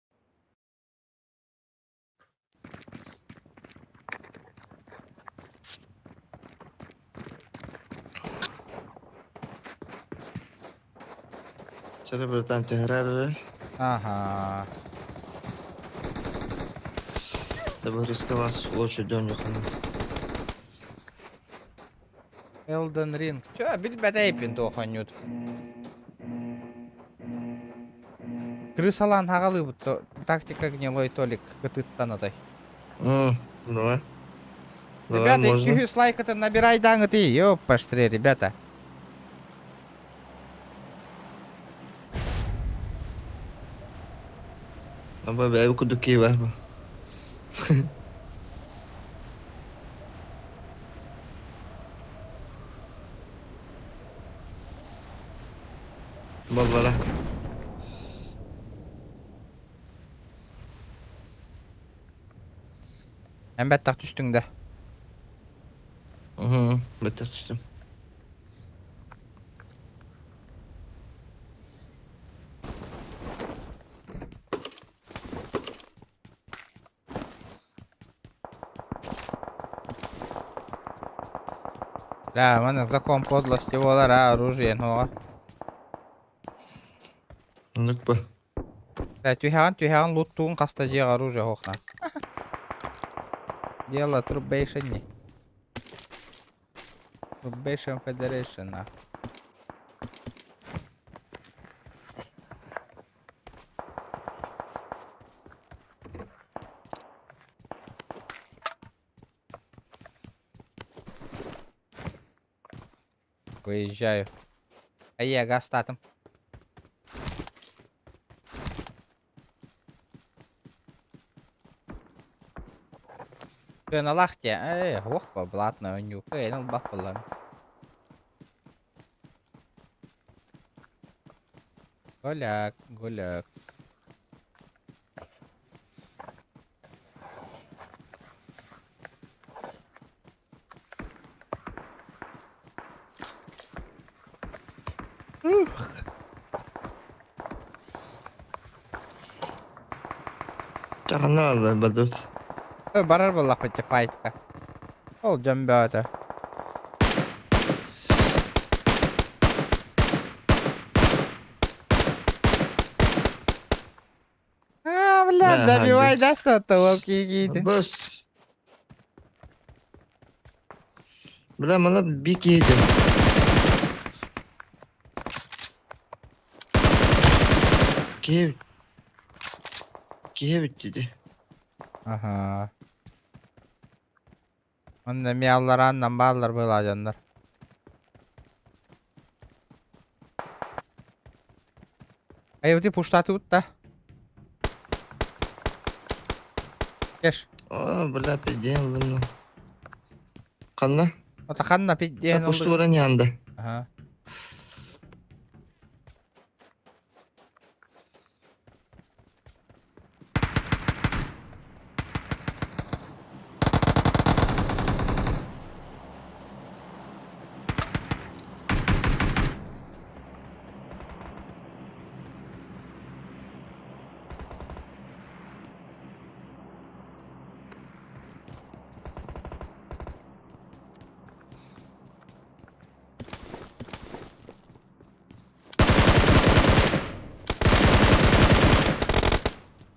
Чара братан түһэрэр. Ага. Табарыска вас лучше дөн юхан. Elden Ring. Чё, билбэтэйпин туох оонньуут. Крысалаан хаҕалыыбыт тактика гнилой толик кытыттан отой. Давай. Давай, Ребята, можно. 200 лайкатын набирай ты, ёпаштре, ребята. Аба бэйб кудук кии бар. Баллара. Эн бэттэх түстүҥ да. Угу, бэттэх түстүм. Бля, манна закон подлости буолар аа, оружие нуоҕа. Оннук бу. Бля, түһэҕин түһэҕин луттуун хаста дьиэҕэ оружие оһуохна. Дело трубейшн. Трубейшн Federation. Выезжаю. А я гастатым. Тыаналаах диэ, ээ, уох ба, блатно оонньуу, кыайан ылбаппыллан. Голяк, голяк. Чахана алар бадут. Барар буоллахпыт дьэ файтка. Ол дьон бөҕөтө. А, бля, добивай, да, что-то, волки киитин. Быс. Бля, мана би киһитин. Киһи киһи бүттү Аха. Онно эмиэ алларааннан бааллар быһыылаах дьоннор. Айыбыты пуштаатыбыт да. Кеш. О, бля, пизден ыллым. Ханна? Ото ханна пизден ыллым. Пуштура не анда. Ага.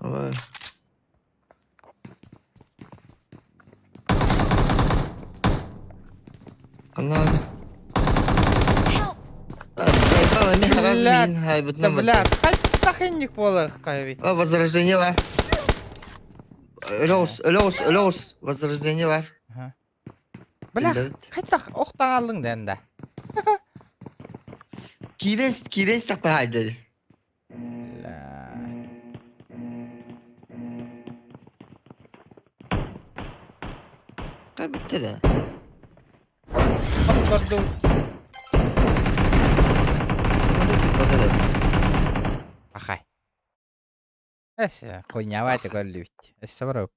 Ой. Ханна? Help! Бля, Да, бля, хай буолуохха эбит. О, возрождение бар. Өлөҕүс, өлөҕүс, өлөҕүс. Возрождение бар. Бля, хайдах охтаҕаллыҥ да эн да. Киирэн, киирэн истэхпэ Бля. Бүттэ да. Оттордум. Ахай. Эс, хуйнявайте көрүлүбүт. Өссө барып.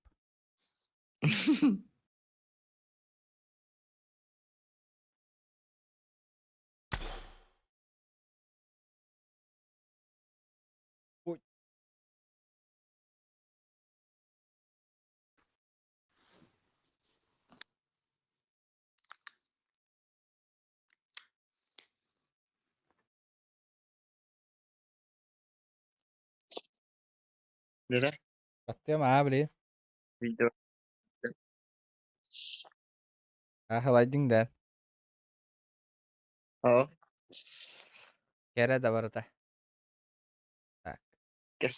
Ой. Бера. Баттыам аа, блин. Видео. Аһылайдыҥ да. О, Кэрэ да барыта. Так, кэс.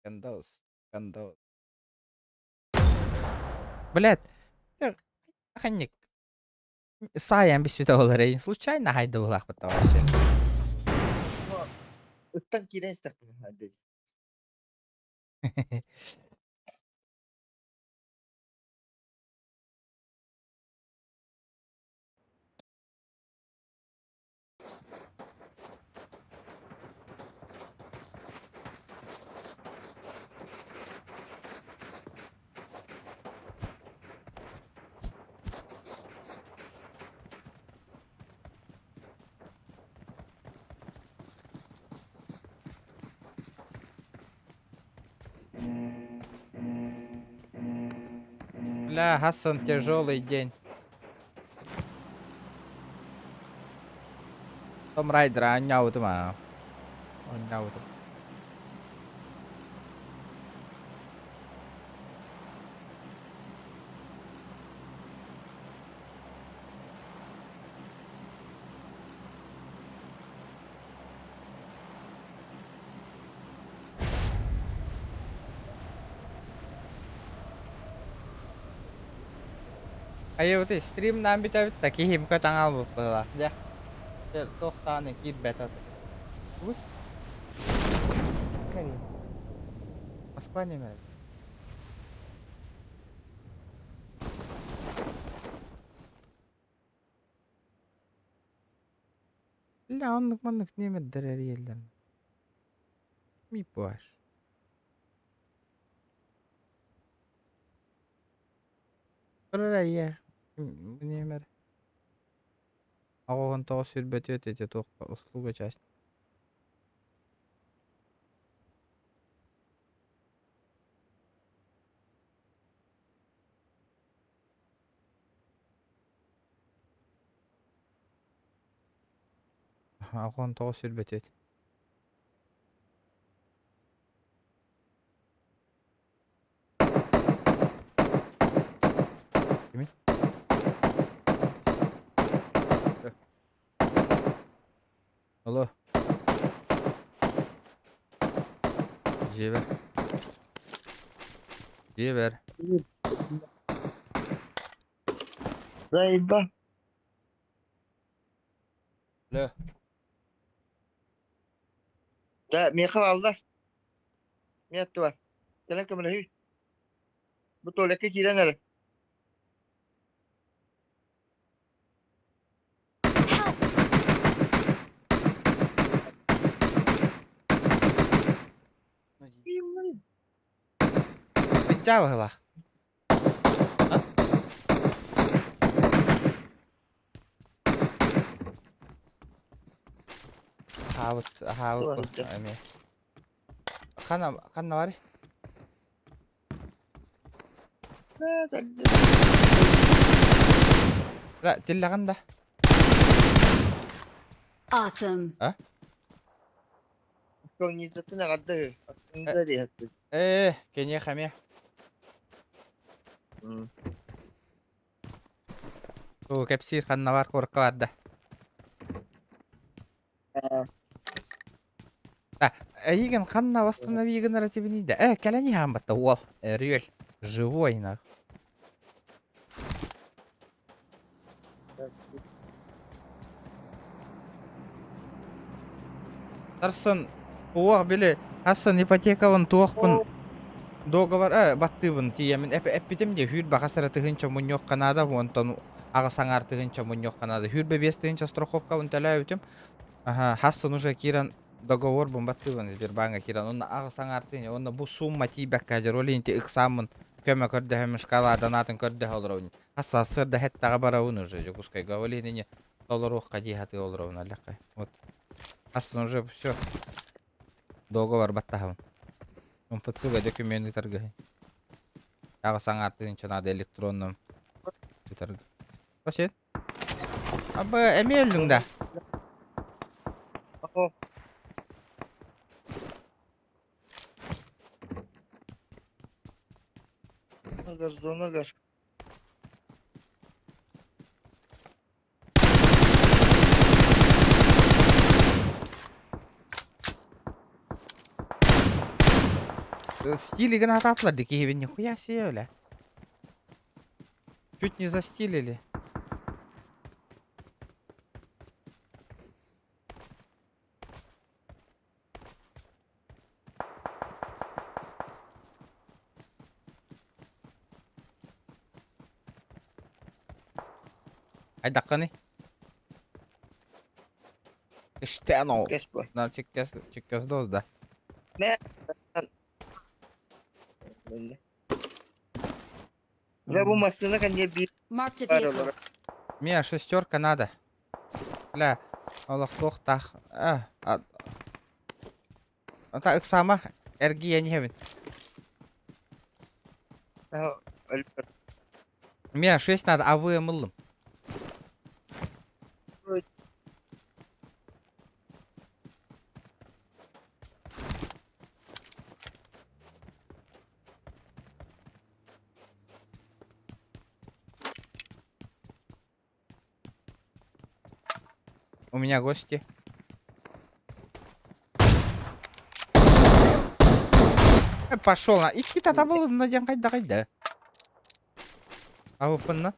Кондоус, кондоус. Блядь, ханник. Саайан бүспүтэ буолар случайно хайда буолаахпыт вообще. Ыттан киирэн истэхпинэ. Бля, Хасан, тяжелый день. Том Райдер аанньаабытым аа. Оонньообутум. Айыбыты стримнаан бүтэбит да киһим көтөн аалбыт быһыылаах дьэ. Дьэ туох даҕаны киирбэтэ. Тугуй? Москва нөмерэ. Бля, оннук маннык нүөмэрдэр эрийэллэр. Мипаш. Көрөр нүөмэр. 89 24 ити туохха услуга часть. 89 24. Кими? Алло. Дьиэбэр. Дьиэбэр. Заеба. Алло. Да, миэхэ бааллар. Мин аттыбар. Кэлэн көмөлөһүй. Бу туалекка киирэн эрэ. Help! Быдьаа быһыылаах. Аһаабыт, аһаабыт эмиэ. Ханна, ханна барый? Да, тиллэҕин да. Awesome. А? Исполнительтын эҕэрдэ үһү. Астыннар иһэттин. Ээ, киниэхэ эмиэ. Оо, кэпсиир ханна бар куоракка барда. А, эйигин ханна восстанови гынара тибиний да? Э, кэлэн иһээн батта уол. Өрүөл. Живой нах. Сарсын уох били Хассан ипотекабын туохпун договор э баттыыбын тиийэмин эппитим дии хүүрбэ хас эрэ тыһыынча мунньуохха наада онтон аҕыс аҥаар тыһыынча мунньуохха наада 25 тыһыынча страховкабын төлөөбүтүм аха Хассан уже киирэн договорбун баттыыбын Сбербанка киирэн онно аҕыс аҥаар тыһыынча уонна бу сумма тиийбэккэ дьэ ол инти ыксааммын көмө көрдөһөммүн шоколадан аатын көрдөһө олоробун хас сарсыарда хэттэҕэ барабын уже Дьокуускайга ол иһин толоруохха дии сатыы олоробун аллахха вот Хассан уже все договор баттаһабын МФЦ-га документ ыытарга аҕыс аҥаар тыһыынча наада электронном ыытарга Сен Аба эмиэ өллүҥ да Зона гар. Стилигин атаатылар дии киһибин нихуя себе бля. Чуть не застилили. Айдакканы. Иштен Кэс бу. Нар чиккес чиккес доз да. Дьэ бу массыына кэнниэ биир Marked a баар vehicle. олорор. Мне шестерка надо. Бля, олохтуохтаах. А, а, Ата ыксаама эргийэн иһэбин. Өлбөр. Мне шесть надо, АВМ ыллым. У меня гости. Э, пошел на. Икки татабылынна диэн хайдахай да. Абыппынна.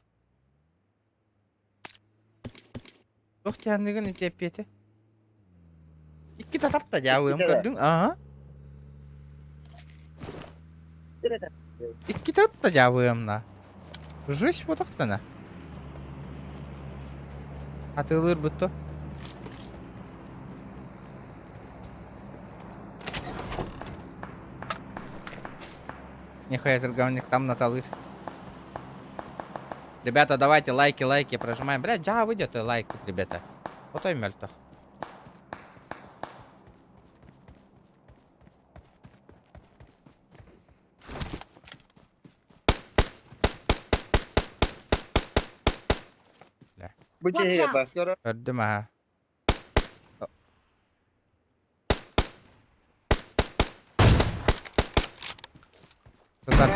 Туох тиһанныгын ити эппиэти? Икки татапта дьаабыам көрдүҥ? Аха. Икки татта дьаабыамна. Жизнь ботохтана. Атыылыыр бутто. Нихуя торговник там наталыр. Ребята, давайте лайки, лайки прожимаем. Блядь, джа выйдет лайк, ребята. Вот и мертв. Бу Watch киһи out. баскара. Көрдүм аха. Сытар.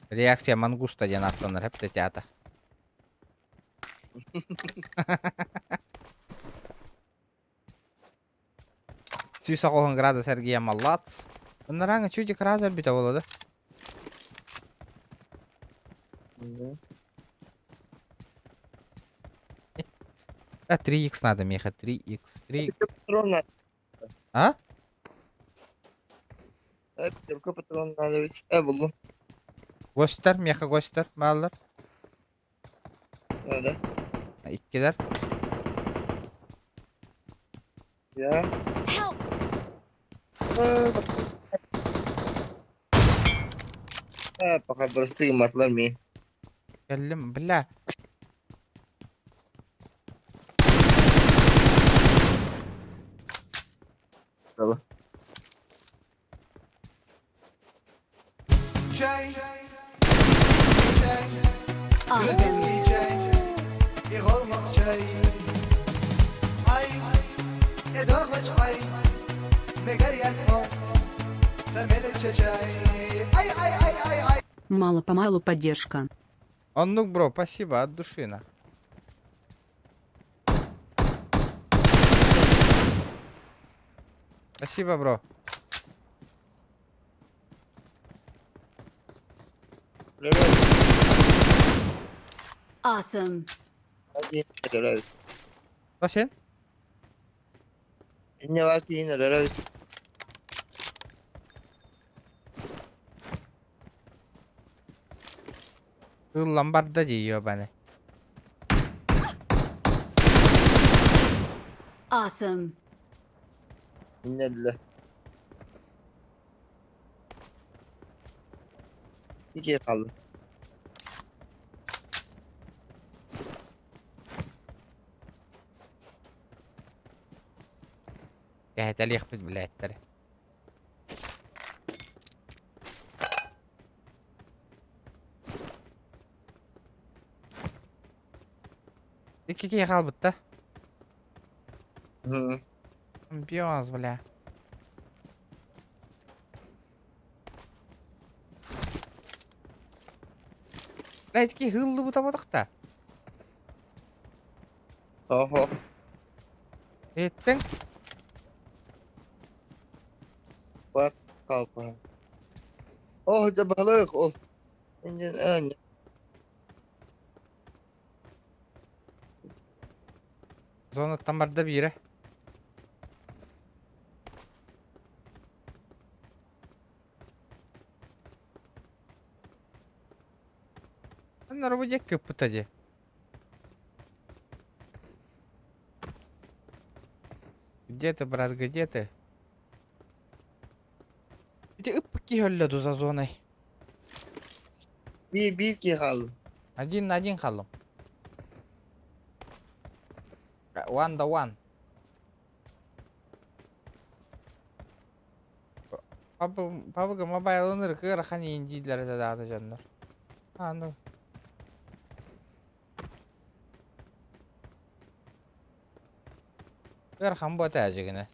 Реакция мангуста диэн ааттанар эп театр. Сүүс оҕуһун градус эргийэ маллац. Ынарааҥы чуть кыраас өлбүтэ буолуо да? А 3х надо, Миха, 3х, 3... Патрон надо. А? Пятерка патрон надо ведь. Буллум. Гостер, Миха гостер, бааллар. Надо. Иккилэр. Я. Help! Пока простые матлами. Кэллим, бля. Tamam. Чай, чай, Awesome. грузинский чай и чай. Ай, ай, Ай, ай, ай, ай, ай. Мало-помалу поддержка. Оннук, бро, спасибо, от души на. Спасибо, бро. Awesome. Васен? Не вас. Ыллан барда дии ёбаны. Awesome. Иннелле. İkiye kaldı. Кэһэтэлиэхпит билээттэр. Икки киһи хаалбыт да? Hı. Бьёс, бля. Бля, ити хыллыбыта бодохта. Oho. Иһиттиҥ? Bak kalpa. Oh da balık ol. İncin ön. Зонаттан барда биирэ. Аннары бу диэки ыппыта дии. Где ты, брат, где ты? Ити ыппыт киһи өллө дуу за зоной? Bir bir ki kaldı. Один на один хааллым. One да one. Пабыга мобайлыныр кыарахан иин дииллэр этэ даҕаны дьоннор. А, ну. Ыарахан буо этэ дьигинэ.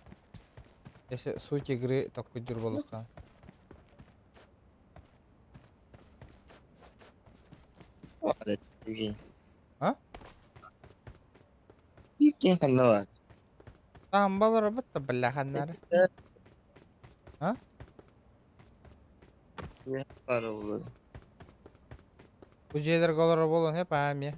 Если суть игры токкуйдуур буоллаххына. Баар этэ. А? Биир ханна баар? Там балар бытта бляханнары. А? Баар буолуо. Бу дьиэлэргэ олорор буолуон сөп аа эмиэ.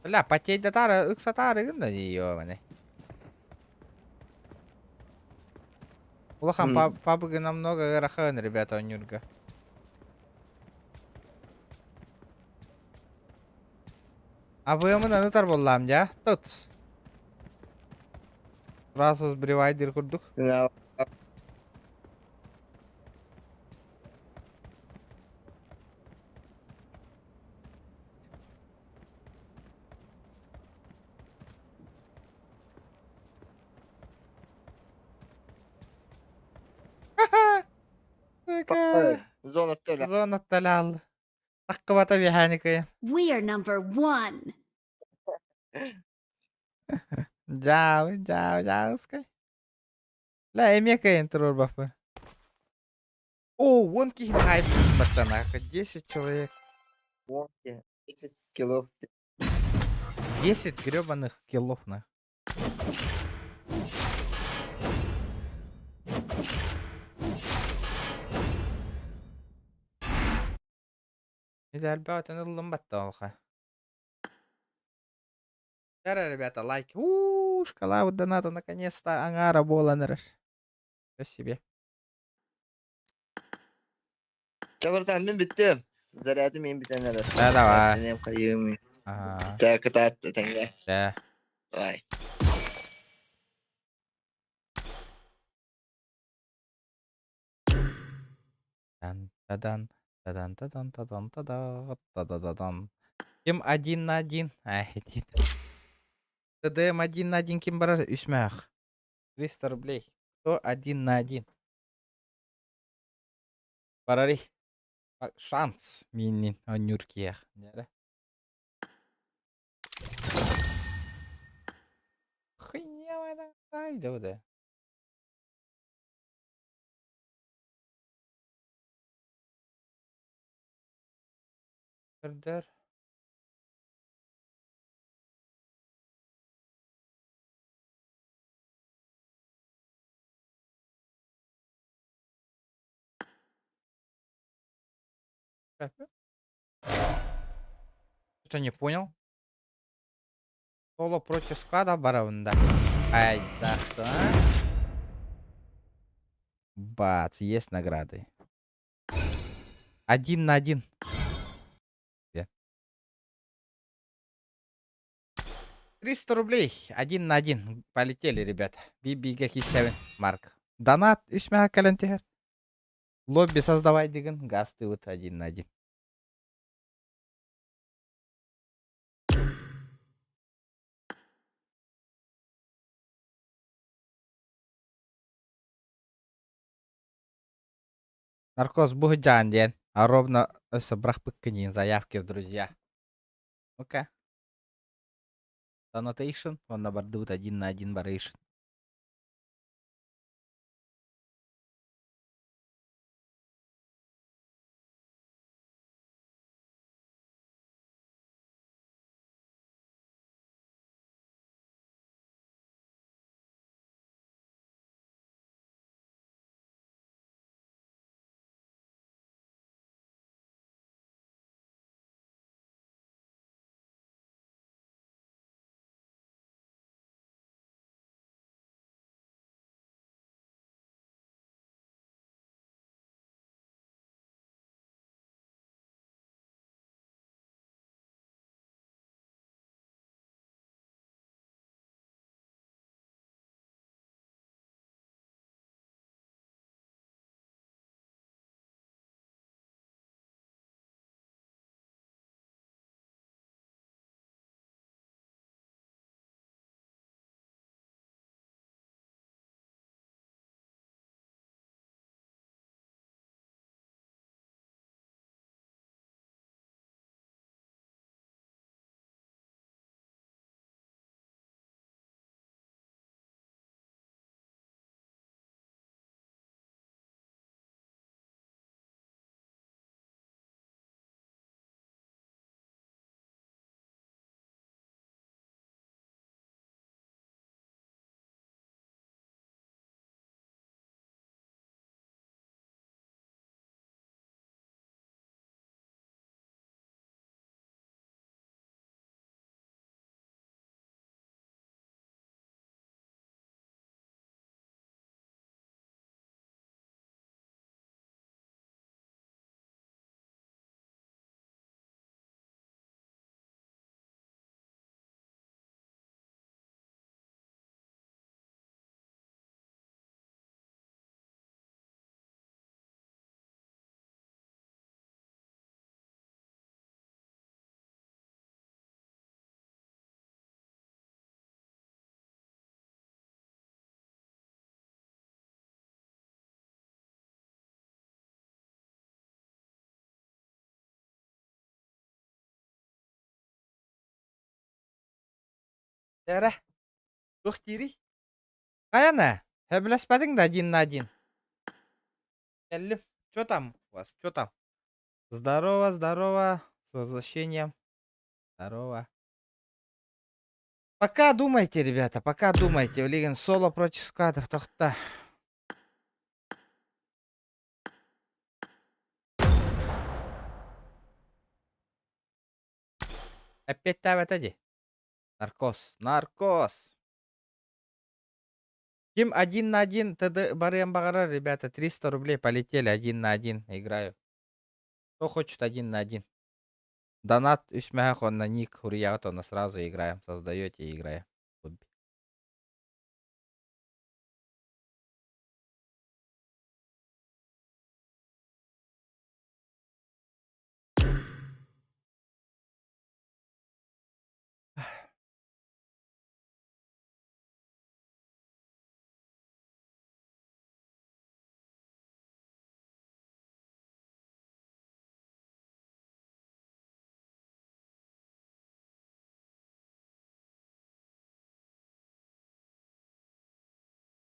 Бля, потейдатаары ыксатаарыгын да ёбаный. Улахан пабыгы намного ыарахан, ребята, оонньуурга. АВМ-ын аны тарбаллаам дьа. Тут. Сразу сбривай диир курдук. Сука. Зона төлө. Зона талал. Таккыбата биһээникы. We are number one. Дьаабы, дьаабы, дьаабыскай. Ла эмиэ кыайан туруорбаппын. О, вон киһи хайп пацана, 10 человек. 10 кило. 10 гребаных киллов на. Элбэҕитин ыллым батта олха. Дара, ребята, лайк. У, шкала доната наконец-то аҥаара буолан эрэр. Спасибо. Чабыртан мин бүттүм. Зарядым мин бүтэн эрэр. Да, давай. Эниэм хайыым. Ага. Так, кытаат этэҥҥэ. Да. Давай. Тан тадан тадан тадан тадан тада та-да-да-дан. Ким один на один? Ай, иди ты. ТДМ один на один ким барар? Үс мөөх. 300 рублей. Кто один на один? Барари. Шанс миннин онньур киэх. Хуйня да. Көрдөр. Что не понял? Соло против склада барабында. Ай, да, что? Бац, есть награды. Один на один. Где? 300 рублей. Один на один. Полетели, ребята. BB 7 Марк. Донат үс мөһөөк кэлэн түһэр. Лобби создавай дигин. Газ ты вот один на один. Наркоз буһдьаан диэн. А ровно өссө бырахпыккын заявки в друзья. Ну-ка. Донатейшн. Онно бардыбыт один на один барейшн. Эрэ, туох диирий? Хайана, сөбүлэспэтиҥ да один на один? Кэллим. Чё там у вас? Чё там? Здорово, здорово. С возвращением. Здорово. Пока думайте, ребята, пока думайте. Билигин соло против сквадов тохта. Эппиэттээбэтэ дии. Наркоз. Наркоз. Ким один на один ТД барыан баҕарар, ребята, 300 рублей полетели, один на один играю. Кто хочет один на один? Донат үс мөһөх уонна ник хуруйаҕыт уонна сразу играем, создаете и играем.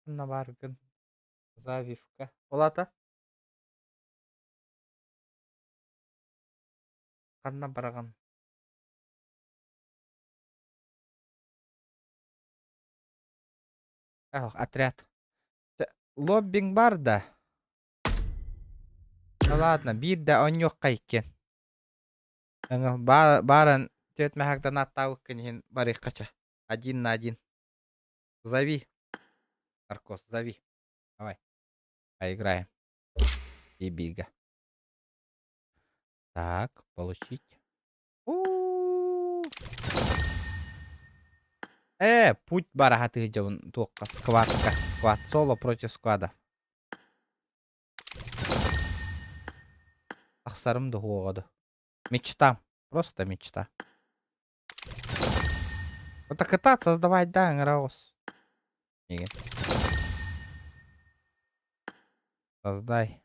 Ханна бааргын? Завивка. Ол аата? Ханна бараҕын? Ох, отряд. Лоббинг бар да? Да ладно, биир да оонньуохха иккиэн. Өҥөл бааран түөрт мэһэк донаттаабыккын иһин барыахха чэ. Один на один. Зови. Наркоз, зови. Давай. Поиграем. И бига. Так, получить. У-у-у. Э, путь бараһа дьон туохха сквадка. Сквад соло против сквада. Тахсарым да ду. Мечта. Просто мечта. Вот так пытаться создавать, да, ыҥыраҕыс. Создай.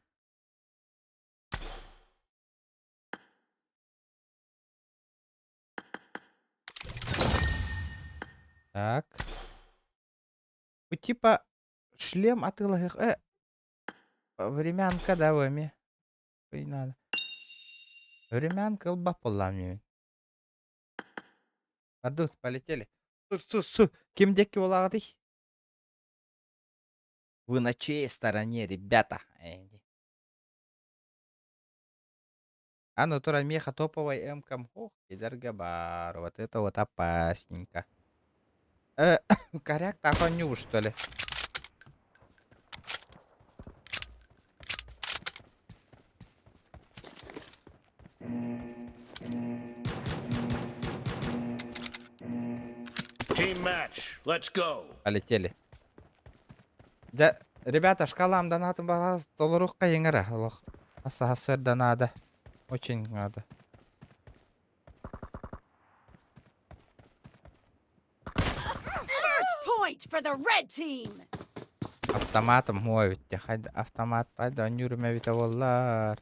Так. Ну, типа, шлем атыылаһых... Э, времянка да, эми. Не надо. Времянка ылбап буоллаҕым Ардут, полетели. Су, су, су. Ким диэки буолаҕытый? Вы на чьей стороне, ребята? А ну тура меха топовой М-кам. Ох, бар. Вот это вот опасненько. Коряк тахоню, что ли? Team match. Let's go. Полетели. Да, ребята, шкалам донатым балас толоруохха иҥэрэ. Олох. Асаһасыр надо. Очень надо. First point for the red team. Автоматом муа бүттэ. Хайда автомат хайда оонньуурум эбитэ буоллар.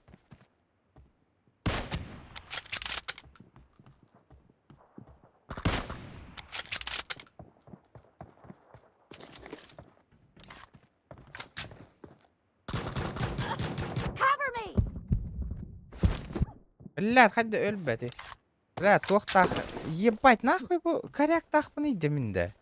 Cover me. Блядь, хайда өлбөтүй. Бля, туохтаах ебать, нахуй бу коряктаахпыный дэмин да.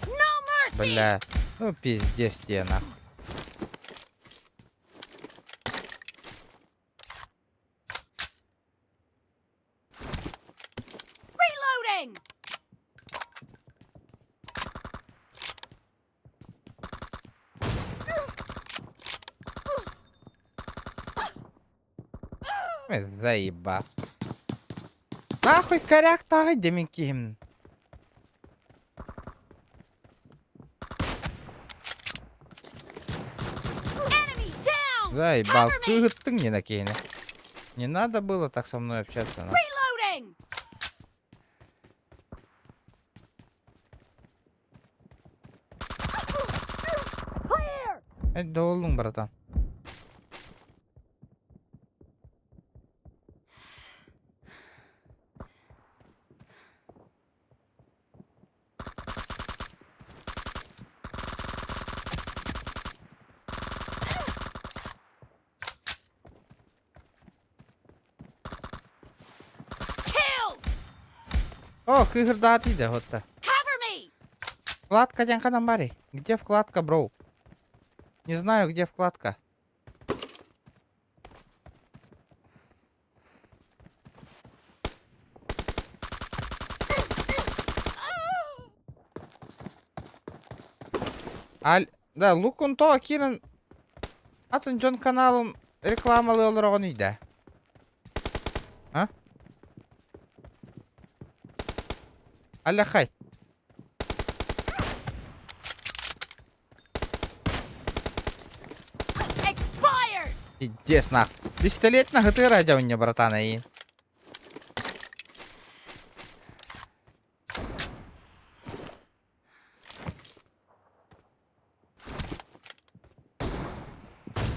No mercy. Бля, ну пиздец тебе нахуй. Reloading. Ой, Заеба. Нахуй коряктааҕый дэмин киһим. Enemy down. Заебал. Cover me. Кыыһыттыҥ не на киһини. Не надо было так со мной общаться. нахуй. Reloading. Эй, доллуң, братан. Killed! О, кыыһырдаатый да хотта. Cover me! Вкладка диэн ханан барый? Где вкладка, бро? Не знаю, где вкладка. Аль, да, Лукун то киирэн атын дьон каналын рекламалыы олороҕун үйдэ. А? Аляхай. Expired! Пиздец нах. Пистолет на хытыра дьэ братан и.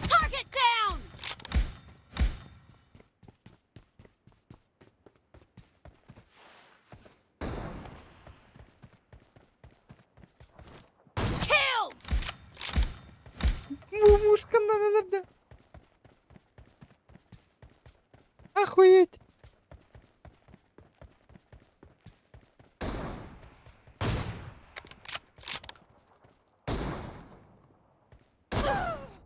Target down! Killed! Мумушка на Охуеть.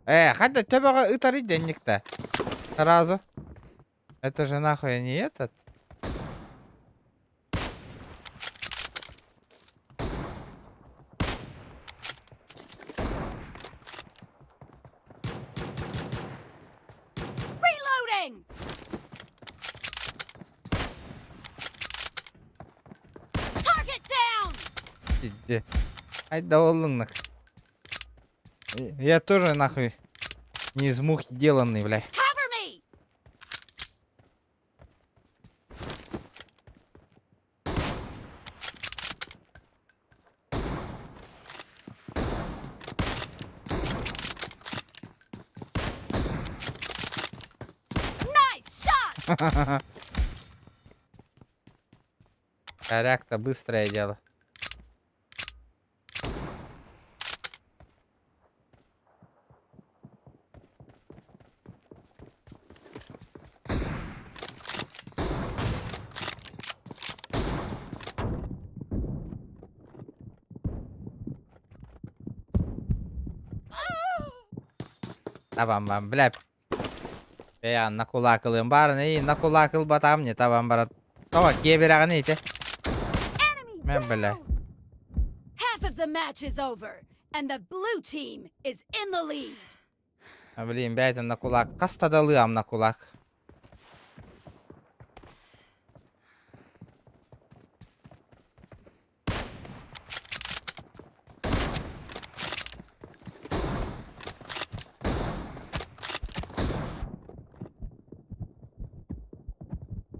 Э, хотя тебя ытары денег-то. Сразу. Это же нахуй не этот. Reloading! Target down! Иди. Ай да оллуҥнук. Я тоже нахуй не из мухи деланный, бля. Cover me! Nice shot! Коряк-то быстрое дело. Табам бам, бля. Бэйэ на кулак ылыам баарын, эй, на кулак ылбатам не табам барат. Тоҕо киэбирэҕин ити. Enemy Мэ, бля. down! Half of the match is over, and the blue team is in the lead. А, блин, бэйэтин на кулак. Хаста да ылыам на кулак.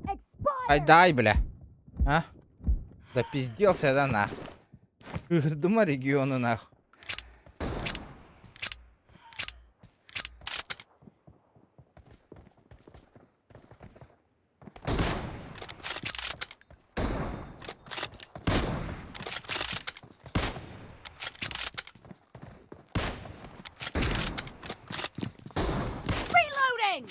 Expired! Айдай, бля. А? Запизделся, да нах. Дума региона нах. Reloading!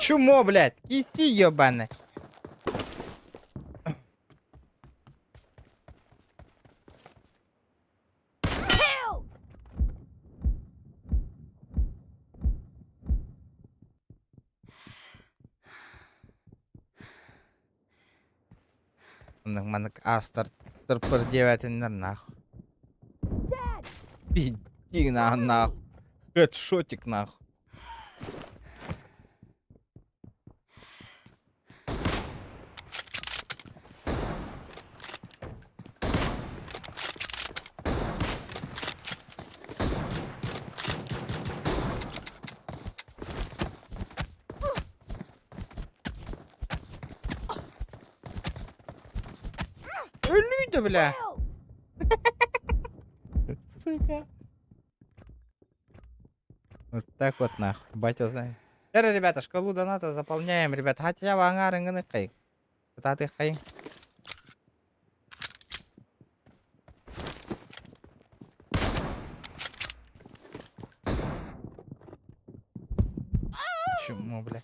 Чумо, блядь. Иди, ебаный. Killed! Маннык астар тырпыр диэбэтиннэр нахуй. Dead! Иди на нахуй. Хедшотик нахуй. да, бля. Сука. Вот так вот нахуй. Батя знает. Теперь, ребята, шкалу доната заполняем, ребят. Хотя бы аңарыңгыны кайын. Кытааты кайын. Чему, бля?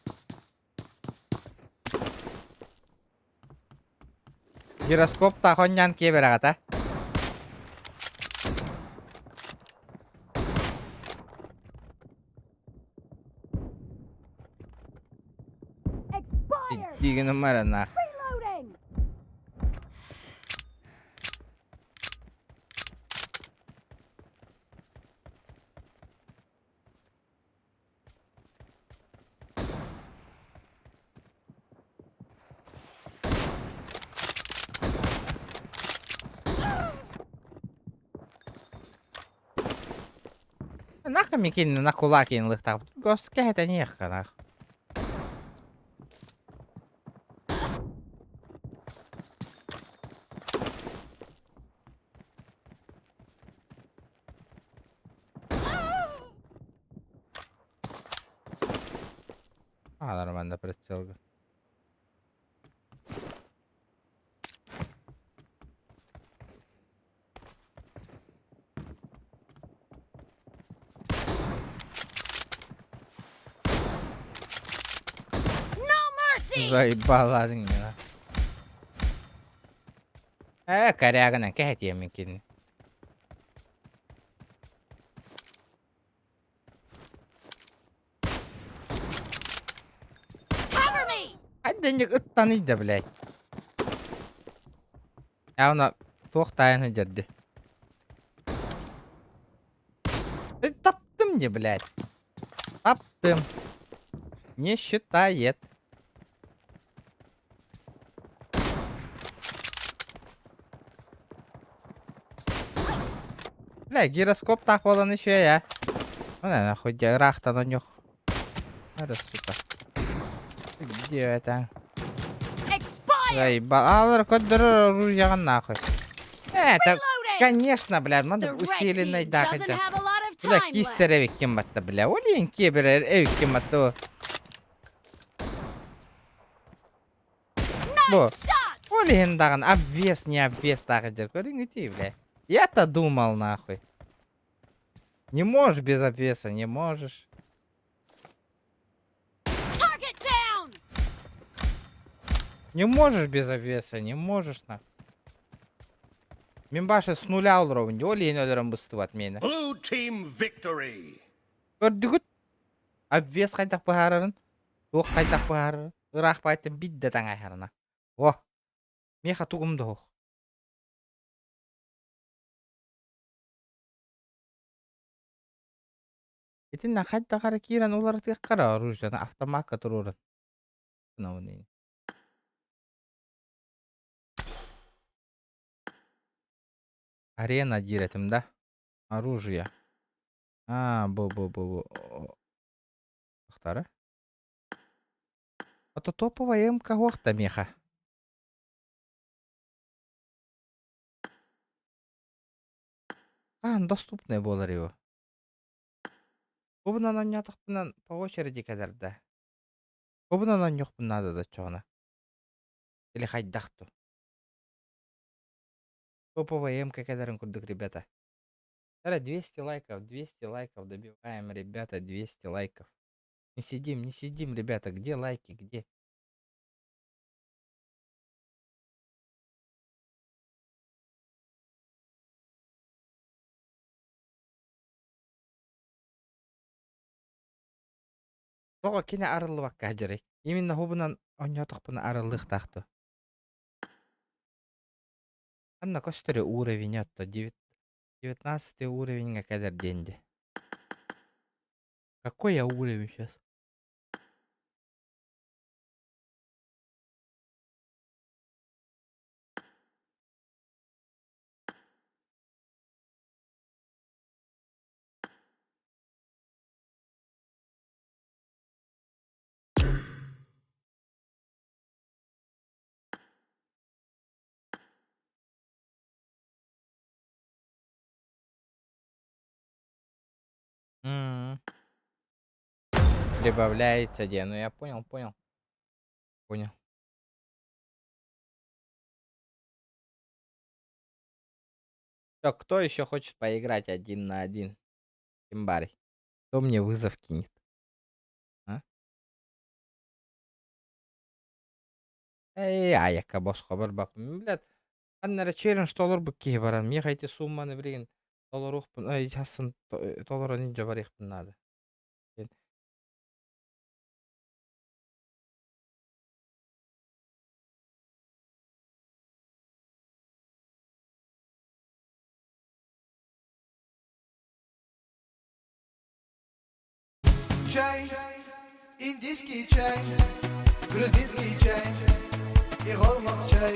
Гироскоп тахоннян киэбэрэҕэтэ. Иккигинэн барана. Нахуй микин на кулакин лыхтаах. Гост кэһэтэ нах. А, нормально прицел. Заебала меня. Э, корягана, кэһэтиэ микин. Хайденник ыттан да, блядь. Я уна туох тайны дерди. Таптым не, блядь. Таптым. Не считает. Бля, гироскоп так волан еще я. Ну, нахуй, рахта на нюх. Сука. Где это? Заебал. Оружие нахуй. Это, конечно, бля, надо усиленной, да, хотя. Бля, киссер кем батта, бля. Олин кебер кем батта. Бо. Олин даган обвес, не обвес тағы дер. Көріңіз, бля. Я-то думал, нахуй. Не можешь без обвеса, не можешь. Не можешь без обвеса, не можешь, на. Мен башы с нуля олоробун, ол ең өлөрөн быстыбат мени. Blue team victory. Көрдүгүт? Обвес хайдах быһаарарын, туох хайдах быһаарарын, ыраах байтын бидде таңайхарына. О! Меха тугум дох. Итиннэ хайдах ара киирэн уларытыаххара оружиены автомакка туруоран. Арена диир да? Оружие. А, бу. Тахтары. А то топовая МК уохта меха. А, доступный буолар его. Бу оонньоотохпунан по очереди кэлэр да. Бу оонньуохпун наада да чоҕуна. Или хайдах дуу. Топовая МК кэлэрин курдук, ребята. Ара 200 лайков, 200 лайков добиваем, ребята, 200 лайков. Не сидим, не сидим, ребята, где лайки, где? Тоҕо кини арыллыбакка сылдьарый? Именно хубунан оонньоотохпуна арыллыахтаах дуу. Анна көстөр уровень отто 19 уровеньга кэлэр диэн дии. Какой я уровень сейчас? Прибавляется диэн. Ну я понял, понял. Понял. Так, кто еще хочет поиграть один на один? Ким баарый. Кто мне вызов кинет? А? Эй, айакка босхо барбаппын. Блядь, ханна эрэ челлендж толорбут киһи баран, миэхэ ити суумманы билигин толоруохпун, ой, сассын толорон илдьэ барыахпын наада. Чай, индийский чай, грузинский чай и чай.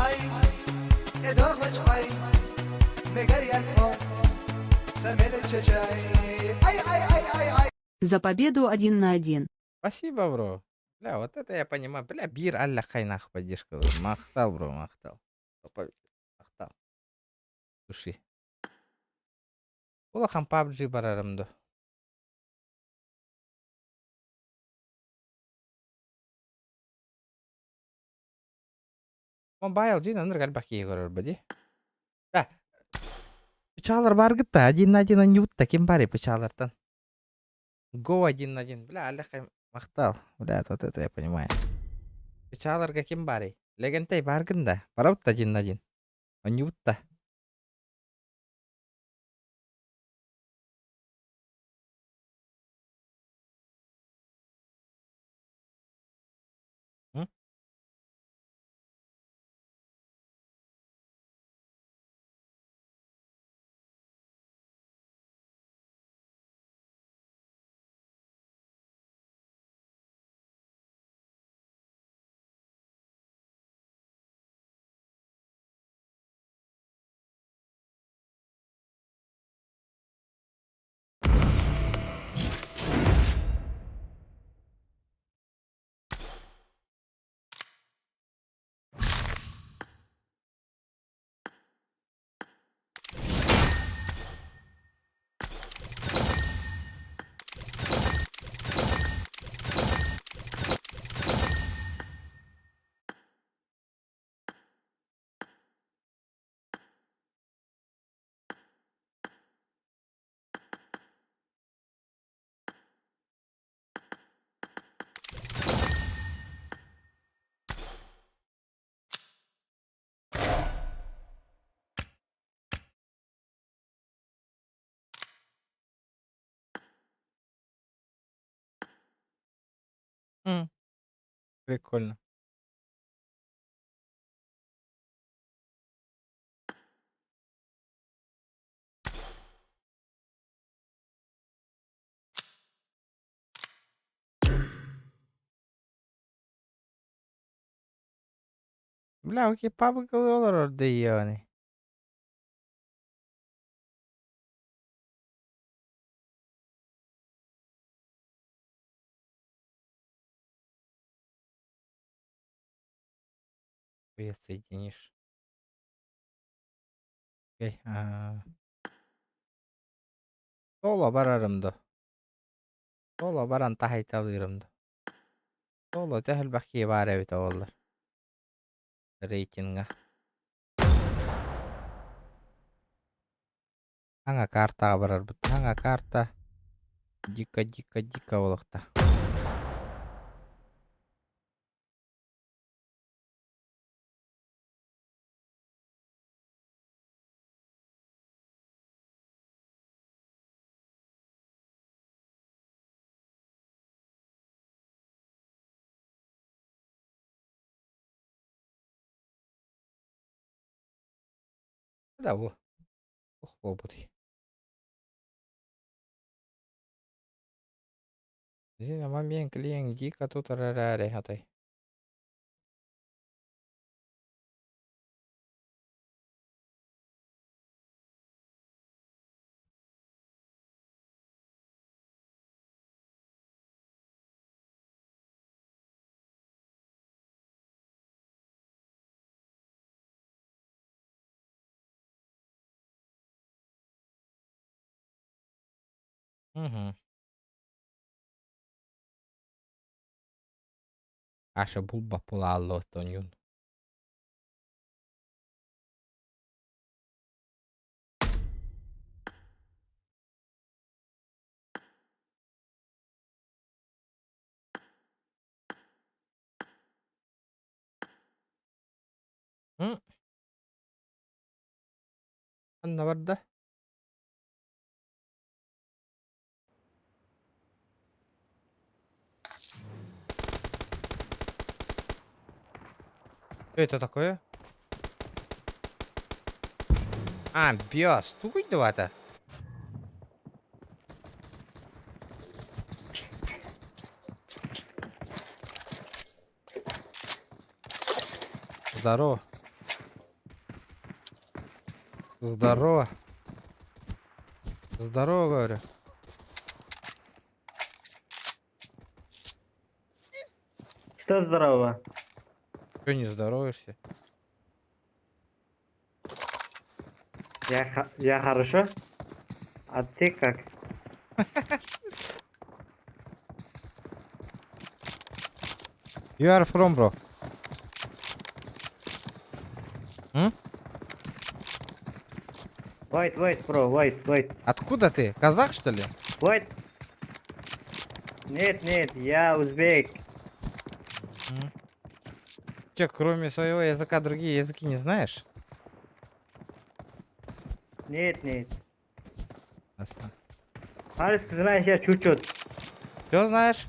Ай, ай, Ай, ай, ай, ай, ай. За победу один на один. Спасибо, бро. Бля, вот это я понимаю. Бля, биир аллахай нах поддержка. Махтал, бро, махтал. Махтал. Души. Улахан PUBG барарым ду. Mobile дьин оннук элбэх киһи көрөр дии. Да. Пычаалар бааргыт да, один на один оонньуубут ким баарый пычаалартан? Го один на один. Бля, аллахай махтал. Бля, вот это я понимаю. Пычааларга ким баарый? Легентэй бааргын да. Барабыт один на один. Оонньуубут да. М? Прикольно. Бля, окей, PUBG олорор дии. Соединишь. Окей. Соло барарым да. Соло баран таһайталыырым да. Соло төһө элбэх киһи баар эбитэ буоллар. Рейтинга. Саҥа картаҕа барарбыт. Саҥа карта дико дико дико буолуохта. Да, во. Ох, буолбутуй. Дьиҥ момент клиент дико тут эрээри хатай. Мгм. Аша булбат буолааллыбыт ойуун. М? Ханна барда? Что это такое? А, биос. Тугуйдубата. Здорово. Здорово. Здорово, говорю. Что здорово? Че не здороваешься? Я хорошо. А ты как? You are from, bro? М? Wait, wait, bro, wait, wait. Откуда ты? Казах, что ли? Wait. Нет, нет, я узбек. Че, кроме своего языка другие языки не знаешь? Нет, нет. Ясно. Английский знаешь я чуть-чуть. Что знаешь?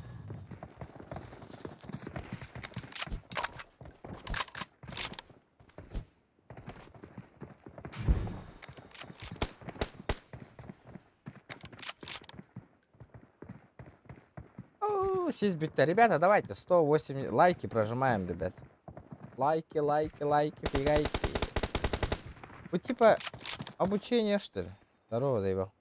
О, Сись битта. Ребята, давайте 108 лайки прожимаем, ребят. Лайки, лайки, лайки, фигайки. Вот типа обучение, что ли? Здорово, заебал.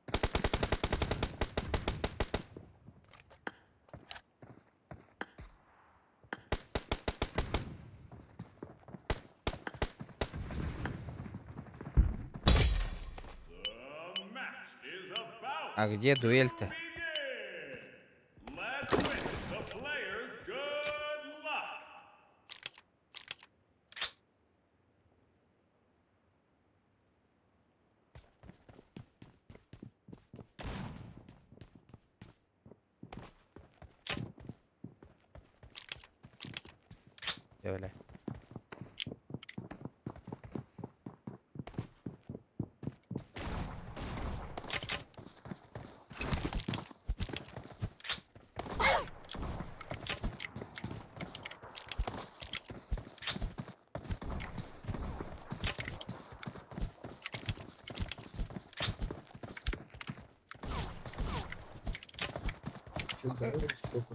The match is about А где дуэль-то? begin. Let's wish the players good luck. Бля.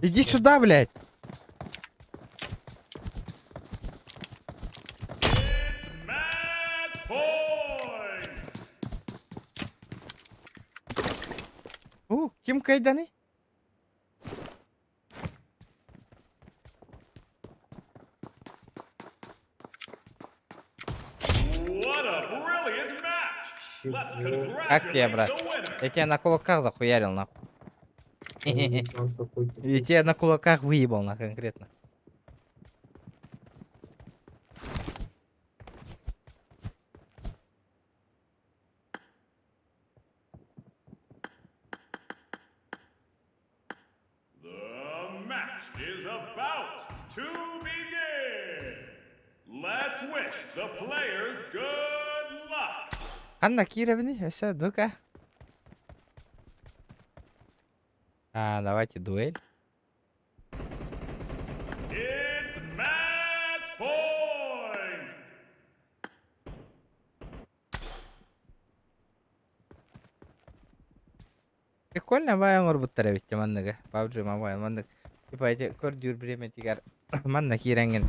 Иди сюда, блядь. It's match point. У, ким кыайдыный? What a brilliant match. Let's Как тебе, congratulate брат? the winner. Я тебя на кулаках захуярил, нахуй. Он какой-то. Я тебя на кулаках выебал, на конкретно. The match is about to begin. Let's wish the players good luck. Ханна киирэбиний, өссө, ну-ка. А, давайте дуэль. It's match point. Прикольно баҕайы оҥорбуттар эбит манныгы. PUBG Mobile маннык. Типа эти көрдүүр бириэмэтигэр манна киирэҥҥин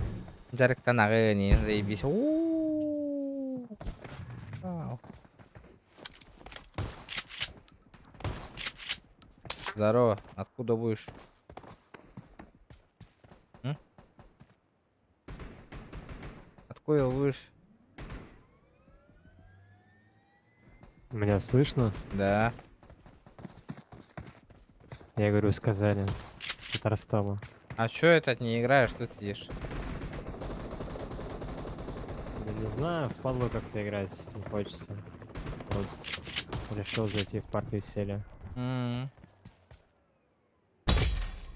дьарыктанаҕын заебись. Уу. Вау. Здорово. Откуда будешь? М? Откуда будешь? Меня слышно? Да. Я говорю, сказали. С Татарстана. А чё этот не играешь, тут сидишь? Да не знаю, впадло как-то играть не хочется. Вот решил зайти в парк веселья. М.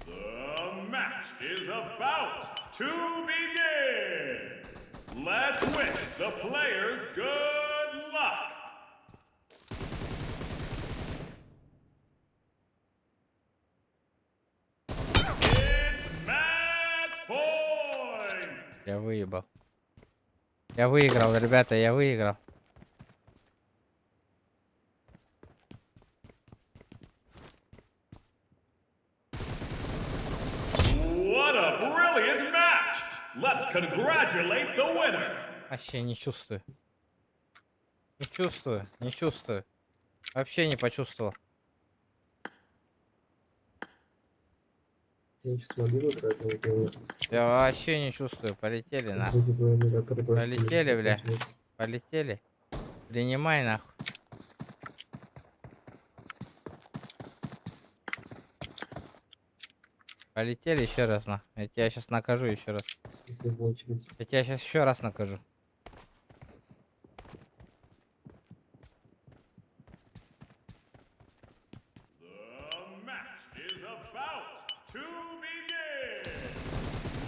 The match is about to begin. Let's wish the players good luck. It's match point. Я выебал. Я выиграл, ребята, я выиграл. What a brilliant match! Let's congratulate the winner. Вообще не чувствую. Не чувствую, не чувствую. Вообще не почувствовал. Я сейчас мобилу брать, не Я вообще не чувствую. Полетели на. Полетели, бля. Полетели. Принимай нахуй. Полетели еще раз нахуй. Я тебя сейчас накажу еще раз. В смысле, в очередь. Я тебя сейчас еще раз накажу. The match is about to begin.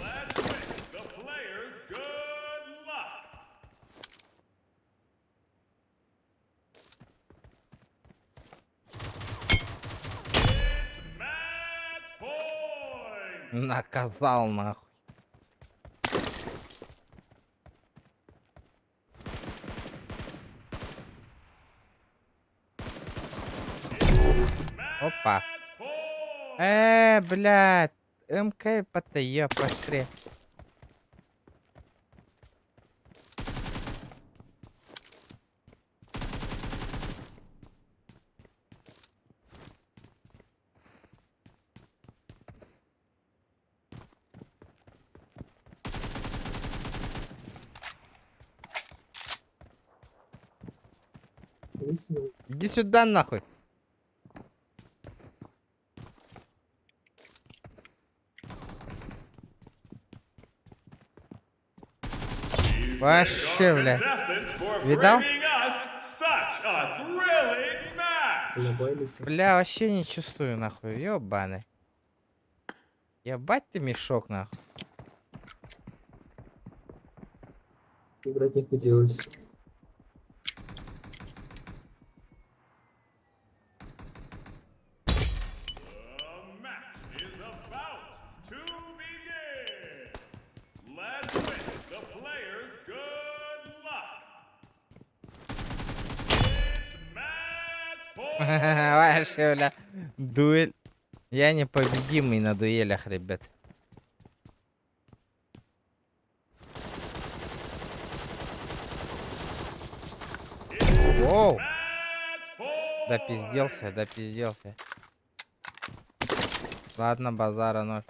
Let's wish the players good luck. It's match point. Наказал нахуй. Опа. Match point. Блядь. МК ПТЕ пошли. Весело. Иди сюда нахуй. Please thank Вообще, our бля. contestants for Видал? bringing us such a thrilling match. На байлике. Бля, вообще не чувствую нахуй. Ёбаный. Ебать ты мешок нахуй. Играть нехуй делать. The match is about to begin. Let's wish the players good luck. It's match point. Вообще, бля. Дуэль. Я непобедимый на дуэлях, ребят. Воу. Match point. Допизделся, допизделся. Ладно, базара ноль.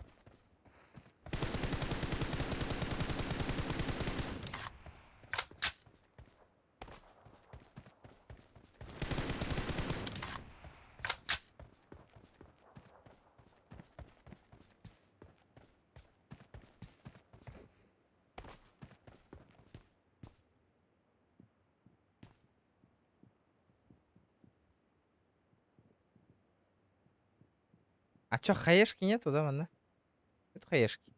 А чё, хаешки нету, да, вон, да? Нет хаешки.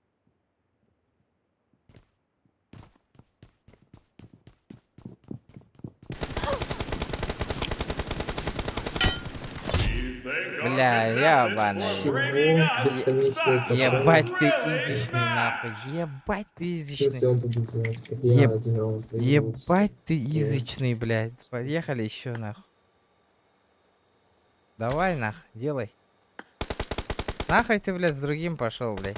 Please thank our Бля, contestants ебаный. for bringing us Бесконечный such a Ебать ты thrilling изичный, match. нахуй. Ебать ты В изичный. смысле он победил? Так я Еб- один раунд выиграл. Ебать ты язычный, блядь. Поехали еще нахуй. Давай нах, делай. Нахуй ты, блядь, с другим пошел, блядь.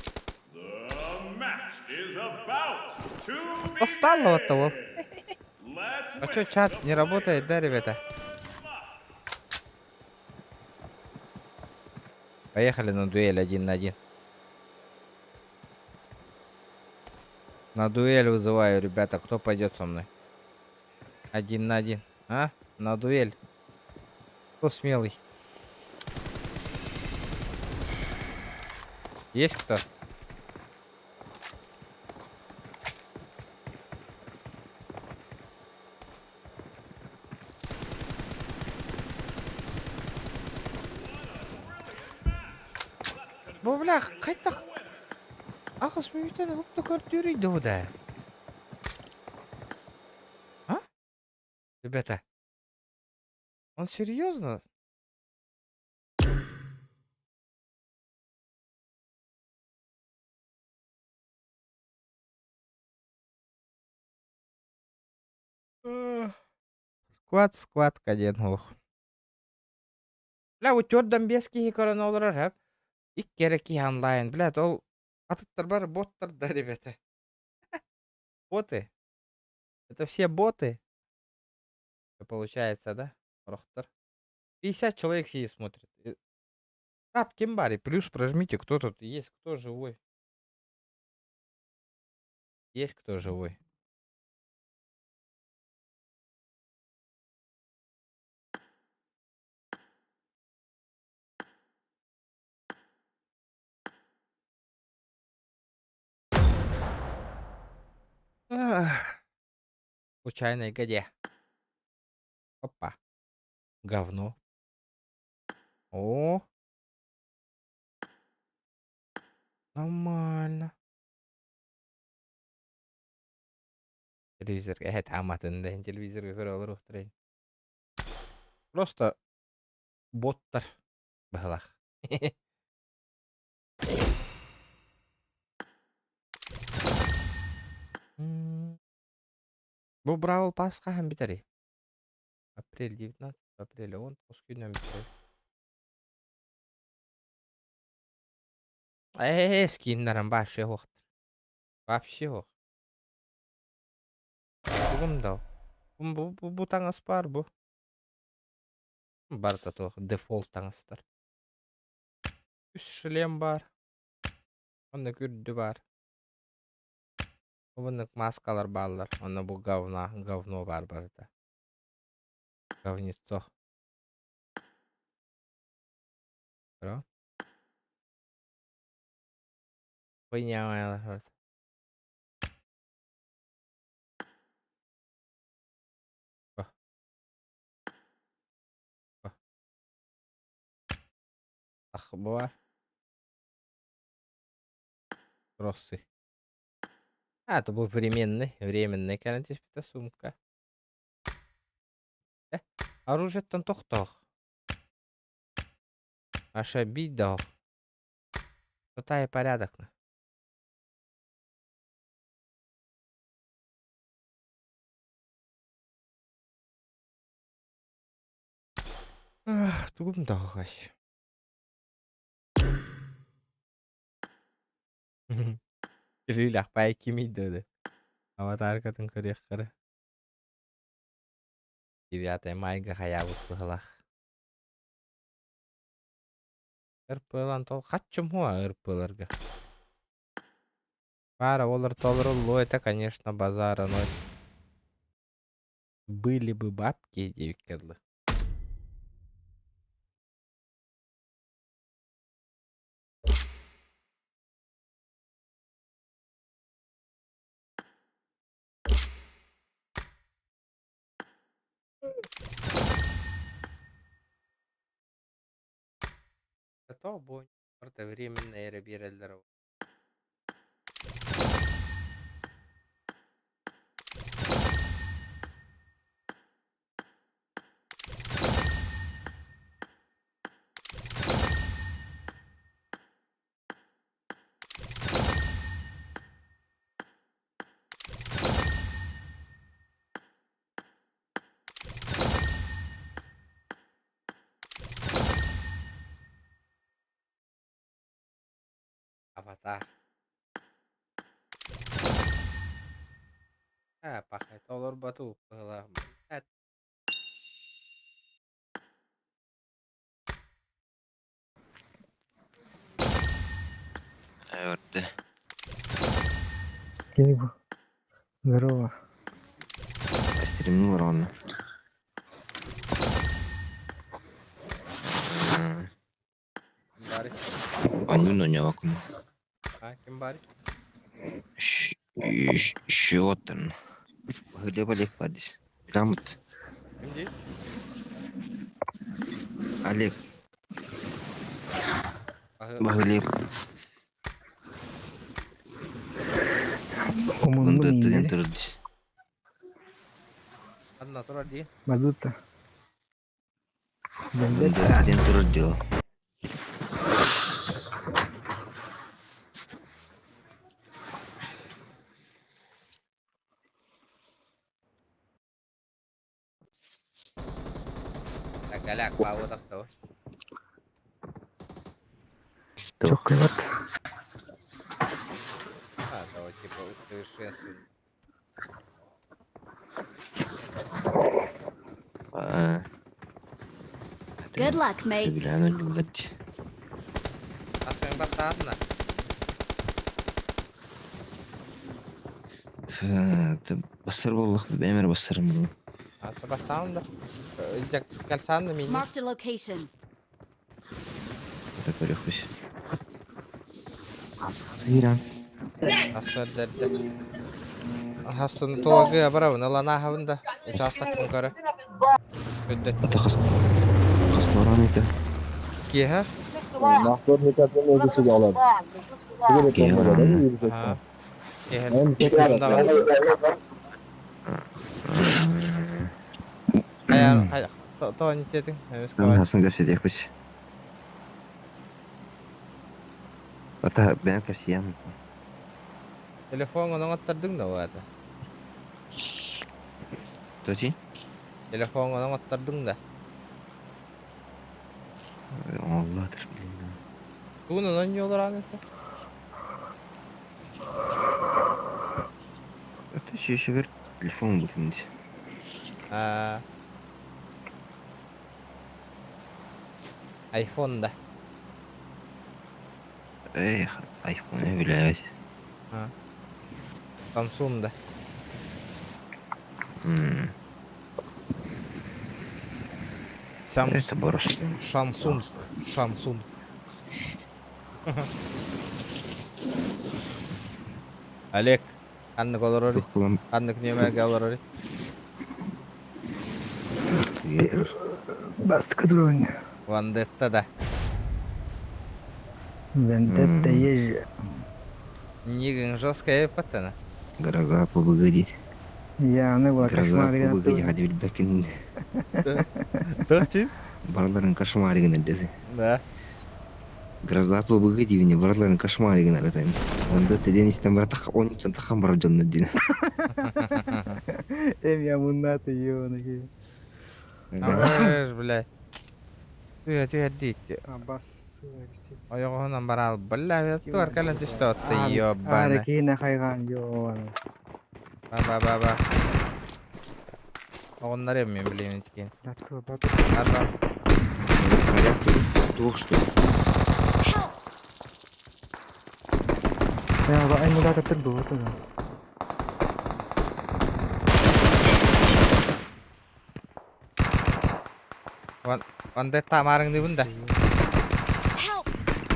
The match is about to Устал от того. begin. Let's А чё, wish чат the не работает, да, ребята? players luck. Поехали на дуэль один на один. На дуэль вызываю, ребята. Кто пойдет со мной? Один на один. А? На дуэль. Кто смелый? Есть кто? Бу бля хайдах аҕыс мүнүүтэн уһукта көрдүүрүй дуо да? А? Ребята, он серьезно? Сквад, сквадка диэн суох. Бля, утёрдан биэс киһи көрөн олорор һэп. Икки эрэ киһи онлайн. Блядь, ол атыттар бары боттар да, ребята. Боты. Это все боты. Получается, да? Рохтар. 50 человек сидит смотрит. Брат, ким баарый, плюс прожмите, кто тут есть, кто живой. Есть кто живой. Ах. Случайной где? Опа. Говно. О. Нормально. Телевизор. Эһэ тааматын да телевизорга көрө олоруохтара. Просто боттар быһылах. Бу Бравл Пасс хаһан бүтэрий? Апрель 19 апреля он тоҕус күнүнэн бүтэрий. Ээ, скиннарым вообще суохтар. Вообще суох. Тугум да бу, бу, бу таҥас баар бу. Барыта туох дефолт таҥастар. Үс шлем баар. Онно күрдү баар. Оннук маскалар бааллар. Онно бу говно, говно баар барыта. Говнецо. Бро. Хуйня. Ах, баар. Кроссы. А, это был временный, временный кэлэн түспүтэ сумка. Э, оружиеттан тохтоох. Аша бийдоох. Тутай порядок. Тугум даҕаҕай. Илиилээх кимий да Аватаркатын көрүөххэ 9 майга хайаабыт быһылах. РП-лан тол хаччым хуа РП-ларга. Пара олар толоруллуо это, конечно, базара ноль. Были бы бабки диэбиккэ дылы. Зато бу барыта временный эрэ биэрэллэр. Аватар. Ээ, пахайта олорботу быһыылаах. Блядь. Эҕэрдэ. Кини бу. Здорово. Стримнул ровно. Ким баарый? Анюна нявакун. А, ким баарый? Счетан. Глеб Олег Падис. Грамотно. Ким дии? Олег. Баһылыыр. Умуннум Вендетта диэн ииннэри. турар дии. Анна турар дии. Бадыта. Вендетта Вендетта. диэн турар дии ол. Тагаляк бааватах тоо. Чоккуйбат. А, того типа усовершенствован. Аа. Good luck, mates. Сөбүлээн ойуулар дии. Асан басаадна. Бассар буоллах бэйэм эрэ бассарым буолуо. Ата басаан да. Кальсан да мини. Marked a location. Это көрүөхпүт. Киирэн. Асар дэрдэ. Хасын тулагы барабын ыланаахабын да. Учаастакпын көрө. Өйдөттүм. Ата хас хас баран ити. Киэһэ? Аха. Киэһэ. Даҕаны. Хайа хайа тоҕо нитиэтиҥ? Эмис кабай. Хасын көрсүтүөхпүт. Ата бэйэм кэпсиэм. Телефоҥҥун оҥоттордуҥ да уота? Тоти? Телефоҥҥун оҥоттордуҥ да? Оҥоллоотор блин. Тугунан оонньуу олораҕын этэ? Это шешегер телефон бутун дии. Аа. Айфон да? Эх, айфон блядь. А. Samsung да? Самс... Это борос. Шамсунг. Шамсунг. Олег, ханнык олорорий? Ханнык нүөмэргэ олорорий? Бастакы дронь. Вандетта да. Вендетта есть же. Нигин жесткая паттана. Гроза побыгодить. Я аны была Гроза кошмар побыгодить хадибилбэкин. Точин? Барыларын кошмаригын эрдети. Да. Гроза побыгодивини барыларын кошмаригын эрдетин. Вендетта диэн истэн бара тах он ичен тахан барар дьоннор диэн. Эм я муннаты ёбаный. Абыш, бля. Тыа түһэрдиит. Абас. Ойоҕоһунан бараал бля, туар кэлэн түстэ отта ёбана. Аракина хайган ёбаный. Ба ба ба ба. Оҕоннор мен билиэн тикин. Арба. Туох что? Я ба ай мудата тыр бу вот. Вандетта маарыҥныбын да. Help!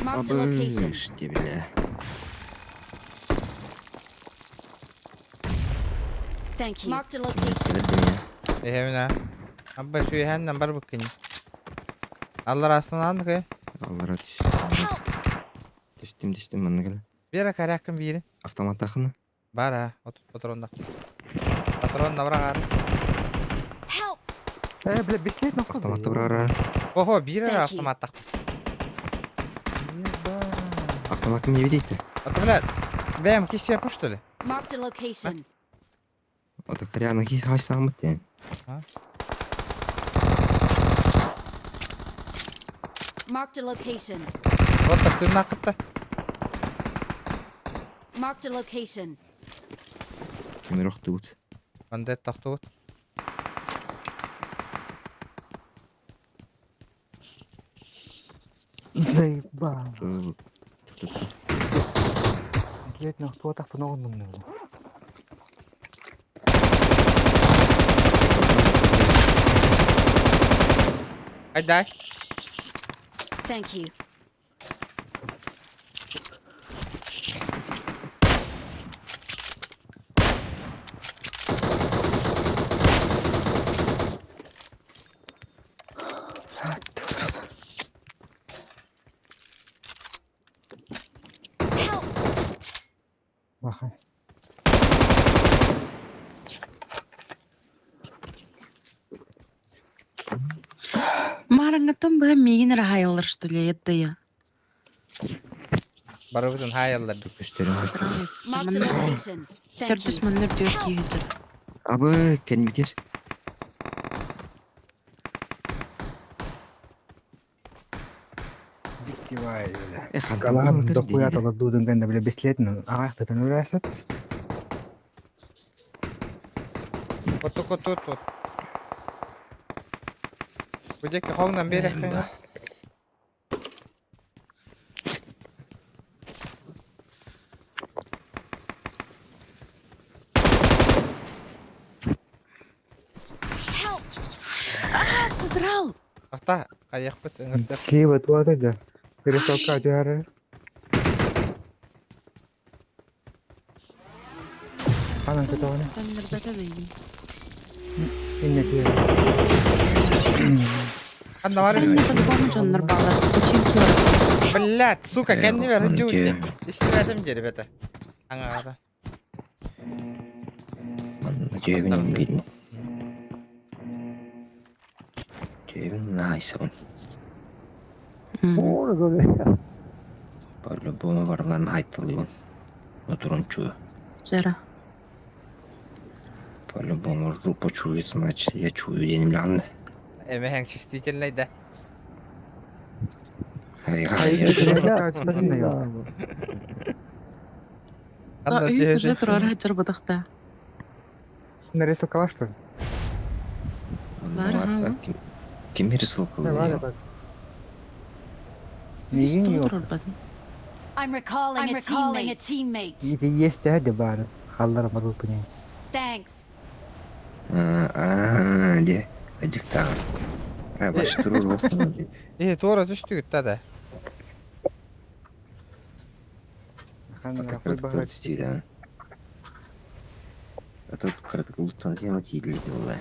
Marked a location. Абыш, бля. Thank you. Marked a location. Эһэминэ. Абба сүйэһэн бар буккини. Аллар астан анныкы. Аллара түс. Түстүм түстүм манна кэлэ. Бера каряккын биирин. Автомат тахына. Бар а, отут патронда. Патрон набраар. Help! Э, бля, бесследно Автомат быраар. Охо, биир Thank you. автомат тах. Автомат не видите? А то, бля, бэм кисия что ли? Marked a location. Ото коряна ки хай самыт ден. Marked a location. Вот так ты нахыпта. Marked a location. Кемер охтугут. Вандет тохтугут. Заебал. Бесследно хто-то по-новому. Айдай. Thank you. Баха. Маарыҥҥыттан быһа миигин эрэ хаайаллар что ли, это я. Барыбытын хаайаллар. Marked a location. Thank Төрдүс you. манна үрдүгэр киһи сылдьар. Абы кэннитер. Диккивай, бля. Э хантан Калаһан булан дохуя дии. толордуудун гэннэ бля бесследно аҕаахтытын үрээсэт. Оту куту тут. Бу диэки хоҥнон биэрэххин. Help! А, содрал! Ахта хайыахпыт ыҥырдыах. Слива туата да. Пересалка түһэрэр. Ханан көтөҕүнэ? Төннөрбөтө бэйин. Инне түһэр. Ханна бар Манна по-любому дьоннор баалар. Очень киэп. Блядь, сука, Э, кэннибэр он дьуутте. Истибэтим диэри бэтэ. Аҥаата. Манна дьүөбүн билин. Дьүөбүн наайсабын. По-любому барларын хайтылыгын. Натурон чую. Жара. По-любому жопа чует, значит, я чую, я не лян. Эмэһэҥ чувствительный да. Ай, ай, Ханна Үс түһү. уже турар хачар бадахта. Нарисовала что ли? Бар, ага. Ким рисовал? Миигин Үс yok. турар бадын. I'm recalling, I'm recalling a teammate. Ити есть да баар. Халлара барылпыне. Thanks. А, де, ажыктаган. А, баш турур Э, туора түстүгүт да да. Ханна Пока хуй кратко баҕар. да. А тут кратко лутан тема тиили была.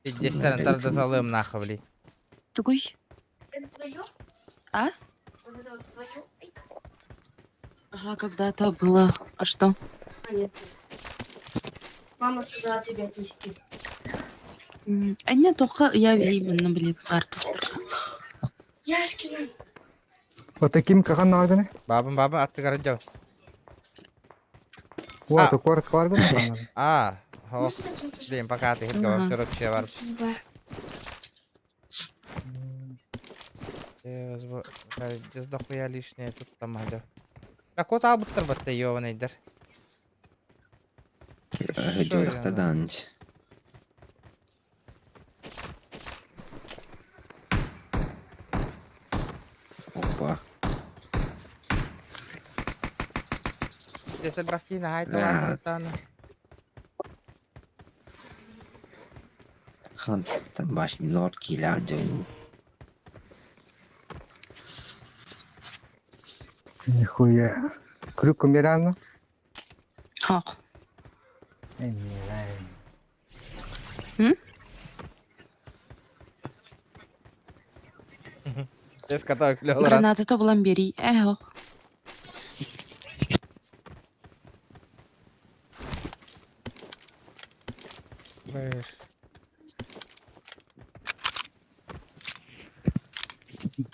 Дестерин тарда салым нахуй, Тугуй. А? Ага, когда-то было. А что? Мама сказала тебе отнести. А нет, только я именно, блин, карты. Яшкина. Вот таким кахан нардыны? Бабын бабын аттыгар дьау. Вот, коротко бардыны? А, хо. Блин, пока ты хит Ага. говоришь, бар. Спасибо. Здесь дохуя лишнее тут там адё. А кот албыттар батта ёбаныйдар. Дьуохтадан. Опа. Здесь альбахина, хай Да. таван. Хан там баш лорд киля дьон. Нихуя. Крюк умирал? Ах. Эй, не знаю. М? Здесь кота клёлран. Граната то булан бери. Эх.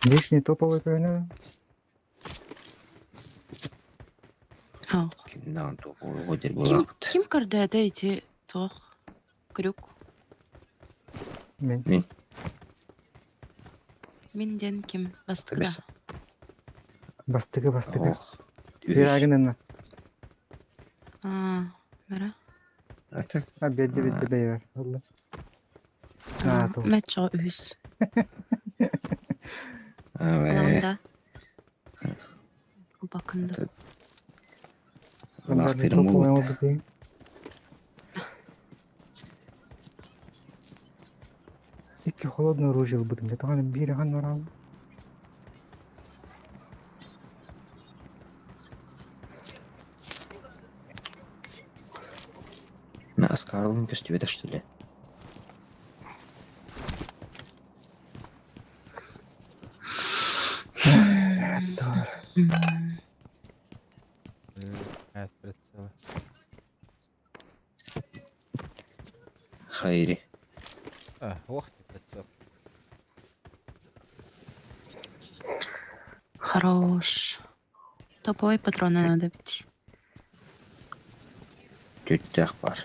Лишний топовый пойна. Ах. Кимнан топовый Ким, буолаахпыт. ким көрдөөтө ити туох крюк Мен. Мин. мин диэн ким бастыгы да Бастыгы, бастыгы. Ох. Пирагын аа бара А так. А бедди бедди бейвер. Алла. А, то. мэчо үһүс А, да бакында Лахтырым Топовый болот. oldu. Икки холодное оружие будем. Это гана бири гана рал. На Аскарлын көстүбөтө что ли? Хайри. А, ох ты прицел. Хорош. Топовые патроны надо бить. Түттээх бар.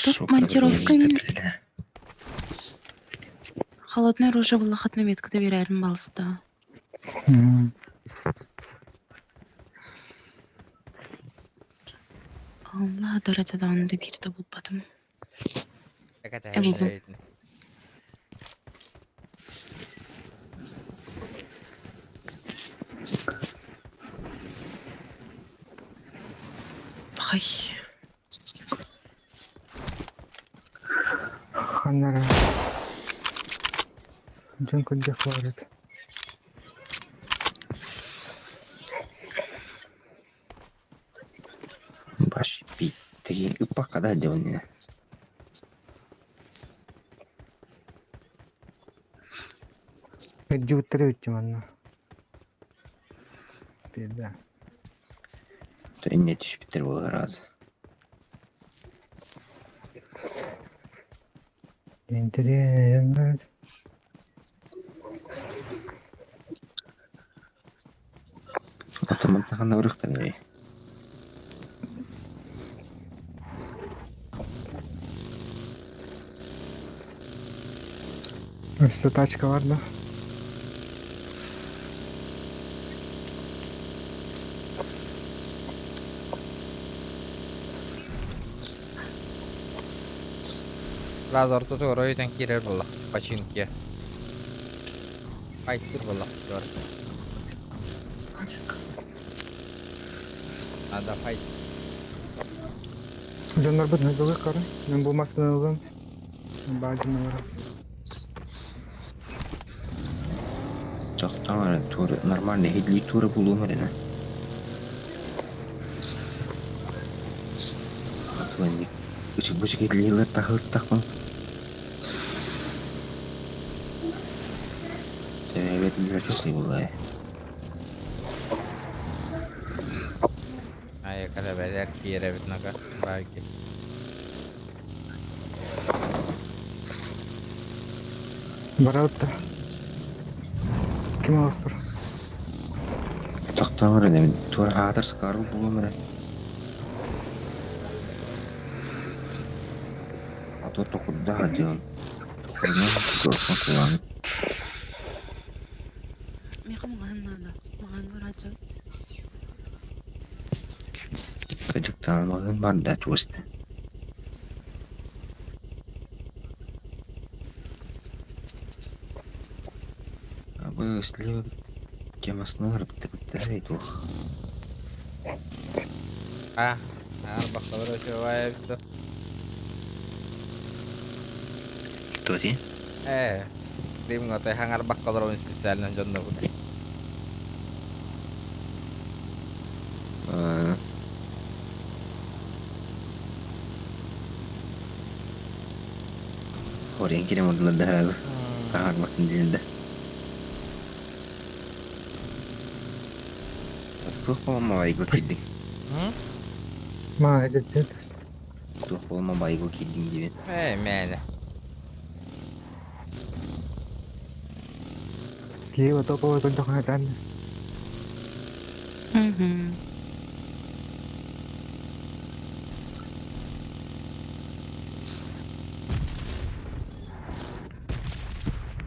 Тут монтировками холодное оружие было на метка доверяем балста. Allah дөрөтөдөн да бир да булбатым. Э булдум. Хай. Ханнара. Дьон көрдөх баарыт. Баш пить. Такие упака, да, делание. Өддү үттүм анна. Беда. Не түспүттэр буолар раз. Интерьер. Автоматтахан ырыхтан Өссө тачка бар да. Раз ортотугар ойутан киирэр буолла. Починке. Файттыр буолла. Надо файт. Дьоннорбут нагылы кары. Мен бу машина ылым. Баажын Тохтоон тур нормально хидли тура булуум эрэнэ. Атуэнник бычык бычык хидлилер тахылыттахпын. Тэбэтилер тохи булай. Ай, калабелер киирэбит нака. Байки. Барабыт да. Ким алыстыр? Тохтоон эрэнэ тура аатар скару булуум эрэ. А то токурда дьон. Токурна кылысма кулан. Миха маҕаһын надо. Маҕаһын барааччыбыт. Кыдьыктаан бар да туоста. Абы слева темасынар бітті тух. А, арбахталар өчөбай битті. Тоти? Э, Римга той хаңар баккалар специально дьонно бу. Хорен кирем ордулар да разы. Тахар бактын дилде. Тух болма байго кирдиң. Ма эдет. Тух болма байго кирдиң дебен. Э, мәне. Слева топовый көрдөх хатан. Угу.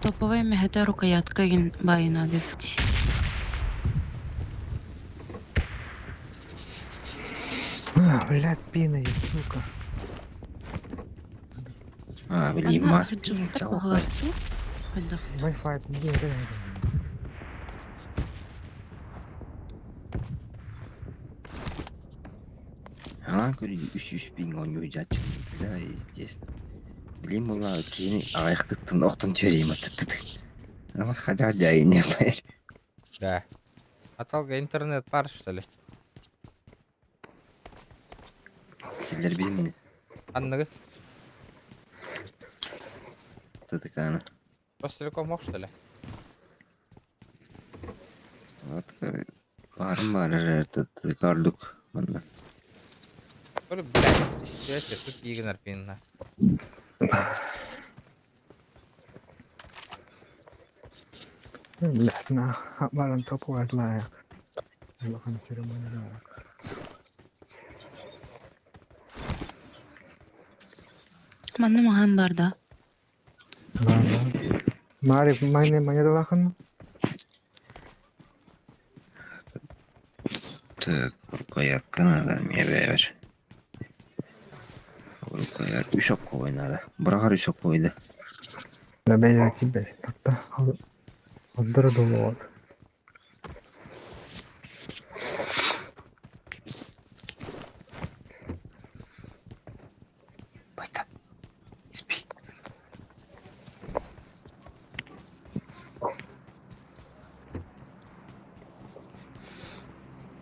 Топовая мехета рукоятка байына депти. А, блядь, пина есть, сука. А, блин, мас. Wi-Fi, где это? Ана көрі үш үш пин ойнай жат. Да, естественно. Блин, була кини аяқтыттын оқтын төрейм аттыттык. Ама хотя да не байр. Да. Аталга интернет бар, что ли? Киллер билмин. Анныгы? ТТК-ны. Ростелеком мог, что ли? Вот барым бар ТТК-рлук. Манна. Ой, блядь, истибэт тут игнор пинна. Блядь, на баран топовая злая. Улахан церемония. Манна маһын бар да. Марик, майне майна Так, рукоятка надо, мне бэбэр. Рукоят үс окко надо. Быраҕар үс окко да. Да бэйэ кибэ. Такта. Алдыр долуот. Байта. Спи.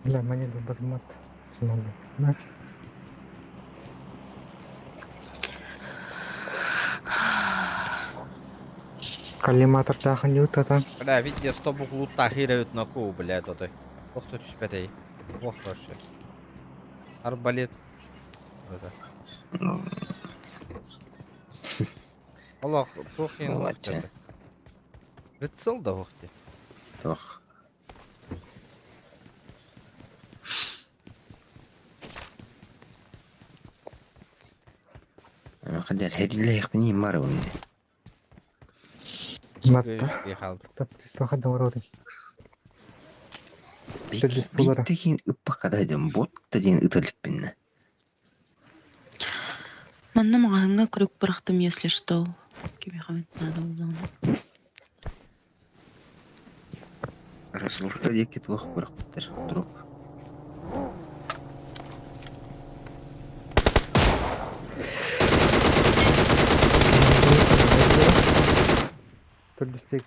Бля, монету бармат. Надо. Знаешь? Коллиматор чахан ютата. Бля, видео 100 букв луттахируют на ку, блядь, отой. Ох, тут түспэтэй. Ох, вообще. Арбалет. Это. Олох, туох иһин Молодча. Прицел да ох ти. Тох. Хадер хедиле мар онne. Матта. Тап доворот. Биттекин ыппакка бот да диэн ытылыппинна. Манна маҕаһыҥҥа крюк бырахтым, если что. Кимиэхэ надо буллаҕына. Разлурка диэки туох бырахпыттар труп.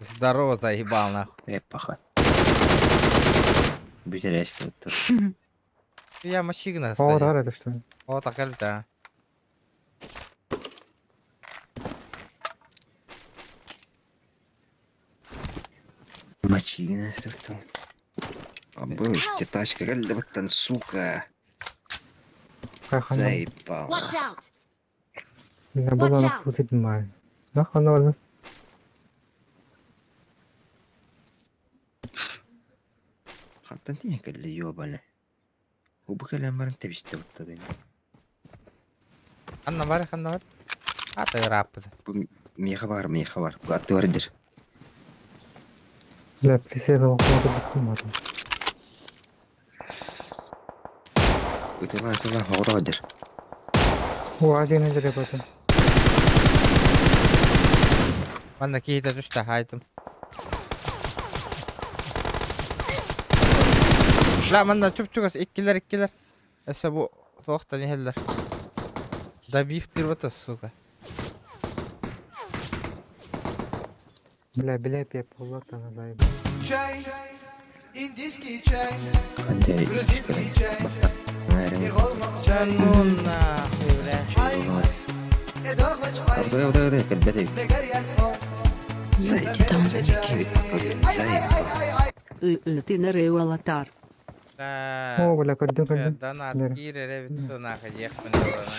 Здорово, заебал нахуй. Эппаха. Бүтэрээсти Я машина О, да, это что? О, так да. Мачигина сыртын. Абы, тачка кэллэбиттэн, сука. Заебал. Watch out! Меня было Watch на out. футболе май. Да, оно Хантан тиһэ кэллэ ёбаны. Убу кэлэн баран тэбисте буттадын. Ханна бар, ханна бар. Ата ырааппыт. Бу миэхэ бар, миэхэ бар. Бу атты бар дир. Бля, преследовал кого-то буквально. Ытыла, ытыла, хоҕура дир. О, один из ребята. Манна киһитэ түстэ хаайтым. Бля, манна чуп-чугас иккилэр иккилэр. Эссе бу туохтан иһэллэр. Добив тырбата, сука. Бля, бля, я полата на заебал. Чай, индийский чай, Андрей, грузинский чай, Наверное. и голмак чай. Ну нахуй, бля. Ай, эдогмач ай, Ардой, ардой, ардой, кэлбэтэй. мегарьяцмо, Заебал. Ай, ай, ай, ай, ай. Бля. О, бля, көрдүм, көрдүм. Донат Бери. киирэрэ бүттү нахуй диэхпин буолана.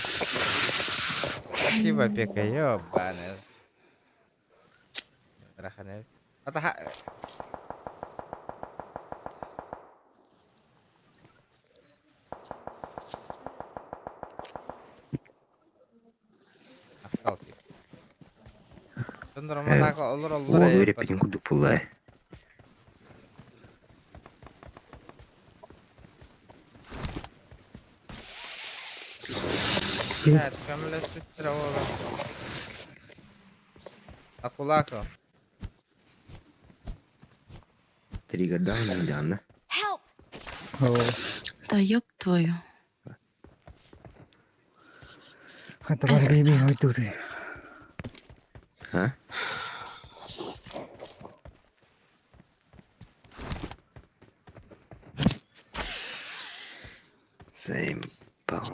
Спасибо, Пека, ёбаный. Раханев. Ата ха... Ахтал тип. Тындырматака олор олор Уол үөрэппитин курдук буолла. Блядь, көмөлөспүттэр оҕолор. Акулако. Триггердаан Диана. Help! О, Да ёб твою. это бар бейби, ой, тут. А? Заебал.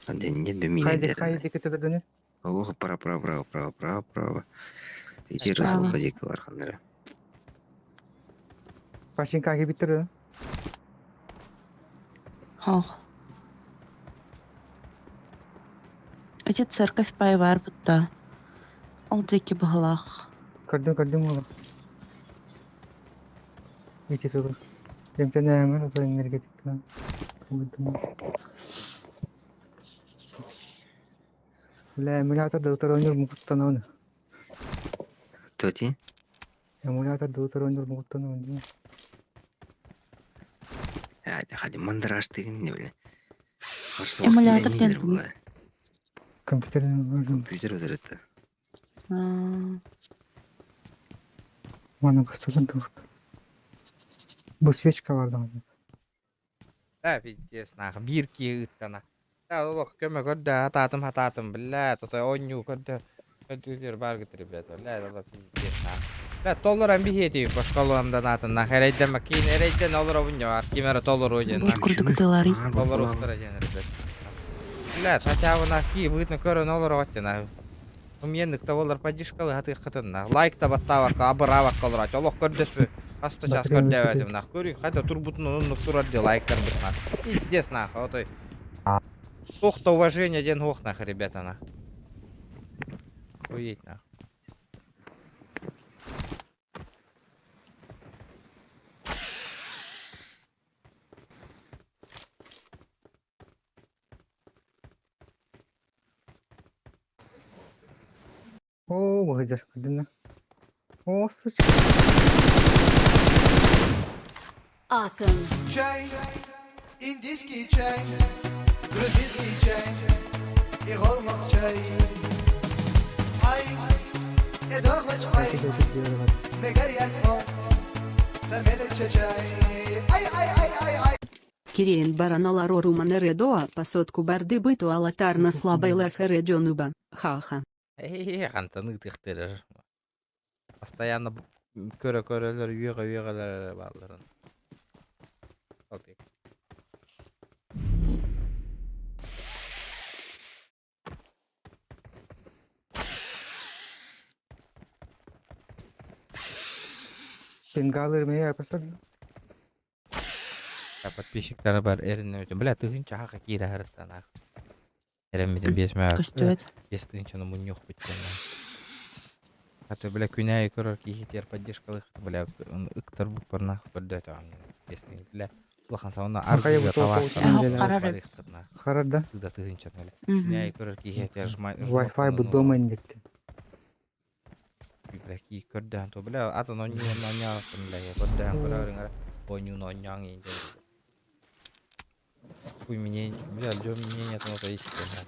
Андрей, не Хайди, бимин. хайди, кете дадыны. Ох, право, право, право, право, право, право. Иди Справа. разлуха бар ханнара. Пашинка биттер да. Ох. Эти церковь пайвар бытта. Ол диэки быһылаах. Көрдүм көрдүм уолу. Ити тугу. Дэмтэн ääмэр ото энергетикка. Бля, эмулятор да утар ойнуур мукуттан оны. Тоти? Эмулятор да утар ойнуур мукуттан оны. Хadi мандыраштыгын не бile. Эмулятор диэн тугуй? Компьютер Компьютер өтөрөттө. Маны кыстылын тур. Бу свечка бар даҕаны. Да, пиздец, нахуй, биир киһи ыыттана. Да, олох көмө көрдө, хатаатым хатаатым, бля, тута оонньуу көрдө. Көрдүүр бааргыт, ребята, бля, олох пиздец, нахуй. Бля, толорон биһиэтии башкалуамдан атын нах эрэйдэмэ киин эрэйдэн олоробун ньуар ким эрэ толоруо диэн Бу курдук ытыаларый. толоруохтара диэн ребят. Бля, хотя бы нах кии быытын көрөн олороҕут диэн Умьеннык да буоллар поддержкалы хатыаххытынна. Лайк да баттаабакка, абыраабакка олороочу. Олох көрдөспү. Хас да час көрдөөбөтүм нах. Көрүй, хайда турбутун оннук турар дии лайктарбыт нах. Пиздец нах, отой. Туох да уважение диэн суох нах, ребята нах. Охуеть нах. Оо, быһыдьар, көрдүн да. Оо, сучка. Awesome. Чай, индийский чай, грузинский чай и голмак чай. Ай, эдогоч ай, мегарьяцмо, самелече чай. Ай, ай, ай, ай, ай. Кириэн бараналар оруманередоа посотку барды быту алатарна слабайлахередёнуба, ха-ха. Хантан ыытыахтарар. Постоянно көрө-көрөлөр, үөҕэ-үөҕэлэр эрэ баалларын. Окей. Бенгалыр мэ yapasar. Подписчиктары бар эринне бля тыһыынча хаха киирэ сырыттан Эрэммитин биэс мэ Көстүбэт. биэс тыһыынчаны мунньуохпут диэн. А то бля күнээйи көрөр киһитигэр поддержкалыах бля ыктарбыт барнаах көрдөөтөҕүм биэс тыһыынча бля улахан саҕана Хахайы аргыга бу табаахтан тоҕус Харар. барыахтарна Харар да. да тыһыынчаны бля Мгм. күнээйи көрөр киһитигэр Wi-Fi бу дома индикти. бля кии көрдөһөн то бля атын оонньуун оонньообоппун бля көрдөһөн көрөөрүҥ эрэ оонньуун оонньооҥ иин Хуй мне, бля, дьон мнение там это истина.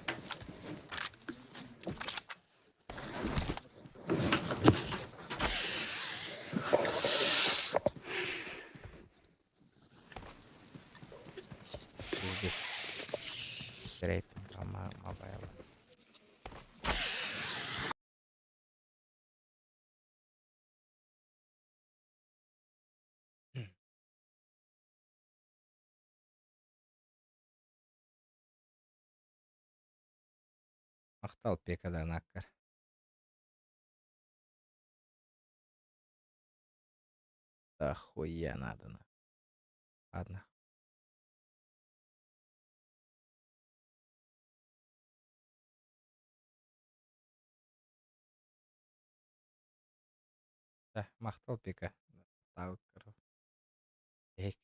Пиздец. Рэпинг, ама, мабайла. Махтал пекадан аккар. Охуя надо на. Ладно. Да, махтал пека. Эк.